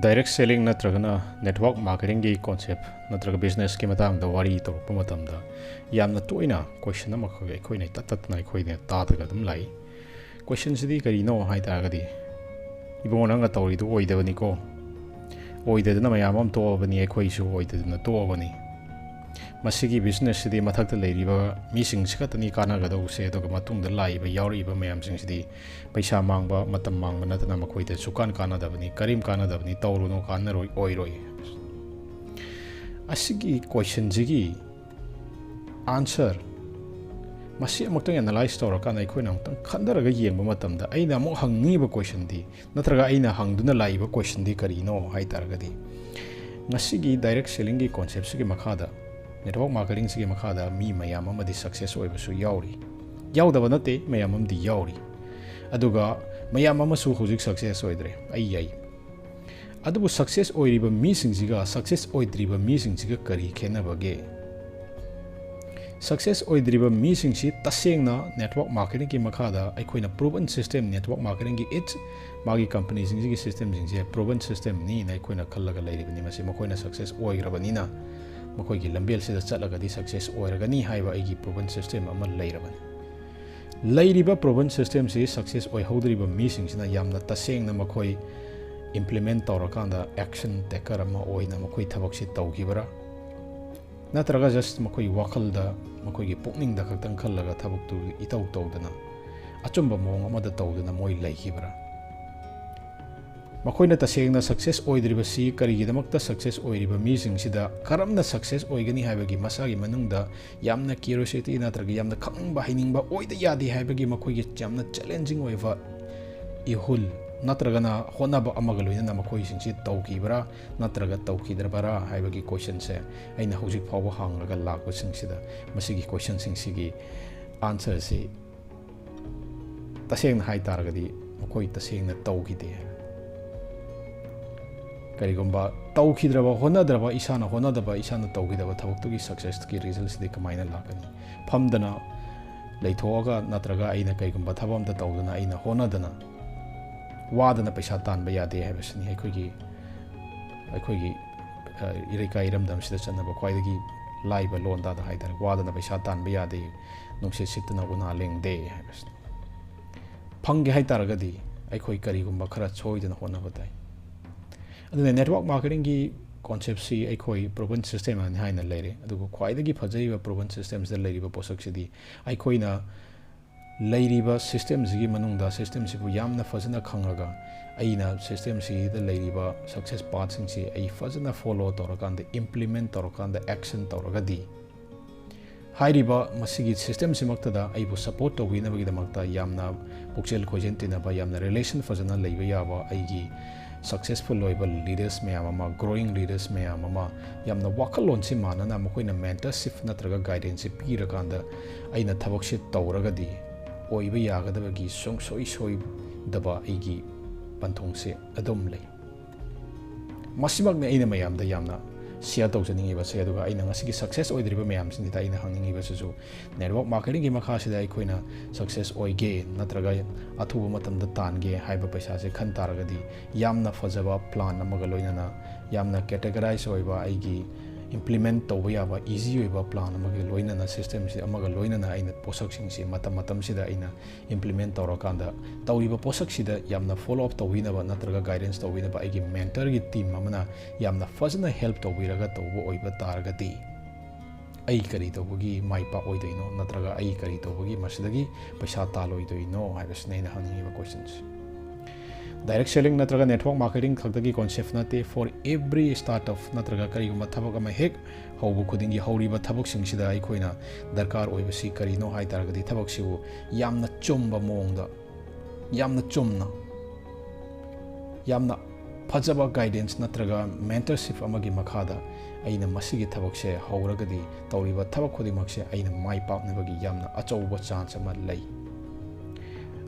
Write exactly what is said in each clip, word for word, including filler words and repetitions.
Direct selling ꯅꯠꯇ꯭ꯔꯒꯅ network marketingꯒꯤ concept ꯅꯠꯇ꯭ꯔꯒ businessꯀꯤ ꯃꯇꯥꯡꯗ ꯋꯥꯔꯤ ꯇꯧꯔꯛꯄ ꯃꯇꯝꯗ ꯌꯥꯝꯅ ꯇꯣꯏꯅ question ꯑꯃꯈꯛ ꯑꯩꯈꯣꯏꯅ ꯏꯇꯠ ꯇꯠꯇꯅ ꯑꯩꯈꯣꯏꯅ ꯇꯥꯗꯒ ꯑꯗꯨꯝ ꯂꯥꯛꯏ꯫ Questionꯁꯤꯗꯤ ꯀꯔꯤꯅꯣ ꯍꯥꯏ ꯇꯥꯔꯒꯗꯤ, "ꯏꯕꯨꯡꯉꯣ, ꯅꯪꯅ ꯇꯧꯔꯤꯗꯨ ꯑꯣꯏꯗꯕꯅꯤꯀꯣ, ꯑꯣꯏꯗꯗꯅ ꯃꯌꯥꯝ ꯑꯃ ꯇꯣꯛꯑꯕꯅꯤ, ꯑꯩꯈꯣꯏꯁꯨ ꯑꯣꯏꯗꯗꯅ ꯇꯣꯛꯑꯕꯅꯤ꯫ ꯃꯁꯤꯒꯤ businessꯁꯤꯗꯤ ꯃꯊꯛꯇ ꯂꯩꯔꯤꯕ ꯃꯤꯁꯤꯡꯁꯤ ꯈꯛꯇꯅꯤ ꯀꯥꯟꯅꯒꯗꯧꯕꯁꯦ, ꯑꯗꯨꯒ ꯃꯇꯨꯡꯗ ꯂꯥꯛꯏꯕ ꯌꯥꯎꯔꯛꯏꯕ ꯃꯌꯥꯝꯁꯤꯡꯁꯤꯗꯤ ꯄꯩꯁꯥ ꯃꯥꯡꯕ, ꯃꯇꯝ ꯃꯥꯡꯕ ꯅꯠꯇꯅ ꯃꯈꯣꯏꯗ ꯁꯨꯀꯥꯟ ꯀꯥꯟꯅꯗꯕꯅꯤ, ꯀꯔꯤꯝ ꯀꯥꯟꯅꯗꯕꯅꯤ, ꯇꯧꯔꯨꯅꯨ, ꯀꯥꯟꯅꯔꯣꯏ, ꯑꯣꯏꯔꯣꯏ"꯫ ꯑꯁꯤꯒꯤ questionꯁꯤꯒꯤ answer ꯃꯁꯤ ꯑꯃꯨꯛꯇꯪ analyze ꯇꯧꯔꯀꯥꯟꯗ ꯑꯩꯈꯣꯏꯅ ꯑꯃꯨꯛꯇꯪ ꯈꯟꯊꯔꯒ ꯌꯦꯡꯕ ꯃꯇꯝꯗ, ꯑꯩꯅ ꯑꯃꯨꯛ ꯍꯪꯅꯤꯡꯉꯤꯕ questionꯗꯤ, ꯅꯠꯇ꯭ꯔꯒ ꯑꯩꯅ ꯍꯪꯗꯨꯅ ꯂꯥꯛꯏꯕ questionꯗꯤ ꯀꯔꯤꯅꯣ ꯍꯥꯏ ꯇꯥꯔꯒꯗꯤ, ꯉꯁꯤꯒꯤ direct sellingꯒꯤ conceptꯁꯤꯒꯤ ꯃꯈꯥꯗ, network marketingꯁꯤꯒꯤ ꯃꯈꯥꯗ ꯃꯤ ꯃꯌꯥꯝ ꯑꯃꯗꯤ success ꯑꯣꯏꯕꯁꯨ ꯌꯥꯎꯔꯤ, ꯌꯥꯎꯗꯕ ꯅꯠꯇꯦ, ꯃꯌꯥꯝ ꯑꯃꯗꯤ ꯌꯥꯎꯔꯤ, ꯑꯗꯨꯒ ꯃꯌꯥꯝ ꯑꯃꯁꯨ ꯍꯧꯖꯤꯛ success ꯑꯣꯏꯗ꯭ꯔꯦ, ꯑꯩ ꯌꯥꯏ꯫ ꯑꯗꯨꯕꯨ success ꯑꯣꯏꯔꯤꯕ ꯃꯤꯁꯤꯡꯁꯤꯒ success ꯑꯣꯏꯗ꯭ꯔꯤꯕ ꯃꯤꯁꯤꯡꯁꯤꯒ ꯀꯔꯤ ꯈꯦꯠꯅꯕꯒꯦ? Success ꯑꯣꯏꯗ꯭ꯔꯤꯕ ꯃꯤꯁꯤꯡꯁꯤ ꯇꯁꯦꯡꯅ network marketingꯒꯤ ꯃꯈꯥꯗ ꯑꯩꯈꯣꯏꯅ proven system, network marketingꯒꯤ its ꯃꯥꯒꯤ companyꯁꯤꯡꯁꯤꯒꯤ systemꯁꯤꯡꯁꯦ proven systemꯅꯤꯅ ꯑꯩꯈꯣꯏꯅ ꯈꯜꯂꯒ ꯂꯩꯔꯤꯕꯅꯤ꯫ ꯃꯁꯤ ꯃꯈꯣꯏꯅ success ꯑꯣꯏꯈ꯭ꯔꯕꯅꯤꯅ, ꯃꯈꯣꯏꯒꯤ ꯂꯝꯕꯦꯜꯁꯤꯗ ꯆꯠꯂꯒꯗꯤ success ꯑꯣꯏꯔꯒꯅꯤ ꯍꯥꯏꯕ ꯑꯩꯒꯤ proven system ꯑꯃ ꯂꯩꯔꯕꯅꯤ꯫ ꯂꯩꯔꯤꯕ proven systemꯁꯤ success ꯑꯣꯏꯍꯧꯗ꯭ꯔꯤꯕ ꯃꯤꯁꯤꯡꯁꯤꯅ ꯌꯥꯝꯅ ꯇꯁꯦꯡꯅ ꯃꯈꯣꯏ implement ꯇꯧꯔꯀꯥꯟꯗ action taker ꯑꯃ ꯑꯣꯏꯅ ꯃꯈꯣꯏ ꯊꯕꯛꯁꯤ ꯇꯧꯈꯤꯕ꯭ꯔꯥ? ꯅꯠꯇ꯭ꯔꯒ just ꯃꯈꯣꯏ ꯋꯥꯈꯜꯗ, ꯃꯈꯣꯏꯒꯤ ꯄꯨꯛꯅꯤꯡꯗ ꯈꯛꯇꯪ ꯈꯜꯂꯒ ꯊꯕꯛꯇꯨ ꯏꯇꯧ ꯇꯧꯗꯅ ꯑꯆꯨꯝꯕ ꯃꯑꯣꯡ ꯑꯃꯗ ꯇꯧꯗꯅ ꯃꯣꯏ ꯂꯩꯈꯤꯕ꯭ꯔꯥ? ꯃꯈꯣꯏꯅ ꯇꯁꯦꯡꯅ success ꯑꯣꯏꯗ꯭ꯔꯤꯕꯁꯤ ꯀꯔꯤꯒꯤꯗꯃꯛꯇ success ꯑꯣꯏꯔꯤꯕ ꯃꯤꯁꯤꯡꯁꯤꯗ ꯀꯔꯝꯅ success ꯑꯣꯏꯒꯅꯤ ꯍꯥꯏꯕꯒꯤ ꯃꯁꯥꯒꯤ ꯃꯅꯨꯡꯗ ꯌꯥꯝꯅ curiosity ꯅꯠꯇ꯭ꯔꯒ ꯌꯥꯝꯅ ꯈꯪꯅꯤꯡꯕ ꯍꯩꯅꯤꯡꯕ ꯑꯣꯏꯗ ꯌꯥꯗꯦ ꯍꯥꯏꯕꯒꯤ ꯃꯈꯣꯏꯒꯤ ꯌꯥꯝꯅ challenging ꯑꯣꯏꯕ ꯏꯍꯨꯜ ꯅꯠꯇ꯭ꯔꯒꯅ ꯍꯣꯠꯅꯕ ꯑꯃꯒ ꯂꯣꯏꯅꯅ ꯃꯈꯣꯏꯁꯤꯡꯁꯤ ꯇꯧꯈꯤꯕ꯭ꯔꯥ ꯅꯠꯇ꯭ꯔꯒ ꯇꯧꯈꯤꯗ꯭ꯔꯕꯔꯥ ꯍꯥꯏꯕꯒꯤ questionꯁꯦ ꯑꯩꯅ ꯍꯧꯖꯤꯛ ꯐꯥꯎꯕ ꯍꯪꯂꯒ ꯂꯥꯛꯄꯁꯤꯡꯁꯤꯗ ꯃꯁꯤꯒꯤ questionꯁꯤꯡꯁꯤꯒꯤ answerꯁꯤ ꯇꯁꯦꯡꯅ ꯍꯥꯏ ꯇꯥꯔꯒꯗꯤ ꯃꯈꯣꯏ ꯇꯁꯦꯡꯅ ꯇꯧꯈꯤꯗꯦ꯫ ꯀꯔꯤꯒꯨꯝꯕ ꯇꯧꯈꯤꯗ꯭ꯔꯕ, ꯍꯣꯠꯅꯗ꯭ꯔꯕ, ꯏꯁꯥꯅ ꯍꯣꯠꯅꯗꯕ, ꯏꯁꯥꯅ ꯇꯧꯈꯤꯗꯕ ꯊꯕꯛꯇꯨꯒꯤ successꯀꯤ resultꯁꯤꯗꯤ ꯀꯃꯥꯏꯅ ꯂꯥꯛꯀꯅꯤ? ꯐꯝꯗꯅ ꯂꯩꯊꯣꯛꯑꯒ ꯅꯠꯇ꯭ꯔꯒ ꯑꯩꯅ ꯀꯩꯒꯨꯝꯕ ꯊꯕꯛ ꯑꯃꯇ ꯇꯧꯗꯅ, ꯑꯩꯅ ꯍꯣꯠꯅꯗꯅ ꯋꯥꯗꯅ ꯄꯩꯁꯥ ꯇꯥꯟꯕ ꯌꯥꯗꯦ ꯍꯥꯏꯕꯁꯤꯅꯤ ꯑꯩꯈꯣꯏꯒꯤ ꯑꯩꯈꯣꯏꯒꯤ ꯏꯔꯩꯀꯥꯏ ꯏꯔꯝꯗꯝꯁꯤꯗ ꯆꯠꯅꯕ ꯈ꯭ꯋꯥꯏꯗꯒꯤ ꯂꯥꯏꯕ ꯂꯣꯟꯗꯥꯗ ꯍꯥꯏꯇꯥꯔꯦ, ꯋꯥꯗꯅ ꯄꯩꯁꯥ ꯇꯥꯟꯕ ꯌꯥꯗꯦ, ꯅꯨꯡꯁꯤꯠ ꯁꯤꯠꯇꯅ ꯎꯅꯥ ꯂꯦꯡꯗꯦ ꯍꯥꯏꯕꯁꯤꯅꯤ꯫ ꯐꯪꯒꯦ ꯍꯥꯏ ꯇꯥꯔꯒꯗꯤ ꯑꯩꯈꯣꯏ ꯀꯔꯤꯒꯨꯝꯕ ꯈꯔ ꯁꯣꯏꯗꯅ ꯍꯣꯠꯅꯕ ꯇꯥꯏ꯫ ꯑꯗꯨꯅ network marketingꯒꯤ conceptꯁꯤ ꯑꯩꯈꯣꯏ proven system ꯑꯅꯤ ꯍꯥꯏꯅ ꯂꯩꯔꯦ, ꯑꯗꯨꯕꯨ ꯈ꯭ꯋꯥꯏꯗꯒꯤ ꯐꯖꯔꯤꯕ proven systemꯁꯤꯗ ꯂꯩꯔꯤꯕ ꯄꯣꯠꯁꯛꯁꯤꯗꯤ ꯑꯩꯈꯣꯏꯅ ꯂꯩꯔꯤꯕ systemꯁꯤꯒꯤ ꯃꯅꯨꯡꯗ systemꯁꯤꯕꯨ ꯌꯥꯝꯅ ꯐꯖꯅ ꯈꯪꯉꯒ ꯑꯩꯅ systemꯁꯤꯗ ꯂꯩꯔꯤꯕ success pathꯁꯤꯡꯁꯤ ꯑꯩ ꯐꯖꯅ follow ꯇꯧꯔꯀꯥꯟꯗ, implement ꯇꯧꯔꯀꯥꯟꯗ, action ꯇꯧꯔꯒꯗꯤ ꯍꯥꯏꯔꯤꯕ ꯃꯁꯤꯒꯤ systemꯁꯤꯃꯛꯇꯗ ꯑꯩꯕꯨ support ꯇꯧꯕꯤꯅꯕꯒꯤꯗꯃꯛꯇ ꯌꯥꯝꯅ ꯄꯨꯛꯆꯦꯜ ꯈꯣꯏꯖꯦꯜ ꯇꯤꯟꯅꯕ, ꯌꯥꯝꯅ relation ꯐꯖꯅ ꯂꯩꯕ ꯌꯥꯕ ꯑꯩꯒꯤ successful ꯑꯣꯏꯕ leaders ꯃꯌꯥꯝ ꯑꯃ, growing leaders ꯃꯌꯥꯝ ꯑꯃ, ꯌꯥꯝꯅ ꯋꯥꯈꯜꯂꯣꯟꯁꯤ ꯃꯥꯟꯅꯅ ꯃꯈꯣꯏꯅ mentorship ꯅꯠꯇ꯭ꯔꯒ guidanceꯁꯦ ꯄꯤꯔꯀꯥꯟꯗ ꯑꯩꯅ ꯊꯕꯛꯁꯦ ꯇꯧꯔꯒꯗꯤ ꯑꯣꯏꯕ ꯌꯥꯒꯗꯕꯒꯤ ꯁꯨꯡꯁꯣꯏ ꯁꯣꯏꯗꯕ ꯑꯩꯒꯤ ꯄꯟꯊꯨꯡꯁꯦ ꯑꯗꯨꯝ ꯂꯩ꯫ ꯃꯁꯤꯃꯛꯅꯤ ꯑꯩꯅ ꯃꯌꯥꯝꯗ ꯌꯥꯝꯅ share ꯇꯧꯖꯅꯤꯡꯉꯤꯕꯁꯦ꯫ ꯑꯗꯨꯒ ꯑꯩꯅ ꯉꯁꯤꯒꯤ success ꯑꯣꯏꯗ꯭ꯔꯤꯕ ꯃꯌꯥꯝꯁꯤꯡꯁꯤꯗ ꯑꯩꯅ ꯍꯪꯅꯤꯡꯉꯤꯕꯁꯤꯁꯨ, network marketingꯒꯤ ꯃꯈꯥꯁꯤꯗ ꯑꯩꯈꯣꯏꯅ success ꯑꯣꯏꯒꯦ ꯅꯠꯇ꯭ꯔꯒ ꯑꯊꯨꯕ ꯃꯇꯝꯗ ꯇꯥꯟꯒꯦ ꯍꯥꯏꯕ ꯄꯩꯁꯥꯁꯦ ꯈꯟ ꯇꯥꯔꯒꯗꯤ, ꯌꯥꯝꯅ ꯐꯖꯕ plan ꯑꯃꯒ ꯂꯣꯏꯅꯅ, ꯌꯥꯝꯅ categorize ꯑꯣꯏꯕ, ꯑꯩꯒꯤ implement ꯇꯧꯕ ꯌꯥꯕ easy ꯑꯣꯏꯕ plan ꯑꯃꯒ ꯂꯣꯏꯅꯅ, systemꯁꯤ ꯑꯃꯒ ꯂꯣꯏꯅꯅ ꯑꯩꯅ ꯄꯣꯠꯁꯛꯁꯤꯡꯁꯤ ꯃꯇꯝ ꯃꯇꯝꯁꯤꯗ ꯑꯩꯅ implement ꯇꯧꯔꯀꯥꯟꯗ ꯇꯧꯔꯤꯕ ꯄꯣꯠꯁꯛꯁꯤꯗ ꯌꯥꯝꯅ follow up ꯇꯧꯕꯤꯅꯕ ꯅꯠꯇ꯭ꯔꯒ guidance ꯇꯧꯕꯤꯅꯕ ꯑꯩꯒꯤ mentorꯒꯤ team ꯑꯃꯅ ꯌꯥꯝꯅ ꯐꯖꯅ help ꯇꯧꯕꯤꯔꯒ ꯇꯧꯕ ꯑꯣꯏꯕ ꯇꯥꯔꯒꯗꯤ, ꯑꯩ ꯀꯔꯤ ꯇꯧꯕꯒꯤ ꯃꯥꯏ ꯄꯥꯛꯑꯣꯏꯗꯣꯏꯅꯣ ꯅꯠꯇ꯭ꯔꯒ ꯑꯩ ꯀꯔꯤ ꯇꯧꯕꯒꯤ ꯃꯁꯤꯗꯒꯤ ꯄꯩꯁꯥ ꯇꯥꯜꯂꯣꯏꯗꯣꯏꯅꯣ ꯍꯥꯏꯕꯁꯤꯅ ꯑꯩꯅ ꯍꯪꯅꯤꯡꯉꯤꯕ questionꯁꯦ꯫ Direct selling ꯅꯠꯇ꯭ꯔꯒ network marketing ꯈꯛꯇꯒꯤ concept ꯅꯠꯇꯦ꯫ For every startup ꯅꯠꯇ꯭ꯔꯒ ꯀꯔꯤꯒꯨꯝꯕ ꯊꯕꯛ ꯑꯃ ꯍꯦꯛ ꯍꯧꯕ ꯈꯨꯗꯤꯡꯒꯤ, ꯍꯧꯔꯤꯕ ꯊꯕꯛꯁꯤꯡꯁꯤꯗ ꯑꯩꯈꯣꯏꯅ ꯗꯔꯀꯥꯔ ꯑꯣꯏꯕꯁꯤ ꯀꯔꯤꯅꯣ ꯍꯥꯏ ꯇꯥꯔꯒꯗꯤ, ꯊꯕꯛꯁꯤꯕꯨ ꯌꯥꯝꯅ ꯆꯨꯝꯕ ꯃꯑꯣꯡꯗ, ꯌꯥꯝꯅ ꯆꯨꯝꯅ, ꯌꯥꯝꯅ ꯐꯖꯕ guidance ꯅꯠꯇ꯭ꯔꯒ mentorship ꯑꯃꯒꯤ ꯃꯈꯥꯗ ꯑꯩꯅ ꯃꯁꯤꯒꯤ ꯊꯕꯛꯁꯦ ꯍꯧꯔꯒꯗꯤ ꯇꯧꯔꯤꯕ ꯊꯕꯛ ꯈꯨꯗꯤꯡꯃꯛꯁꯦ ꯑꯩꯅ ꯃꯥꯏ ꯄꯥꯛꯅꯕꯒꯤ ꯌꯥꯝꯅ ꯑꯆꯧꯕ chance ꯑꯃ ꯂꯩ꯫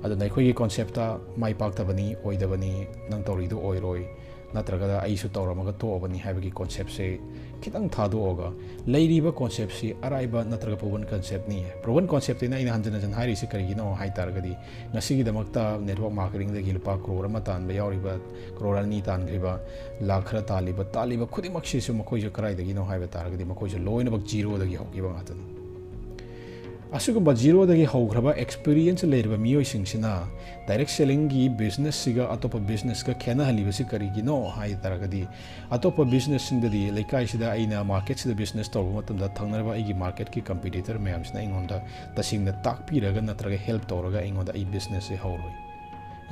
ꯑꯗꯨꯅ ꯑꯩꯈꯣꯏꯒꯤ conceptꯇ ꯃꯥꯏ ꯄꯥꯛꯇꯕꯅꯤ, ꯑꯣꯏꯗꯕꯅꯤ, ꯅꯪ ꯇꯧꯔꯤꯗꯨ ꯑꯣꯏꯔꯣꯏ, ꯅꯠꯇ꯭ꯔꯒꯅ ꯑꯩꯁꯨ ꯇꯧꯔꯝꯃꯒ ꯇꯣꯛꯑꯕꯅꯤ ꯍꯥꯏꯕꯒꯤ concept ꯁꯦ ꯈꯤꯇꯪ ꯊꯥꯗꯣꯛꯑꯒ, ꯂꯩꯔꯤꯕ concept ꯁꯤ ꯑꯔꯥꯏꯕ ꯅꯠꯇ꯭ꯔꯒ proven concept ꯅꯤ꯫ Proven concept ꯅ ꯑꯩꯅ ꯍꯟꯖꯤꯟ ꯍꯟꯖꯤꯟ ꯍꯥꯏꯔꯤꯁꯤ ꯀꯔꯤꯒꯤꯅꯣ ꯍꯥꯏ ꯇꯥꯔꯒꯗꯤ, ꯉꯁꯤꯒꯤꯗꯃꯛꯇ network marketing ꯗꯒꯤ ꯂꯨꯄꯥ ꯀ꯭ꯔꯣꯔ ꯑꯃ ꯇꯥꯟꯕ ꯌꯥꯎꯔꯤꯕ, ꯀ꯭ꯔꯣꯔ ꯑꯅꯤ ꯇꯥꯟꯈ꯭ꯔꯤꯕ, ꯂꯥꯈ ꯈꯔ ꯇꯥꯜꯂꯤꯕ, ꯇꯥꯜꯂꯤꯕ ꯈꯨꯗꯤꯡꯃꯛꯁꯤꯁꯨ ꯃꯈꯣꯏꯁꯨ ꯀꯗꯥꯏꯗꯒꯤꯅꯣ ꯍꯥꯏꯕ ꯇꯥꯔꯒꯗꯤ, ꯃꯈꯣꯏꯁꯨ ꯂꯣꯏꯅꯃꯛ zero ꯗꯒꯤ ꯍꯧꯈꯤꯕ ꯉꯥꯛꯇꯅꯤ꯫ ꯑꯁꯤꯒꯨꯝꯕ zero ꯗꯒꯤ ꯍꯧꯈ꯭ꯔꯕ experience ꯂꯩꯔꯕ ꯃꯤꯑꯣꯏꯁꯤꯡꯁꯤꯅ direct selling ꯒꯤ business ꯁꯤꯒ ꯑꯇꯣꯞꯄ business ꯀ ꯈꯦꯠꯅꯍꯜꯂꯤꯕꯁꯤ ꯀꯔꯤꯒꯤꯅꯣ ꯍꯥꯏ ꯇꯥꯔꯒꯗꯤ, ꯑꯇꯣꯞꯄ business ꯁꯤꯡꯗꯗꯤ ꯂꯩꯀꯥꯏꯁꯤꯗ ꯑꯩꯅ market ꯁꯤꯗ business ꯇꯧꯔꯨꯕ ꯃꯇꯝꯗ ꯊꯪꯅꯔꯕ ꯑꯩꯒꯤ market ꯀꯤ competitor ꯃꯌꯥꯝꯁꯤꯅ ꯑꯩꯉꯣꯟꯗ ꯇꯁꯦꯡꯅ ꯇꯥꯛꯄꯤꯔꯒ ꯅꯠꯇ꯭ꯔꯒ help ꯇꯧꯔꯒ ꯑꯩꯉꯣꯟꯗ ꯑꯩ business ꯁꯦ ꯍꯧꯔꯣꯏ꯫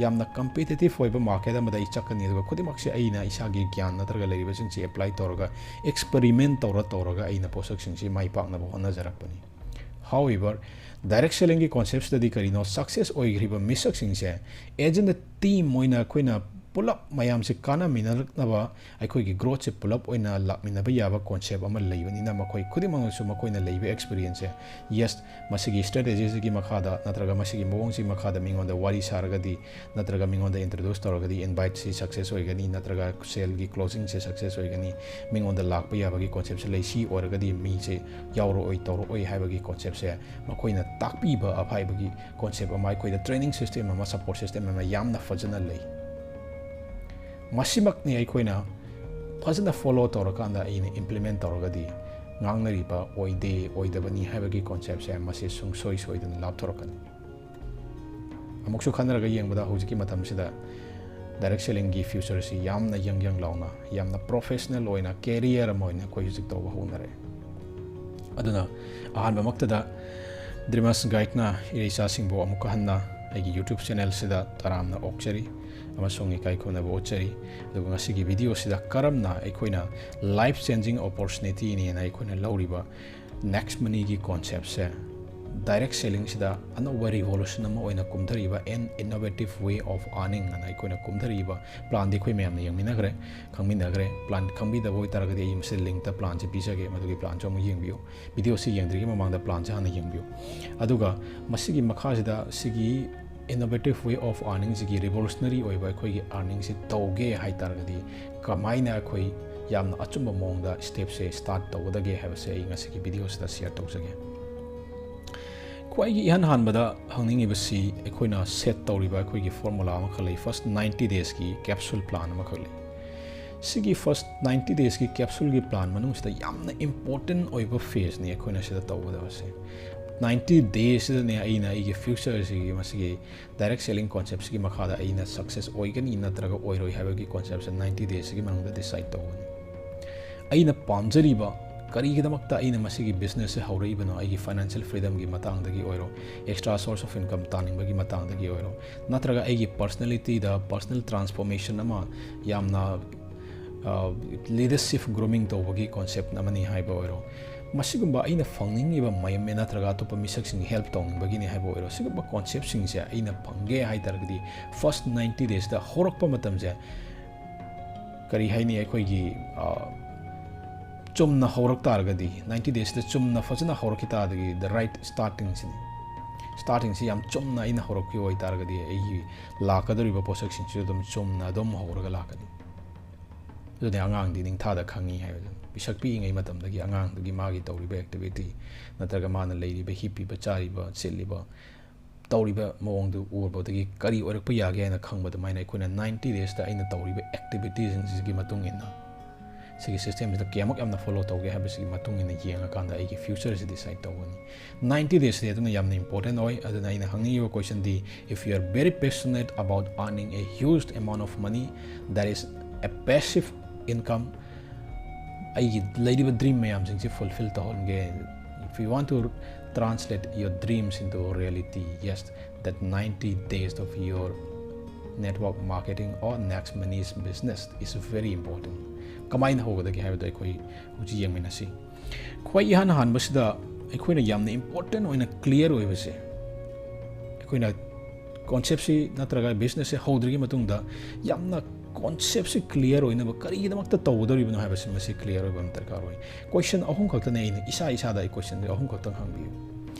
ꯌꯥꯝꯅ competitive ꯑꯣꯏꯕ market ꯑꯃꯗ ꯑꯩ ꯆꯠꯀꯅꯤ, ꯑꯗꯨꯒ ꯈꯨꯗꯤꯡꯃꯛꯁꯦ ꯑꯩꯅ ꯏꯁꯥꯒꯤ ꯒ꯭ꯌꯥꯟ ꯅꯠꯇ꯭ꯔꯒ ꯂꯩꯔꯤꯕꯁꯤꯡꯁꯤ apply ꯇꯧꯔꯒ, experiment ꯇꯧꯔ ꯇꯧꯔꯒ ꯑꯩꯅ ꯄꯣꯠꯁꯛꯁꯤꯡꯁꯤ ꯃꯥꯏ ꯄꯥꯛꯅꯕ ꯍꯣꯠꯅꯖꯔꯛꯄꯅꯤ꯫ However, direct selling ꯒꯤ concept ꯁꯤꯗꯗꯤ ꯀꯔꯤꯅꯣ, success ꯑꯣꯏꯈ꯭ꯔꯤꯕ ꯃꯤꯁꯛꯁꯤꯡꯁꯦ as a team ꯑꯣꯏꯅ ꯑꯩꯈꯣꯏꯅ ꯄꯨꯂꯞ ꯃꯌꯥꯝꯁꯦ ꯀꯥꯟꯅꯃꯤꯟꯅꯔꯛꯅꯕ, ꯑꯩꯈꯣꯏꯒꯤ growth ꯁꯦ ꯄꯨꯂꯞ ꯑꯣꯏꯅ ꯂꯥꯛꯃꯤꯟꯅꯕ ꯌꯥꯕ concept ꯑꯃ ꯂꯩꯕꯅꯤꯅ, ꯃꯈꯣꯏ ꯈꯨꯗꯤꯡꯃꯛꯅꯁꯨ ꯃꯈꯣꯏꯅ ꯂꯩꯕ experience ꯁꯦ, yes, ꯃꯁꯤꯒꯤ strategy ꯁꯤꯒꯤ ꯃꯈꯥꯗ ꯅꯠꯇ꯭ꯔꯒ ꯃꯁꯤꯒꯤ ꯃꯑꯣꯡꯁꯤꯒꯤ ꯃꯈꯥꯗ ꯃꯤꯉꯣꯟꯗ ꯋꯥꯔꯤ ꯁꯥꯔꯒꯗꯤ, ꯅꯠꯇ꯭ꯔꯒ ꯃꯤꯉꯣꯟꯗ introduce ꯇꯧꯔꯒꯗꯤ invite ꯁꯤ success ꯑꯣꯏꯒꯅꯤ, ꯅꯠꯇ꯭ꯔꯒ sale ꯒꯤ closing ꯁꯦ success ꯑꯣꯏꯒꯅꯤ, ꯃꯤꯉꯣꯟꯗ ꯂꯥꯛꯄ ꯌꯥꯕꯒꯤ concept ꯁꯦ ꯂꯩ꯫ ꯁꯤ ꯑꯣꯏꯔꯒꯗꯤ ꯃꯤꯁꯦ ꯌꯥꯎꯔꯛꯑꯣꯏ, ꯇꯧꯔꯛꯑꯣꯏ ꯍꯥꯏꯕꯒꯤ concept ꯁꯦ ꯃꯈꯣꯏꯅ ꯇꯥꯛꯄꯤꯕ ꯍꯥꯏꯕꯒꯤ concept ꯑꯃ, ꯑꯩꯈꯣꯏꯗ training system ꯑꯃ, support system ꯑꯃ ꯌꯥꯝꯅ ꯐꯖꯅ ꯂꯩ꯫ ꯃꯁꯤꯃꯛꯅꯤ ꯑꯩꯈꯣꯏꯅ ꯐꯖꯅ follow ꯇꯧꯔꯀꯥꯟꯗ ꯑꯩꯅ implement ꯇꯧꯔꯒꯗꯤ ꯉꯥꯡꯅꯔꯤꯕ ꯑꯣꯏꯗꯦ, ꯑꯣꯏꯗꯕꯅꯤ ꯍꯥꯏꯕꯒꯤ concept ꯁꯦ ꯃꯁꯤ ꯁꯨꯡꯁꯣꯏ ꯁꯣꯏꯗꯅ ꯂꯥꯞꯊꯣꯔꯛꯀꯅꯤ꯫ ꯑꯃꯨꯛꯁꯨ ꯈꯟꯅꯔꯒ ꯌꯦꯡꯕꯗ ꯍꯧꯖꯤꯛꯀꯤ ꯃꯇꯝꯁꯤꯗ direct selling ꯒꯤ future ꯁꯤ ꯌꯥꯝꯅ ꯌꯪ ꯌꯪ ꯂꯥꯎꯅ, ꯌꯥꯝꯅ professional ꯑꯣꯏꯅ, career ꯑꯃ ꯑꯣꯏꯅ ꯑꯩꯈꯣꯏ ꯍꯧꯖꯤꯛ ꯇꯧꯕ ꯍꯧꯅꯔꯦ꯫ ꯑꯗꯨꯅ ꯑꯍꯥꯟꯕꯃꯛꯇꯗ Dreamers Guide ꯅ ꯏꯔꯩꯆꯥꯁꯤꯡꯕꯨ ꯑꯃꯨꯛꯀ ꯍꯟꯅ ꯑꯩꯒꯤ YouTube channel ꯁꯤꯗ ꯇꯔꯥꯝꯅ ꯑꯣꯛꯆꯔꯤ ꯑꯃꯁꯨꯡ ꯏꯀꯥꯏ ꯈꯨꯝꯅꯕ ꯎꯠꯆꯔꯤ꯫ ꯑꯗꯨꯒ ꯉꯁꯤꯒꯤ video ꯁꯤꯗ ꯀꯔꯝꯅ ꯑꯩꯈꯣꯏꯅ life changing opportunity ꯅꯦꯅ ꯑꯩꯈꯣꯏꯅ ꯂꯧꯔꯤꯕ Next Money ꯒꯤ concept ꯁꯦ direct selling ꯁꯤꯗ ꯑꯅꯧꯕ revolution ꯑꯃ ꯑꯣꯏꯅ ꯀꯨꯝꯊꯔꯤꯕ, an innovative way of earning ꯑꯅ ꯑꯩꯈꯣꯏꯅ ꯀꯨꯝꯊꯔꯤꯕ plan ꯗꯤ ꯑꯩꯈꯣꯏ ꯃꯌꯥꯝꯅ ꯌꯦꯡꯃꯤꯟꯅꯈ꯭ꯔꯦ, ꯈꯪꯃꯤꯟꯅꯈ꯭ꯔꯦ꯫ Plan ꯈꯪꯕꯤꯗꯕ ꯑꯣꯏꯇꯥꯔꯒꯗꯤ ꯑꯩ ꯃꯁꯤꯗ link ꯇ plan ꯁꯦ ꯄꯤꯖꯒꯦ, ꯃꯗꯨꯒꯤ plan ꯁꯨ ꯑꯃꯨꯛ ꯌꯦꯡꯕꯤꯌꯨ꯫ Video ꯁꯤ ꯌꯦꯡꯗ꯭ꯔꯤꯉꯩ ꯃꯃꯥꯡꯗ plan ꯁꯦ ꯍꯥꯟꯅ ꯌꯦꯡꯕꯤꯌꯨ꯫ ꯑꯗꯨꯒ ꯃꯁꯤꯒꯤ ꯃꯈꯥꯁꯤꯗ ꯁꯤꯒꯤ innovative way of earningꯁꯤꯒꯤ revolutionary ꯑꯣꯏꯕ ꯑꯩꯈꯣꯏꯒꯤ earningꯁꯤ ꯇꯧꯒꯦ ꯍꯥꯏ ꯇꯥꯔꯒꯗꯤ ꯀꯃꯥꯏꯅ ꯑꯩꯈꯣꯏ ꯌꯥꯝꯅ ꯑꯆꯨꯝꯕ ꯃꯑꯣꯡꯗ stepꯁꯦ start ꯇꯧꯒꯗꯒꯦ ꯍꯥꯏꯕꯁꯦ ꯑꯩ ꯉꯁꯤꯒꯤ videoꯁꯤꯗ share ꯇꯧꯖꯒꯦ꯫ ꯈ꯭ꯋꯥꯏꯒꯤ ꯏꯍꯥꯟ ꯍꯥꯟꯕꯗ ꯍꯪꯅꯤꯡꯉꯤꯕꯁꯤ ꯑꯩꯈꯣꯏꯅ set ꯇꯧꯔꯤꯕ ꯑꯩꯈꯣꯏꯒꯤ formula ꯑꯃꯈꯛ ꯂꯩ, first ninety daysꯀꯤ capsule plan ꯑꯃꯈꯛ ꯂꯩ꯫ ꯁꯤꯒꯤ first ninety daysꯀꯤ capsuleꯒꯤ plan ꯃꯅꯨꯡꯁꯤꯗ ꯌꯥꯝꯅ important ꯑꯣꯏꯕ phaseꯅꯤ ꯑꯩꯈꯣꯏꯅ ꯁꯤꯗ ꯇꯧꯒꯗꯕꯁꯦ꯫ Ninety daysꯁꯤꯗꯅꯦ ꯑꯩꯅ ꯑꯩꯒꯤ futureꯁꯤꯒꯤ ꯃꯁꯤꯒꯤ direct selling conceptꯁꯤꯒꯤ ꯃꯈꯥꯗ ꯑꯩꯅ success ꯑꯣꯏꯒꯅꯤ ꯅꯠꯇ꯭ꯔꯒ ꯑꯣꯏꯔꯣꯏ ꯍꯥꯏꯕꯒꯤ conceptꯁꯦ ninety daysꯁꯤꯒꯤ ꯃꯅꯨꯡꯗ decide ꯇꯧꯒꯅꯤ꯫ ꯑꯩꯅ ꯄꯥꯝꯖꯔꯤꯕ ꯀꯔꯤꯒꯤꯗꯃꯛꯇ ꯑꯩꯅ ꯃꯁꯤꯒꯤ businessꯁꯦ ꯍꯧꯔꯛꯏꯕꯅꯣ, ꯑꯩꯒꯤ financial freedomꯒꯤ ꯃꯇꯥꯡꯗꯒꯤ ꯑꯣꯏꯔꯣ, extra source of income ꯇꯥꯟꯅꯤꯡꯕꯒꯤ ꯃꯇꯥꯡꯗꯒꯤ ꯑꯣꯏꯔꯣ, ꯅꯠꯇ꯭ꯔꯒ ꯑꯩꯒꯤ personalityꯗ personal transformation ꯑꯃ ꯌꯥꯝꯅ leadership grooming ꯇꯧꯕꯒꯤ concept ꯑꯃꯅꯤ ꯍꯥꯏꯕ ꯑꯣꯏꯔꯣ, ꯃꯁꯤꯒꯨꯝꯕ ꯑꯩꯅ ꯐꯪꯅꯤꯡꯉꯤꯕ ꯃꯌꯥꯝ ꯅꯠꯇ꯭ꯔꯒ ꯑꯇꯣꯞꯄ ꯃꯤꯁꯛꯁꯤꯡ help ꯇꯧꯅꯤꯡꯕꯒꯤꯅꯤ ꯍꯥꯏꯕ ꯑꯣꯏꯔꯣ, ꯁꯤꯒꯨꯝꯕ conceptꯁꯤꯡꯁꯦ ꯑꯩꯅ ꯐꯪꯒꯦ ꯍꯥꯏ ꯇꯥꯔꯒꯗꯤ first ninety daysꯇ ꯍꯧꯔꯛꯄ ꯃꯇꯝꯁꯦ ꯀꯔꯤ ꯍꯥꯏꯅꯤ, ꯑꯩꯈꯣꯏꯒꯤ ꯆꯨꯝꯅ ꯍꯧꯔꯛ ꯇꯥꯔꯒꯗꯤ, ninety daysꯇ ꯆꯨꯝꯅ ꯐꯖꯅ ꯍꯧꯔꯛꯈꯤ ꯇꯥꯔꯒꯗꯤ the right startingꯁꯤꯅꯤ꯫ Startingꯁꯤ ꯌꯥꯝ ꯆꯨꯝꯅ ꯑꯩꯅ ꯍꯧꯔꯛꯈꯤꯕ ꯑꯣꯏꯇꯥꯔꯒꯗꯤ ꯑꯩꯒꯤ ꯂꯥꯛꯀꯗꯧꯔꯤꯕ ꯄꯣꯠꯁꯛꯁꯤꯡꯁꯤꯁꯨ ꯑꯗꯨꯝ ꯆꯨꯝꯅ ꯑꯗꯨꯝ ꯍꯧꯔꯒ ꯂꯥꯛꯀꯅꯤ꯫ ꯑꯗꯨꯅ ꯑꯉꯥꯡꯗꯤ ꯅꯤꯡꯊꯥꯗ ꯈꯪꯉꯤ ꯍꯥꯏꯕꯗꯨ꯫ ꯄꯤꯁꯛ ꯄꯤꯛꯏꯉꯩ ꯃꯇꯝꯗꯒꯤ ꯑꯉꯥꯡꯗꯨꯒꯤ ꯃꯥꯒꯤ ꯇꯧꯔꯤꯕ activity ꯅꯠꯇ꯭ꯔꯒ ꯃꯥꯅ ꯂꯩꯔꯤꯕ, ꯍꯤꯞꯄꯤꯕ, ꯆꯥꯔꯤꯕ, ꯁꯤꯠꯂꯤꯕ, ꯇꯧꯔꯤꯕ ꯃꯑꯣꯡꯗꯨ ꯎꯔꯕꯗꯒꯤ ꯀꯔꯤ ꯑꯣꯏꯔꯛꯄ ꯌꯥꯒꯦ ꯍꯥꯏꯅ ꯈꯪꯕ ꯑꯗꯨꯃꯥꯏꯅ ꯑꯩꯈꯣꯏꯅ ninety daysꯇ ꯑꯩꯅ ꯇꯧꯔꯤꯕ activityꯁꯤꯡꯁꯤꯒꯤ ꯃꯇꯨꯡ ꯏꯟꯅ ꯁꯤꯒꯤ systemꯁꯤꯗ ꯀꯌꯥꯃꯨꯛ ꯌꯥꯝꯅ follow ꯇꯧꯒꯦ ꯍꯥꯏꯕꯁꯤꯒꯤ ꯃꯇꯨꯡ ꯏꯟꯅ ꯌꯦꯡꯉꯀꯥꯟꯗ ꯑꯩꯒꯤ futureꯁꯤ decide ꯇꯧꯒꯅꯤ꯫ Ninety daysꯁꯦ ꯑꯗꯨꯅ ꯌꯥꯝꯅ important ꯑꯣꯏ꯫ ꯑꯗꯨꯅ ꯑꯩꯅ ꯍꯪꯅꯤꯡꯉꯤꯕ questionꯗꯤ, if you are very passionate about earning a huge amount of money that is a passive income, ꯑꯩꯒꯤ ꯂꯩꯔꯤꯕ dream ꯃꯌꯥꯝꯁꯤꯡꯁꯤ fulfill ꯇꯧꯍꯟꯒꯦ, if you want to translate your dreams into reality, yes, that ninety days of your network marketing or next money's business is very important. ꯀꯃꯥꯏꯅ ꯍꯧꯒꯗꯒꯦ ꯍꯥꯏꯕꯗꯣ ꯑꯩꯈꯣꯏ ꯍꯧꯖꯤꯛ ꯌꯦꯡꯃꯤꯟꯅꯁꯤ꯫ ꯈ꯭ꯋꯥꯏ ꯏꯍꯥꯟ ꯍꯥꯟꯕꯁꯤꯗ ꯑꯩꯈꯣꯏꯅ ꯌꯥꯝꯅ important ꯑꯣꯏꯅ clear ꯑꯣꯏꯕꯁꯦ, ꯑꯩꯈꯣꯏꯅ conceptꯁꯤ ꯅꯠꯇ꯭ꯔꯒ businessꯁꯦ ꯍꯧꯗ꯭ꯔꯤꯉꯩ ꯃꯇꯨꯡꯗ ꯌꯥꯝꯅ conceptꯁꯤ clear ꯑꯣꯏꯅꯕ ꯀꯔꯤꯒꯤꯗꯃꯛꯇ ꯇꯧꯒꯗꯧꯔꯤꯕꯅꯣ ꯍꯥꯏꯕꯁꯤ ꯃꯁꯤ clear ꯑꯣꯏꯕ ꯑꯃ ꯗꯔꯀꯥꯔ ꯑꯣꯏ꯫ Question ꯑꯍꯨꯝ ꯈꯛꯇꯅꯦ ꯑꯩꯅ ꯏꯁꯥ ꯏꯁꯥꯗ ꯑꯩ questionꯗꯨ ꯑꯍꯨꯝ ꯈꯛꯇꯪ ꯍꯪꯕꯤꯌꯨ꯫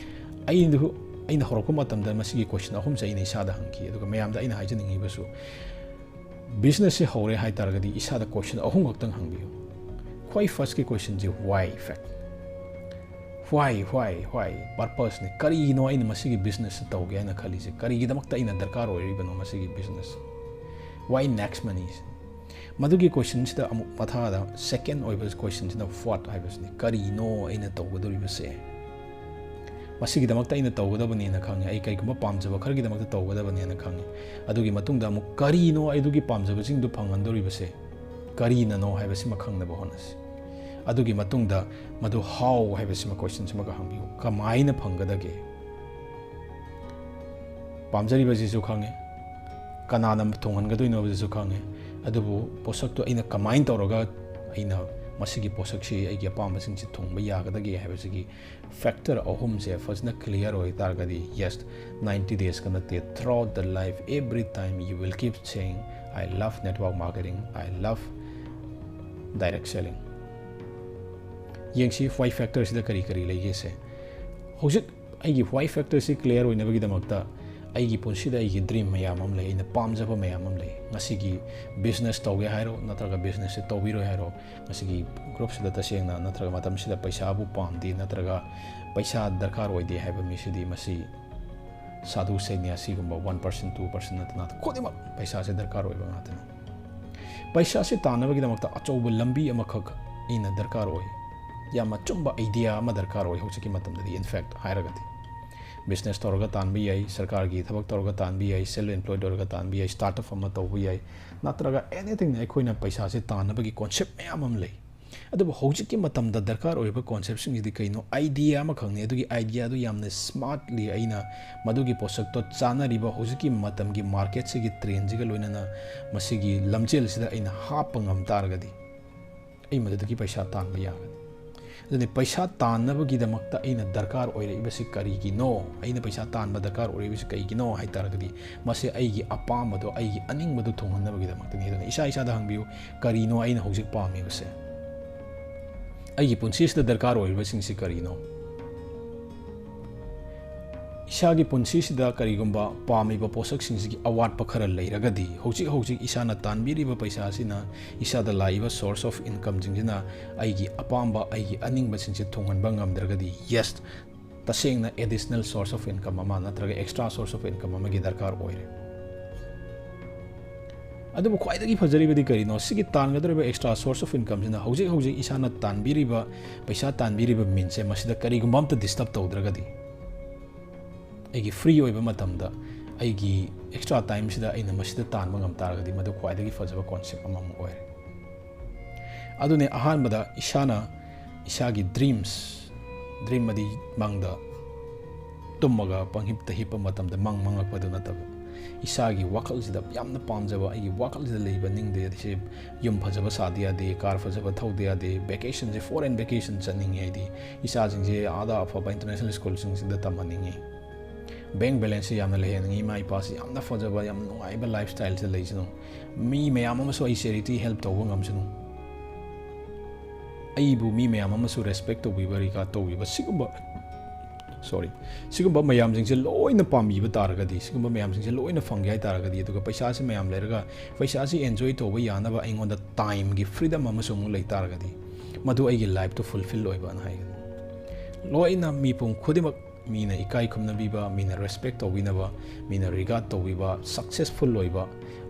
ꯑꯩꯗꯨ ꯑꯩꯅ ꯍꯧꯔꯛꯄ ꯃꯇꯝꯗ ꯃꯁꯤꯒꯤ question ꯑꯍꯨꯝꯁꯦ ꯑꯩꯅ ꯏꯁꯥꯗ ꯍꯪꯈꯤ꯫ ꯑꯗꯨꯒ ꯃꯌꯥꯝꯗ ꯑꯩꯅ ꯍꯥꯏꯖꯅꯤꯡꯉꯤꯕꯁꯨ, businessꯁꯦ ꯍꯧꯔꯦ ꯍꯥꯏ ꯇꯥꯔꯒꯗꯤ ꯏꯁꯥꯗ question ꯑꯍꯨꯝ ꯈꯛꯇꯪ ꯍꯪꯕꯤꯌꯨ꯫ ꯈ꯭ꯋꯥꯏ firstꯀꯤ questionꯁꯦ why fact꯫ Why, why, why? Purposeꯅꯤ꯫ ꯀꯔꯤꯒꯤꯅꯣ ꯑꯩꯅ ꯃꯁꯤꯒꯤ businessꯁꯦ ꯇꯧꯒꯦ ꯍꯥꯏꯅ ꯈꯜꯂꯤꯁꯦ? ꯀꯔꯤꯒꯤꯗꯃꯛꯇ ꯑꯩꯅ ꯗꯔꯀꯥꯔ ꯑꯣꯏꯔꯤꯕꯅꯣ ꯃꯁꯤꯒꯤ business? Why next money? ꯃꯗꯨꯒꯤ questionꯁꯤꯗ ꯑꯃꯨꯛ ꯃꯊꯥꯗ second ꯑꯣꯏꯕ questionꯁꯤꯅ what ꯍꯥꯏꯕꯁꯤꯅꯤ꯫ ꯀꯔꯤꯅꯣ ꯑꯩꯅ ꯇꯧꯒꯗꯧꯔꯤꯕꯁꯦ? ꯃꯁꯤꯒꯤꯗꯃꯛꯇ ꯑꯩꯅ ꯇꯧꯒꯗꯕꯅꯦꯅ ꯈꯪꯉꯦ, ꯑꯩ ꯀꯔꯤꯒꯨꯝꯕ ꯄꯥꯝꯖꯕ ꯈꯔꯒꯤꯗꯃꯛꯇ ꯇꯧꯒꯗꯕꯅꯦꯅ ꯈꯪꯉꯦ꯫ ꯑꯗꯨꯒꯤ ꯃꯇꯨꯡꯗ ꯑꯃꯨꯛ ꯀꯔꯤꯅꯣ ꯑꯩ ꯑꯗꯨꯒꯤ ꯄꯥꯝꯖꯕꯁꯤꯡꯗꯨ ꯐꯪꯍꯟꯗꯧꯔꯤꯕꯁꯦ? ꯀꯔꯤꯅꯅꯣ ꯍꯥꯏꯕꯁꯤꯃ ꯈꯪꯅꯕ ꯍꯣꯠꯅꯁꯤ꯫ ꯑꯗꯨꯒꯤ ꯃꯇꯨꯡꯗ ꯃꯗꯨ how ꯍꯥꯏꯕꯁꯤꯃ questionꯁꯤꯃꯒ ꯍꯪꯕꯤꯌꯨ꯫ ꯀꯃꯥꯏꯅ ꯐꯪꯒꯗꯒꯦ? ꯄꯥꯝꯖꯔꯤꯕꯁꯤꯁꯨ ꯈꯪꯉꯦ, ꯀꯅꯥꯅ ꯊꯨꯡꯍꯟꯒꯗꯣꯏꯅꯣ ꯍꯥꯏꯕꯁꯤꯁꯨ ꯈꯪꯉꯦ꯫ ꯑꯗꯨꯕꯨ ꯄꯣꯠꯁꯛꯇꯣ ꯑꯩꯅ ꯀꯃꯥꯏꯅ ꯇꯧꯔꯒ ꯑꯩꯅ ꯃꯁꯤꯒꯤ ꯄꯣꯠꯁꯛꯁꯤ ꯑꯩꯒꯤ ꯑꯄꯥꯝꯕꯁꯤꯡꯁꯤ ꯊꯨꯡꯕ ꯌꯥꯒꯗꯒꯦ ꯍꯥꯏꯕꯁꯤꯒꯤ factor ꯑꯍꯨꯝꯁꯦ ꯐꯖꯅ clear ꯑꯣꯏ ꯇꯥꯔꯒꯗꯤ, yes, ninety daysꯀ ꯅꯠꯇꯦ, throughout the life, every time you will keep saying, "I love network marketing, I love direct selling." ꯌꯦꯡꯁꯤ why factorꯁꯤꯗ ꯀꯔꯤ ꯀꯔꯤ ꯂꯩꯒꯦꯁꯦ꯫ ꯍꯧꯖꯤꯛ ꯑꯩꯒꯤ why factorꯁꯤ clear ꯑꯣꯏꯅꯕꯒꯤꯗꯃꯛꯇ ꯑꯩꯒꯤ ꯄꯨꯟꯁꯤꯗ ꯑꯩꯒꯤ dream ꯃꯌꯥꯝ ꯑꯃ ꯂꯩ, ꯑꯩꯅ ꯄꯥꯝꯖꯕ ꯃꯌꯥꯝ ꯑꯃ ꯂꯩ꯫ ꯉꯁꯤꯒꯤ business ꯇꯧꯒꯦ ꯍꯥꯏꯔꯣ, ꯅꯠꯇ꯭ꯔꯒ businessꯁꯦ ꯇꯧꯕꯤꯔꯣꯏ ꯍꯥꯏꯔꯣ, ꯃꯁꯤꯒꯤ groupꯁꯤꯗ ꯇꯁꯦꯡꯅ ꯅꯠꯇ꯭ꯔꯒ ꯃꯇꯝꯁꯤꯗ ꯄꯩꯁꯥꯕꯨ ꯄꯥꯝꯗꯦ ꯅꯠꯇ꯭ꯔꯒ ꯄꯩꯁꯥ ꯗꯔꯀꯥꯔ ꯑꯣꯏꯗꯦ ꯍꯥꯏꯕ ꯃꯤꯁꯤꯗꯤ ꯃꯁꯤ ꯁꯥꯙꯨ ꯁꯟꯌꯥꯁꯤꯒꯨꯝꯕ one percent, two percent ꯅꯠꯇꯅ ꯈꯨꯗꯤꯡꯃꯛ ꯄꯩꯁꯥꯁꯦ ꯗꯔꯀꯥꯔ ꯑꯣꯏꯕ ꯉꯥꯛꯇꯅꯤ꯫ ꯄꯩꯁꯥꯁꯦ ꯇꯥꯟꯅꯕꯒꯤꯗꯃꯛꯇ ꯑꯆꯧꯕ ꯂꯝꯕꯤ ꯑꯃꯈꯛ ꯑꯩꯅ ꯗꯔꯀꯥꯔ ꯑꯣꯏ, ꯌꯥꯝ ꯑꯆꯨꯝꯕ idea ꯑꯃ ꯗꯔꯀꯥꯔ ꯑꯣꯏ ꯍꯧꯖꯤꯛꯀꯤ ꯃꯇꯝꯗꯗꯤ꯫ In fact ꯍꯥꯏꯔꯒꯗꯤ business ꯇꯧꯔꯒ ꯇꯥꯟꯕ ꯌꯥꯏ, ꯁꯔꯀꯥꯔꯒꯤ ꯊꯕꯛ ꯇꯧꯔꯒ ꯇꯥꯟꯕ ꯌꯥꯏ, self employed ꯑꯣꯏꯔꯒ ꯇꯥꯟꯕ ꯌꯥꯏ, startup ꯑꯃ ꯇꯧꯕ ꯌꯥꯏ, ꯅꯠꯇ꯭ꯔꯒ anything ꯑꯩꯈꯣꯏꯅ ꯄꯩꯁꯥꯁꯦ ꯇꯥꯟꯅꯕꯒꯤ concept ꯃꯌꯥꯝ ꯑꯃ ꯂꯩ꯫ ꯑꯗꯨꯕꯨ ꯍꯧꯖꯤꯛꯀꯤ ꯃꯇꯝꯗ ꯗꯔꯀꯥꯔ ꯑꯣꯏꯔꯤꯕ conceptꯁꯤꯡꯁꯤꯗꯤ ꯀꯩꯅꯣ? Idea ꯑꯃꯈꯛꯅꯤ꯫ ꯑꯗꯨꯒꯤ ideaꯗꯨ ꯌꯥꯝꯅ smartly ꯑꯩꯅ ꯃꯗꯨꯒꯤ ꯄꯣꯠꯁꯛꯇꯣ ꯆꯥꯅꯔꯤꯕ ꯍꯧꯖꯤꯛꯀꯤ ꯃꯇꯝꯒꯤ marketꯁꯤꯒꯤ trendꯁꯤꯒ ꯂꯣꯏꯅꯅ ꯃꯁꯤꯒꯤ ꯂꯝꯖꯦꯜꯁꯤꯗ ꯑꯩꯅ ꯍꯥꯞꯄ ꯉꯝ ꯇꯥꯔꯒꯗꯤ ꯑꯩ ꯃꯗꯨꯗꯒꯤ ꯄꯩꯁꯥ ꯇꯥꯟꯕ ꯌꯥꯒꯅꯤ꯫ ꯑꯗꯨꯅꯤ ꯄꯩꯁꯥ ꯇꯥꯟꯅꯕꯒꯤꯗꯃꯛꯇ ꯑꯩꯅ ꯗꯔꯀꯥꯔ ꯑꯣꯏꯔꯛꯏꯕꯁꯤ ꯀꯔꯤꯒꯤꯅꯣ? ꯑꯩꯅ ꯄꯩꯁꯥ ꯇꯥꯟꯕ ꯗꯔꯀꯥꯔ ꯑꯣꯏꯔꯛꯏꯕꯁꯤ ꯀꯩꯒꯤꯅꯣ ꯍꯥꯏ ꯇꯥꯔꯒꯗꯤ ꯃꯁꯤ ꯑꯩꯒꯤ ꯑꯄꯥꯝꯕꯗꯣ, ꯑꯩꯒꯤ ꯑꯅꯤꯡꯕꯗꯣ ꯊꯨꯡꯍꯟꯅꯕꯒꯤꯗꯃꯛꯇꯅꯤ꯫ ꯑꯗꯨꯅ ꯏꯁꯥ ꯏꯁꯥꯗ ꯍꯪꯕꯤꯌꯨ, ꯀꯔꯤꯅꯣ ꯑꯩꯅ ꯍꯧꯖꯤꯛ ꯄꯥꯝꯃꯤꯕꯁꯦ? ꯑꯩꯒꯤ ꯄꯨꯟꯁꯤꯁꯤꯗ ꯗꯔꯀꯥꯔ ꯑꯣꯏꯔꯤꯕꯁꯤꯡꯁꯤ ꯀꯔꯤꯅꯣ? ꯏꯁꯥꯒꯤ ꯄꯨꯟꯁꯤꯁꯤꯗ ꯀꯔꯤꯒꯨꯝꯕ ꯄꯥꯝꯃꯤꯕ ꯄꯣꯠꯁꯛꯁꯤꯡꯁꯤꯒꯤ ꯑꯋꯥꯠꯄ ꯈꯔ ꯂꯩꯔꯒꯗꯤ, ꯍꯧꯖꯤꯛ ꯍꯧꯖꯤꯛ ꯏꯁꯥꯅ ꯇꯥꯟꯕꯤꯔꯤꯕ ꯄꯩꯁꯥꯁꯤꯅ, ꯏꯁꯥꯗ ꯂꯥꯛꯏꯕ source of incomeꯁꯤꯡꯁꯤꯅ ꯑꯩꯒꯤ ꯑꯄꯥꯝꯕ, ꯑꯩꯒꯤ ꯑꯅꯤꯡꯕꯁꯤꯡꯁꯦ ꯊꯨꯡꯍꯟꯕ ꯉꯝꯗ꯭ꯔꯒꯗꯤ, yes, ꯇꯁꯦꯡꯅ additional source of income ꯑꯃ ꯅꯠꯇ꯭ꯔꯒ extra source of income ꯑꯃꯒꯤ ꯗꯔꯀꯥꯔ ꯑꯣꯏꯔꯦ꯫ ꯑꯗꯨꯕꯨ ꯈ꯭ꯋꯥꯏꯗꯒꯤ ꯐꯖꯔꯤꯕꯗꯤ ꯀꯔꯤꯅꯣ? ꯁꯤꯒꯤ ꯇꯥꯟꯒꯗꯧꯔꯤꯕ extra source of incomeꯁꯤꯅ ꯍꯧꯖꯤꯛ ꯍꯧꯖꯤꯛ ꯏꯁꯥꯅ ꯇꯥꯟꯕꯤꯔꯤꯕ, ꯄꯩꯁꯥ ꯇꯥꯟꯕꯤꯔꯤꯕ meansꯁꯦ ꯃꯁꯤꯗ ꯀꯔꯤꯒꯨꯝꯕ ꯑꯝꯇ disturb ꯇꯧꯗ꯭ꯔꯒꯗꯤ, ꯑꯩꯒꯤ free ꯑꯣꯏꯕ ꯃꯇꯝꯗ ꯑꯩꯒꯤ extra timeꯁꯤꯗ ꯑꯩꯅ ꯃꯁꯤꯗ ꯇꯥꯟꯕ ꯉꯝ ꯇꯥꯔꯒꯗꯤ, ꯃꯗꯨ ꯈ꯭ꯋꯥꯏꯗꯒꯤ ꯐꯖꯕ concept ꯑꯃꯃꯨꯛ ꯑꯣꯏꯔꯦ꯫ ꯑꯗꯨꯅꯦ, ꯑꯍꯥꯟꯕꯗ ꯏꯁꯥꯅ ꯏꯁꯥꯒꯤ dreams, dream ꯑꯗꯤ ꯃꯪꯗ ꯇꯨꯝꯃꯒ ꯄꯪꯍꯤꯞꯇ ꯍꯤꯞꯄ ꯃꯇꯝꯗ ꯃꯪ ꯃꯪꯉꯛꯄꯗꯨ ꯅꯠꯇꯕ, ꯏꯁꯥꯒꯤ ꯋꯥꯈꯜꯁꯤꯗ ꯌꯥꯝꯅ ꯄꯥꯝꯖꯕ, ꯑꯩꯒꯤ ꯋꯥꯈꯜꯁꯤꯗ ꯂꯩꯕ ꯅꯤꯡꯗꯦ, ꯑꯩꯁꯦ ꯌꯨꯝ ꯐꯖꯕ ꯁꯥꯗ ꯌꯥꯗꯦ, car ꯐꯖꯕ ꯊꯧꯗ ꯌꯥꯗꯦ, vacationꯁꯦ foreign vacation ꯆꯠꯅꯤꯡꯉꯦ, ꯍꯥꯏꯗꯤ ꯏꯆꯥꯁꯤꯡꯁꯦ ꯑꯥꯗ ꯑꯐꯕ international schoolꯁꯤꯡꯁꯤꯗ ꯇꯝꯍꯟꯅꯤꯡꯉꯤ, bank balanceꯁꯦ ꯌꯥꯝꯅ ꯂꯩꯍꯟꯅꯤꯡꯉꯤ, ꯏꯃꯥ ꯏꯄꯥꯁꯤ ꯌꯥꯝꯅ ꯐꯖꯕ, ꯌꯥꯝ ꯅꯨꯡꯉꯥꯏꯕ lifestyleꯁꯤꯗ ꯂꯩꯁꯅꯨ, ꯃꯤ ꯃꯌꯥꯝ ꯑꯃꯁꯨ ꯑꯩ charity help ꯇꯧꯕ ꯉꯝꯁꯅꯨ, ꯑꯩꯕꯨ ꯃꯤ ꯃꯌꯥꯝ ꯑꯃꯁꯨ respect ꯇꯧꯕꯤꯕ, regard ꯇꯧꯕꯤꯕ, ꯁꯤꯒꯨꯝꯕ, sorry, ꯁꯤꯒꯨꯝꯕ ꯃꯌꯥꯝꯁꯤꯡꯁꯦ ꯂꯣꯏꯅ ꯄꯥꯝꯕꯤꯕ ꯇꯥꯔꯒꯗꯤ, ꯁꯤꯒꯨꯝꯕ ꯃꯌꯥꯝꯁꯤꯡꯁꯦ ꯂꯣꯏꯅ ꯐꯪꯒꯦ ꯍꯥꯏ ꯇꯥꯔꯒꯗꯤ, ꯑꯗꯨꯒ ꯄꯩꯁꯥꯁꯤ ꯃꯌꯥꯝ ꯂꯩꯔꯒ ꯄꯩꯁꯥꯁꯤ enjoy ꯇꯧꯕ ꯌꯥꯅꯕ ꯑꯩꯉꯣꯟꯗ timeꯒꯤ freedom ꯑꯃꯁꯨ ꯑꯃꯨꯛ ꯂꯩ ꯇꯥꯔꯒꯗꯤ, ꯃꯗꯨ ꯑꯩꯒꯤ lifeꯇꯨ fulfil ꯑꯣꯏꯕꯅ ꯍꯥꯏꯒꯅꯤ꯫ ꯂꯣꯏꯅ ꯃꯤꯄꯨꯝ ꯈꯨꯗꯤꯡꯃꯛ ꯃꯤꯅ ꯏꯀꯥꯏ ꯈꯨꯝꯅꯕꯤꯕ, ꯃꯤꯅ respect ꯇꯧꯕꯤꯅꯕ, ꯃꯤꯅ regard ꯇꯧꯕꯤꯕ, successful ꯑꯣꯏꯕ,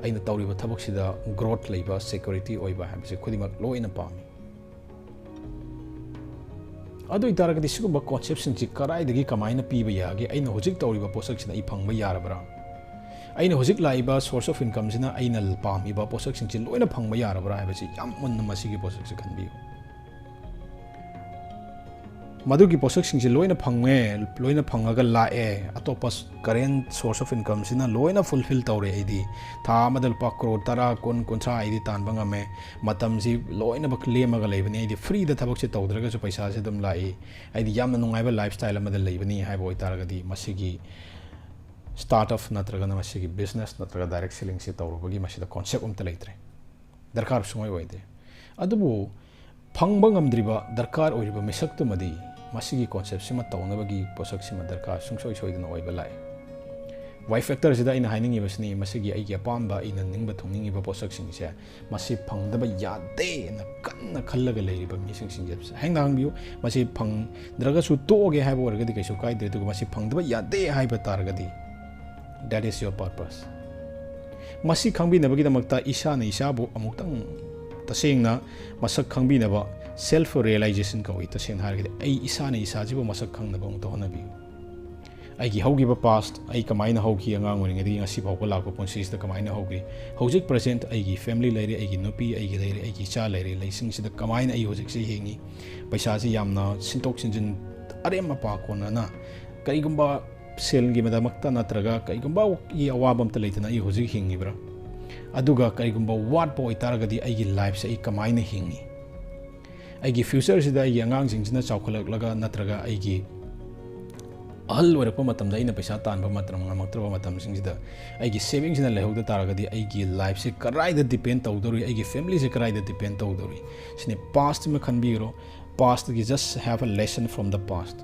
ꯑꯩꯅ ꯇꯧꯔꯤꯕ ꯊꯕꯛꯁꯤꯗ growth ꯂꯩꯕ, security ꯑꯣꯏꯕ ꯍꯥꯏꯕꯁꯦ ꯈꯨꯗꯤꯡꯃꯛ ꯂꯣꯏꯅ ꯄꯥꯝꯃꯤ꯫ ꯑꯗꯨ ꯑꯣꯏꯇꯥꯔꯒꯗꯤ ꯁꯤꯒꯨꯝꯕ conceptꯁꯤꯡꯁꯤ ꯀꯗꯥꯏꯗꯒꯤ ꯀꯃꯥꯏꯅ ꯄꯤꯕ ꯌꯥꯒꯦ? ꯑꯩꯅ ꯍꯧꯖꯤꯛ ꯇꯧꯔꯤꯕ ꯄꯣꯠꯁꯛꯁꯤꯅ ꯑꯩ ꯐꯪꯕ ꯌꯥꯔꯕ꯭ꯔꯥ? ꯑꯩꯅ ꯍꯧꯖꯤꯛ ꯂꯥꯛꯏꯕ source of incomeꯁꯤꯅ ꯑꯩꯅ ꯄꯥꯝꯃꯤꯕ ꯄꯣꯠꯁꯛꯁꯤꯡꯁꯤ ꯂꯣꯏꯅ ꯐꯪꯕ ꯌꯥꯔꯕ꯭ꯔꯥ ꯍꯥꯏꯕꯁꯤ ꯌꯥꯝ ꯃꯨꯟꯅ ꯃꯁꯤꯒꯤ ꯄꯣꯠꯁꯛꯁꯤ ꯈꯟꯕꯤꯌꯨ꯫ ꯃꯗꯨꯒꯤ ꯄꯣꯠꯁꯛꯁꯤꯡꯁꯤ ꯂꯣꯏꯅ ꯐꯪꯉꯦ, ꯂꯣꯏꯅ ꯐꯪꯉꯒ ꯂꯥꯛꯑꯦ, ꯑꯇꯣꯞꯄ current source of incomeꯁꯤꯅ ꯂꯣꯏꯅ fulfil ꯇꯧꯔꯦ꯫ ꯑꯩꯗꯤ ꯊꯥ ꯑꯃꯗ ꯂꯨꯄꯥ ꯀ꯭ꯔꯣꯔ ꯇꯔꯥ, ꯀꯨꯟ, ꯀꯨꯟꯊ꯭ꯔꯥ ꯑꯩꯗꯤ ꯇꯥꯟꯕ ꯉꯝꯃꯦ꯫ ꯃꯇꯝꯁꯤ ꯂꯣꯏꯅꯃꯛ ꯂꯦꯝꯃꯒ ꯂꯩꯕꯅꯤ꯫ ꯑꯩꯗꯤ freeꯗ ꯊꯕꯛꯁꯦ ꯇꯧꯗ꯭ꯔꯒꯁꯨ ꯄꯩꯁꯥꯁꯦ ꯑꯗꯨꯝ ꯂꯥꯛꯏ꯫ ꯑꯩꯗꯤ ꯌꯥꯝꯅ ꯅꯨꯡꯉꯥꯏꯕ lifestyle ꯑꯃꯗ ꯂꯩꯕꯅꯤ ꯍꯥꯏꯕ ꯑꯣꯏꯇꯥꯔꯒꯗꯤ, ꯃꯁꯤꯒꯤ start up ꯅꯠꯇ꯭ꯔꯒꯅ ꯃꯁꯤꯒꯤ business ꯅꯠꯇ꯭ꯔꯒ direct sellingꯁꯦ ꯇꯧꯔꯨꯕꯒꯤ ꯃꯁꯤꯗ concept ꯑꯝꯇ ꯂꯩꯇ꯭ꯔꯦ, ꯗꯔꯀꯥꯔ ꯁꯨꯡꯑꯣꯏ ꯑꯣꯏꯗꯦ꯫ ꯑꯗꯨꯕꯨ ꯐꯪꯕ ꯉꯝꯗ꯭ꯔꯤꯕ, ꯗꯔꯀꯥꯔ ꯑꯣꯏꯔꯤꯕ ꯃꯤꯁꯛꯇꯨꯃꯗꯤ ꯃꯁꯤꯒꯤ ꯀꯣꯟꯁꯦꯞꯁꯤꯃ ꯇꯧꯅꯕꯒꯤ ꯄꯣꯠꯁꯛꯁꯤꯃ ꯗꯔꯀꯥꯔ ꯁꯨꯡꯁꯣꯏ ꯁꯣꯏꯗꯅ ꯑꯣꯏꯕ ꯂꯥꯛꯑꯦ꯫ ꯋꯥꯏ ꯐꯦꯛꯇꯔꯁꯤꯗ ꯑꯩꯅ ꯍꯥꯏꯅꯤꯡꯉꯤꯕꯁꯤꯅꯤ, ꯃꯁꯤꯒꯤ ꯑꯩꯒꯤ ꯑꯄꯥꯝꯕ, ꯑꯩꯅ ꯅꯤꯡꯕ ꯊꯨꯡꯅꯤꯡꯉꯤꯕ ꯄꯣꯠꯁꯛꯁꯤꯡꯁꯦ ꯃꯁꯤ ꯐꯪꯗꯕ ꯌꯥꯗꯦꯅ ꯀꯟꯅ ꯈꯜꯂꯒ ꯂꯩꯔꯤꯕ ꯃꯤꯁꯤꯡꯁꯤꯡꯁꯦ ꯍꯌꯦꯡ ꯍꯪꯕꯤꯌꯨ꯫ ꯃꯁꯤ ꯐꯪꯗ꯭ꯔꯒꯁꯨ ꯇꯣꯛꯑꯒꯦ ꯍꯥꯏꯕ ꯑꯣꯏꯔꯒꯗꯤ ꯀꯩꯁꯨ ꯀꯥꯏꯗ꯭ꯔꯦ, ꯑꯗꯨꯒ ꯃꯁꯤ ꯐꯪꯗꯕ ꯌꯥꯗꯦ ꯍꯥꯏꯕ ꯇꯥꯔꯒꯗꯤ, that is your purpose꯫ ꯃꯁꯤ ꯈꯪꯕꯤꯅꯕꯒꯤꯗꯃꯛꯇ ꯏꯁꯥꯅ ꯏꯁꯥꯕꯨ ꯑꯃꯨꯛꯇꯪ ꯇꯁꯦꯡꯅ ꯃꯁꯛ ꯈꯪꯕꯤꯅꯕ self realization ꯀꯧꯏ꯫ ꯇꯁꯦꯡꯅ ꯍꯥꯏꯔꯒꯗꯤ ꯑꯩ ꯏꯁꯥꯅ ꯏꯁꯥꯁꯤꯕꯨ ꯃꯁꯛ ꯈꯪꯅꯕ ꯑꯃꯨꯛꯇ ꯍꯣꯠꯅꯕꯤꯌꯨ꯫ ꯑꯩꯒꯤ ꯍꯧꯈꯤꯕ past, ꯑꯩ ꯀꯃꯥꯏꯅ ꯍꯧꯈꯤ, ꯑꯉꯥꯡ ꯑꯣꯏꯔꯤꯉꯩꯗꯒꯤ ꯉꯁꯤ ꯐꯥꯎꯕ ꯂꯥꯛꯄ ꯄꯨꯟꯁꯤꯁꯤꯗ ꯀꯃꯥꯏꯅ ꯍꯧꯈꯤ, ꯍꯧꯖꯤꯛ present ꯑꯩꯒꯤ family ꯂꯩꯔꯦ, ꯑꯩꯒꯤ ꯅꯨꯄꯤ ꯑꯩꯒꯤ ꯂꯩꯔꯦ, ꯑꯩꯒꯤ ꯏꯆꯥ ꯂꯩꯔꯦ, ꯂꯩꯁꯤꯡꯁꯤꯗ ꯀꯃꯥꯏꯅ ꯑꯩ ꯍꯧꯖꯤꯛꯁꯦ ꯍꯤꯡꯉꯤ, ꯄꯩꯁꯥꯁꯤ ꯌꯥꯝꯅ ꯁꯤꯟꯗꯣꯛ ꯁꯤꯟꯖꯤꯟ ꯑꯔꯦꯝ ꯑꯄꯥ ꯀꯣꯟꯅꯅ ꯀꯔꯤꯒꯨꯝꯕ ꯁꯦꯜꯒꯤꯗꯃꯛꯇ ꯅꯠꯇ꯭ꯔꯒ ꯀꯔꯤꯒꯨꯝꯕꯒꯤ ꯑꯋꯥꯕ ꯑꯝꯇ ꯂꯩꯇꯅ ꯑꯩ ꯍꯧꯖꯤꯛ ꯍꯤꯡꯉꯤꯕ꯭ꯔꯥ? ꯑꯗꯨꯒ ꯀꯔꯤꯒꯨꯝꯕ ꯋꯥꯠꯄ ꯑꯣꯏꯇꯥꯔꯒꯗꯤ ꯑꯩꯒꯤ lifeꯁꯦ ꯑꯩ ꯀꯃꯥꯏꯅ ꯍꯤꯡꯉꯤ? ꯑꯩꯒꯤ futureꯁꯤꯗ ꯑꯩꯒꯤ ꯑꯉꯥꯡꯁꯤꯡꯁꯤꯅ ꯆꯥꯎꯈꯠꯂꯛꯂꯒ ꯅꯠꯇ꯭ꯔꯒ ꯑꯩꯒꯤ ꯑꯍꯜ ꯑꯣꯏꯔꯛꯄ ꯃꯇꯝꯗ ꯑꯩꯅ ꯄꯩꯁꯥ ꯇꯥꯟꯕ ꯃꯇꯝ ꯉꯝꯃꯛꯇ꯭ꯔꯕ ꯃꯇꯝꯁꯤꯡꯁꯤꯗ ꯑꯩꯒꯤ savingꯁꯤꯅ ꯂꯩꯍꯧꯗ ꯇꯥꯔꯒꯗꯤ ꯑꯩꯒꯤ lifeꯁꯦ ꯀꯗꯥꯏꯗ depend ꯇꯧꯗꯧꯔꯤ, ꯑꯩꯒꯤ familyꯁꯦ ꯀꯗꯥꯏꯗ depend ꯇꯧꯗꯧꯔꯤ? ꯁꯤꯅꯤ꯫ Pastꯁꯤꯃ ꯈꯟꯕꯤꯈ꯭ꯔꯣ꯫ Pastꯀꯤ just have a lesson from the past꯫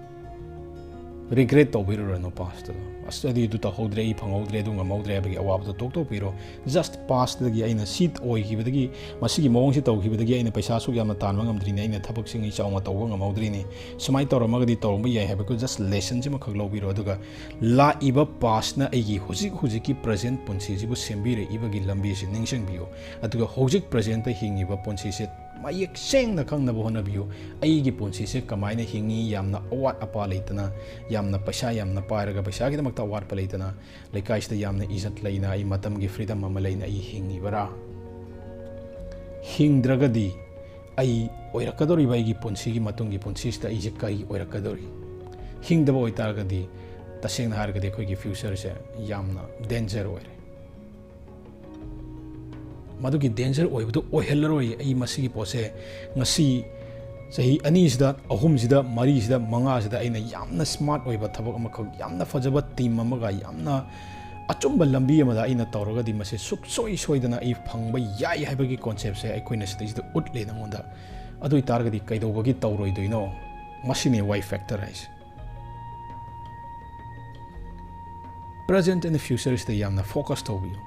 Regret ꯇꯧꯕꯤꯔꯨꯔꯅꯨ pastꯇꯨꯗ, "ꯑꯁ, ꯑꯩꯗꯤ ꯑꯗꯨ ꯇꯧꯍꯧꯗ꯭ꯔꯦ, ꯑꯩ ꯐꯪꯍꯧꯗ꯭ꯔꯦ, ꯑꯗꯨ ꯉꯝꯍꯧꯗ꯭ꯔꯦ" ꯍꯥꯏꯕꯒꯤ ꯑꯋꯥꯕꯗꯣ ꯇꯣꯛꯊꯣꯛꯄꯤꯔꯣ꯫ Just pastꯇꯒꯤ ꯑꯩꯅ ꯁꯤ ꯑꯣꯏꯈꯤꯕꯗꯒꯤ, ꯃꯁꯤꯒꯤ ꯃꯑꯣꯡꯁꯤ ꯇꯧꯈꯤꯕꯗꯒꯤ ꯑꯩꯅ ꯄꯩꯁꯥ ꯑꯁꯨꯛ ꯌꯥꯝꯅ ꯇꯥꯟꯕ ꯉꯝꯗ꯭ꯔꯤꯅꯦ, ꯑꯩꯅ ꯊꯕꯛꯁꯤꯡ ꯆꯥꯎꯅ ꯇꯧꯕ ꯉꯝꯍꯧꯗ꯭ꯔꯤꯅꯦ, ꯁꯨꯃꯥꯏꯅ ꯇꯧꯔꯝꯃꯒꯗꯤ ꯇꯧꯔꯝꯕ ꯌꯥꯏ ꯍꯥꯏꯕꯗꯨ just lessonꯁꯤꯃꯈꯛ ꯂꯧꯕꯤꯔꯣ꯫ ꯑꯗꯨꯒ ꯂꯥꯛꯏꯕ pastꯅ ꯑꯩꯒꯤ ꯍꯧꯖꯤꯛ ꯍꯧꯖꯤꯛꯀꯤ present ꯄꯨꯟꯁꯤꯁꯤꯕꯨ ꯁꯦꯝꯕꯤꯔꯛꯏꯕꯒꯤ ꯂꯝꯕꯤꯁꯤ ꯅꯤꯡꯁꯤꯡꯕꯤꯌꯨ꯫ ꯑꯗꯨꯒ ꯍꯧꯖꯤꯛ presentꯇ ꯍꯤꯡꯉꯤꯕ ꯄꯨꯟꯁꯤꯁꯦ ꯃꯌꯦꯛ ꯁꯦꯡꯅ ꯈꯪꯅꯕ ꯍꯣꯠꯅꯕꯤꯌꯨ꯫ ꯑꯩꯒꯤ ꯄꯨꯟꯁꯤꯁꯦ ꯀꯃꯥꯏꯅ ꯍꯤꯡꯉꯤ? ꯌꯥꯝꯅ ꯑꯋꯥꯠ ꯑꯄꯥ ꯂꯩꯇꯅ, ꯌꯥꯝꯅ ꯄꯩꯁꯥ ꯌꯥꯝꯅ ꯄꯥꯏꯔꯒ ꯄꯩꯁꯥꯒꯤꯗꯃꯛꯇ ꯑꯋꯥꯠꯄ ꯂꯩꯇꯅ, ꯂꯩꯀꯥꯏꯁꯤꯗ ꯌꯥꯝꯅ ꯏꯖꯠ ꯂꯩꯅ, ꯑꯩ ꯃꯇꯝꯒꯤ freedom ꯑꯃ ꯂꯩꯅ ꯑꯩ ꯍꯤꯡꯉꯤꯕꯔꯥ? ꯍꯤꯡꯗ꯭ꯔꯒꯗꯤ ꯑꯩ ꯑꯣꯏꯔꯛꯀꯗꯧꯔꯤꯕ ꯑꯩꯒꯤ ꯄꯨꯟꯁꯤꯒꯤ ꯃꯇꯨꯡꯒꯤ ꯄꯨꯟꯁꯤꯁꯤꯗ ꯑꯩꯁꯦ ꯀꯔꯤ ꯑꯣꯏꯔꯛꯀꯗꯧꯔꯤ? ꯍꯤꯡꯗꯕ ꯑꯣꯏꯇꯥꯔꯒꯗꯤ, ꯇꯁꯦꯡꯅ ꯍꯥꯏꯔꯒꯗꯤ, ꯑꯩꯈꯣꯏꯒꯤ futureꯁꯦ ꯌꯥꯝꯅ danger ꯑꯣꯏꯔꯦ꯫ ꯃꯗꯨꯒꯤ danger ꯑꯣꯏꯕꯗꯨ ꯑꯣꯏꯍꯜꯂꯔꯣꯏ꯫ ꯑꯩ ꯃꯁꯤꯒꯤ ꯄꯣꯠꯁꯦ ꯉꯁꯤ ꯆꯍꯤ ꯑꯅꯤꯁꯤꯗ, ꯑꯍꯨꯝꯁꯤꯗ, ꯃꯔꯤꯁꯤꯗ, ꯃꯉꯥꯁꯤꯗ ꯑꯩꯅ ꯌꯥꯝꯅ smart ꯑꯣꯏꯕ ꯊꯕꯛ ꯑꯃꯈꯛ, ꯌꯥꯝꯅ ꯐꯖꯕ team ꯑꯃꯒ, ꯌꯥꯝꯅ ꯑꯆꯨꯝꯕ ꯂꯝꯕꯤ ꯑꯃꯗ ꯑꯩꯅ ꯇꯧꯔꯒꯗꯤ ꯃꯁꯤ ꯁꯨꯛꯁꯣꯏ ꯁꯣꯏꯗꯅ ꯑꯩ ꯐꯪꯕ ꯌꯥꯏ ꯍꯥꯏꯕꯒꯤ conceptꯁꯦ ꯑꯩꯈꯣꯏꯅ ꯁꯤꯗꯩꯁꯤꯗ ꯎꯠꯂꯦ ꯅꯉꯣꯟꯗ꯫ ꯑꯗꯨ ꯑꯣꯏꯇꯥꯔꯒꯗꯤ ꯀꯩꯗꯧꯕꯒꯤ ꯇꯧꯔꯣꯏꯗꯣꯏꯅꯣ? ꯃꯁꯤꯅꯤ why factor ꯍꯥꯏꯁꯦ꯫ Present and future ꯁꯤꯗ ꯌꯥꯝꯅ focus ꯇꯧꯕꯤꯌꯨ꯫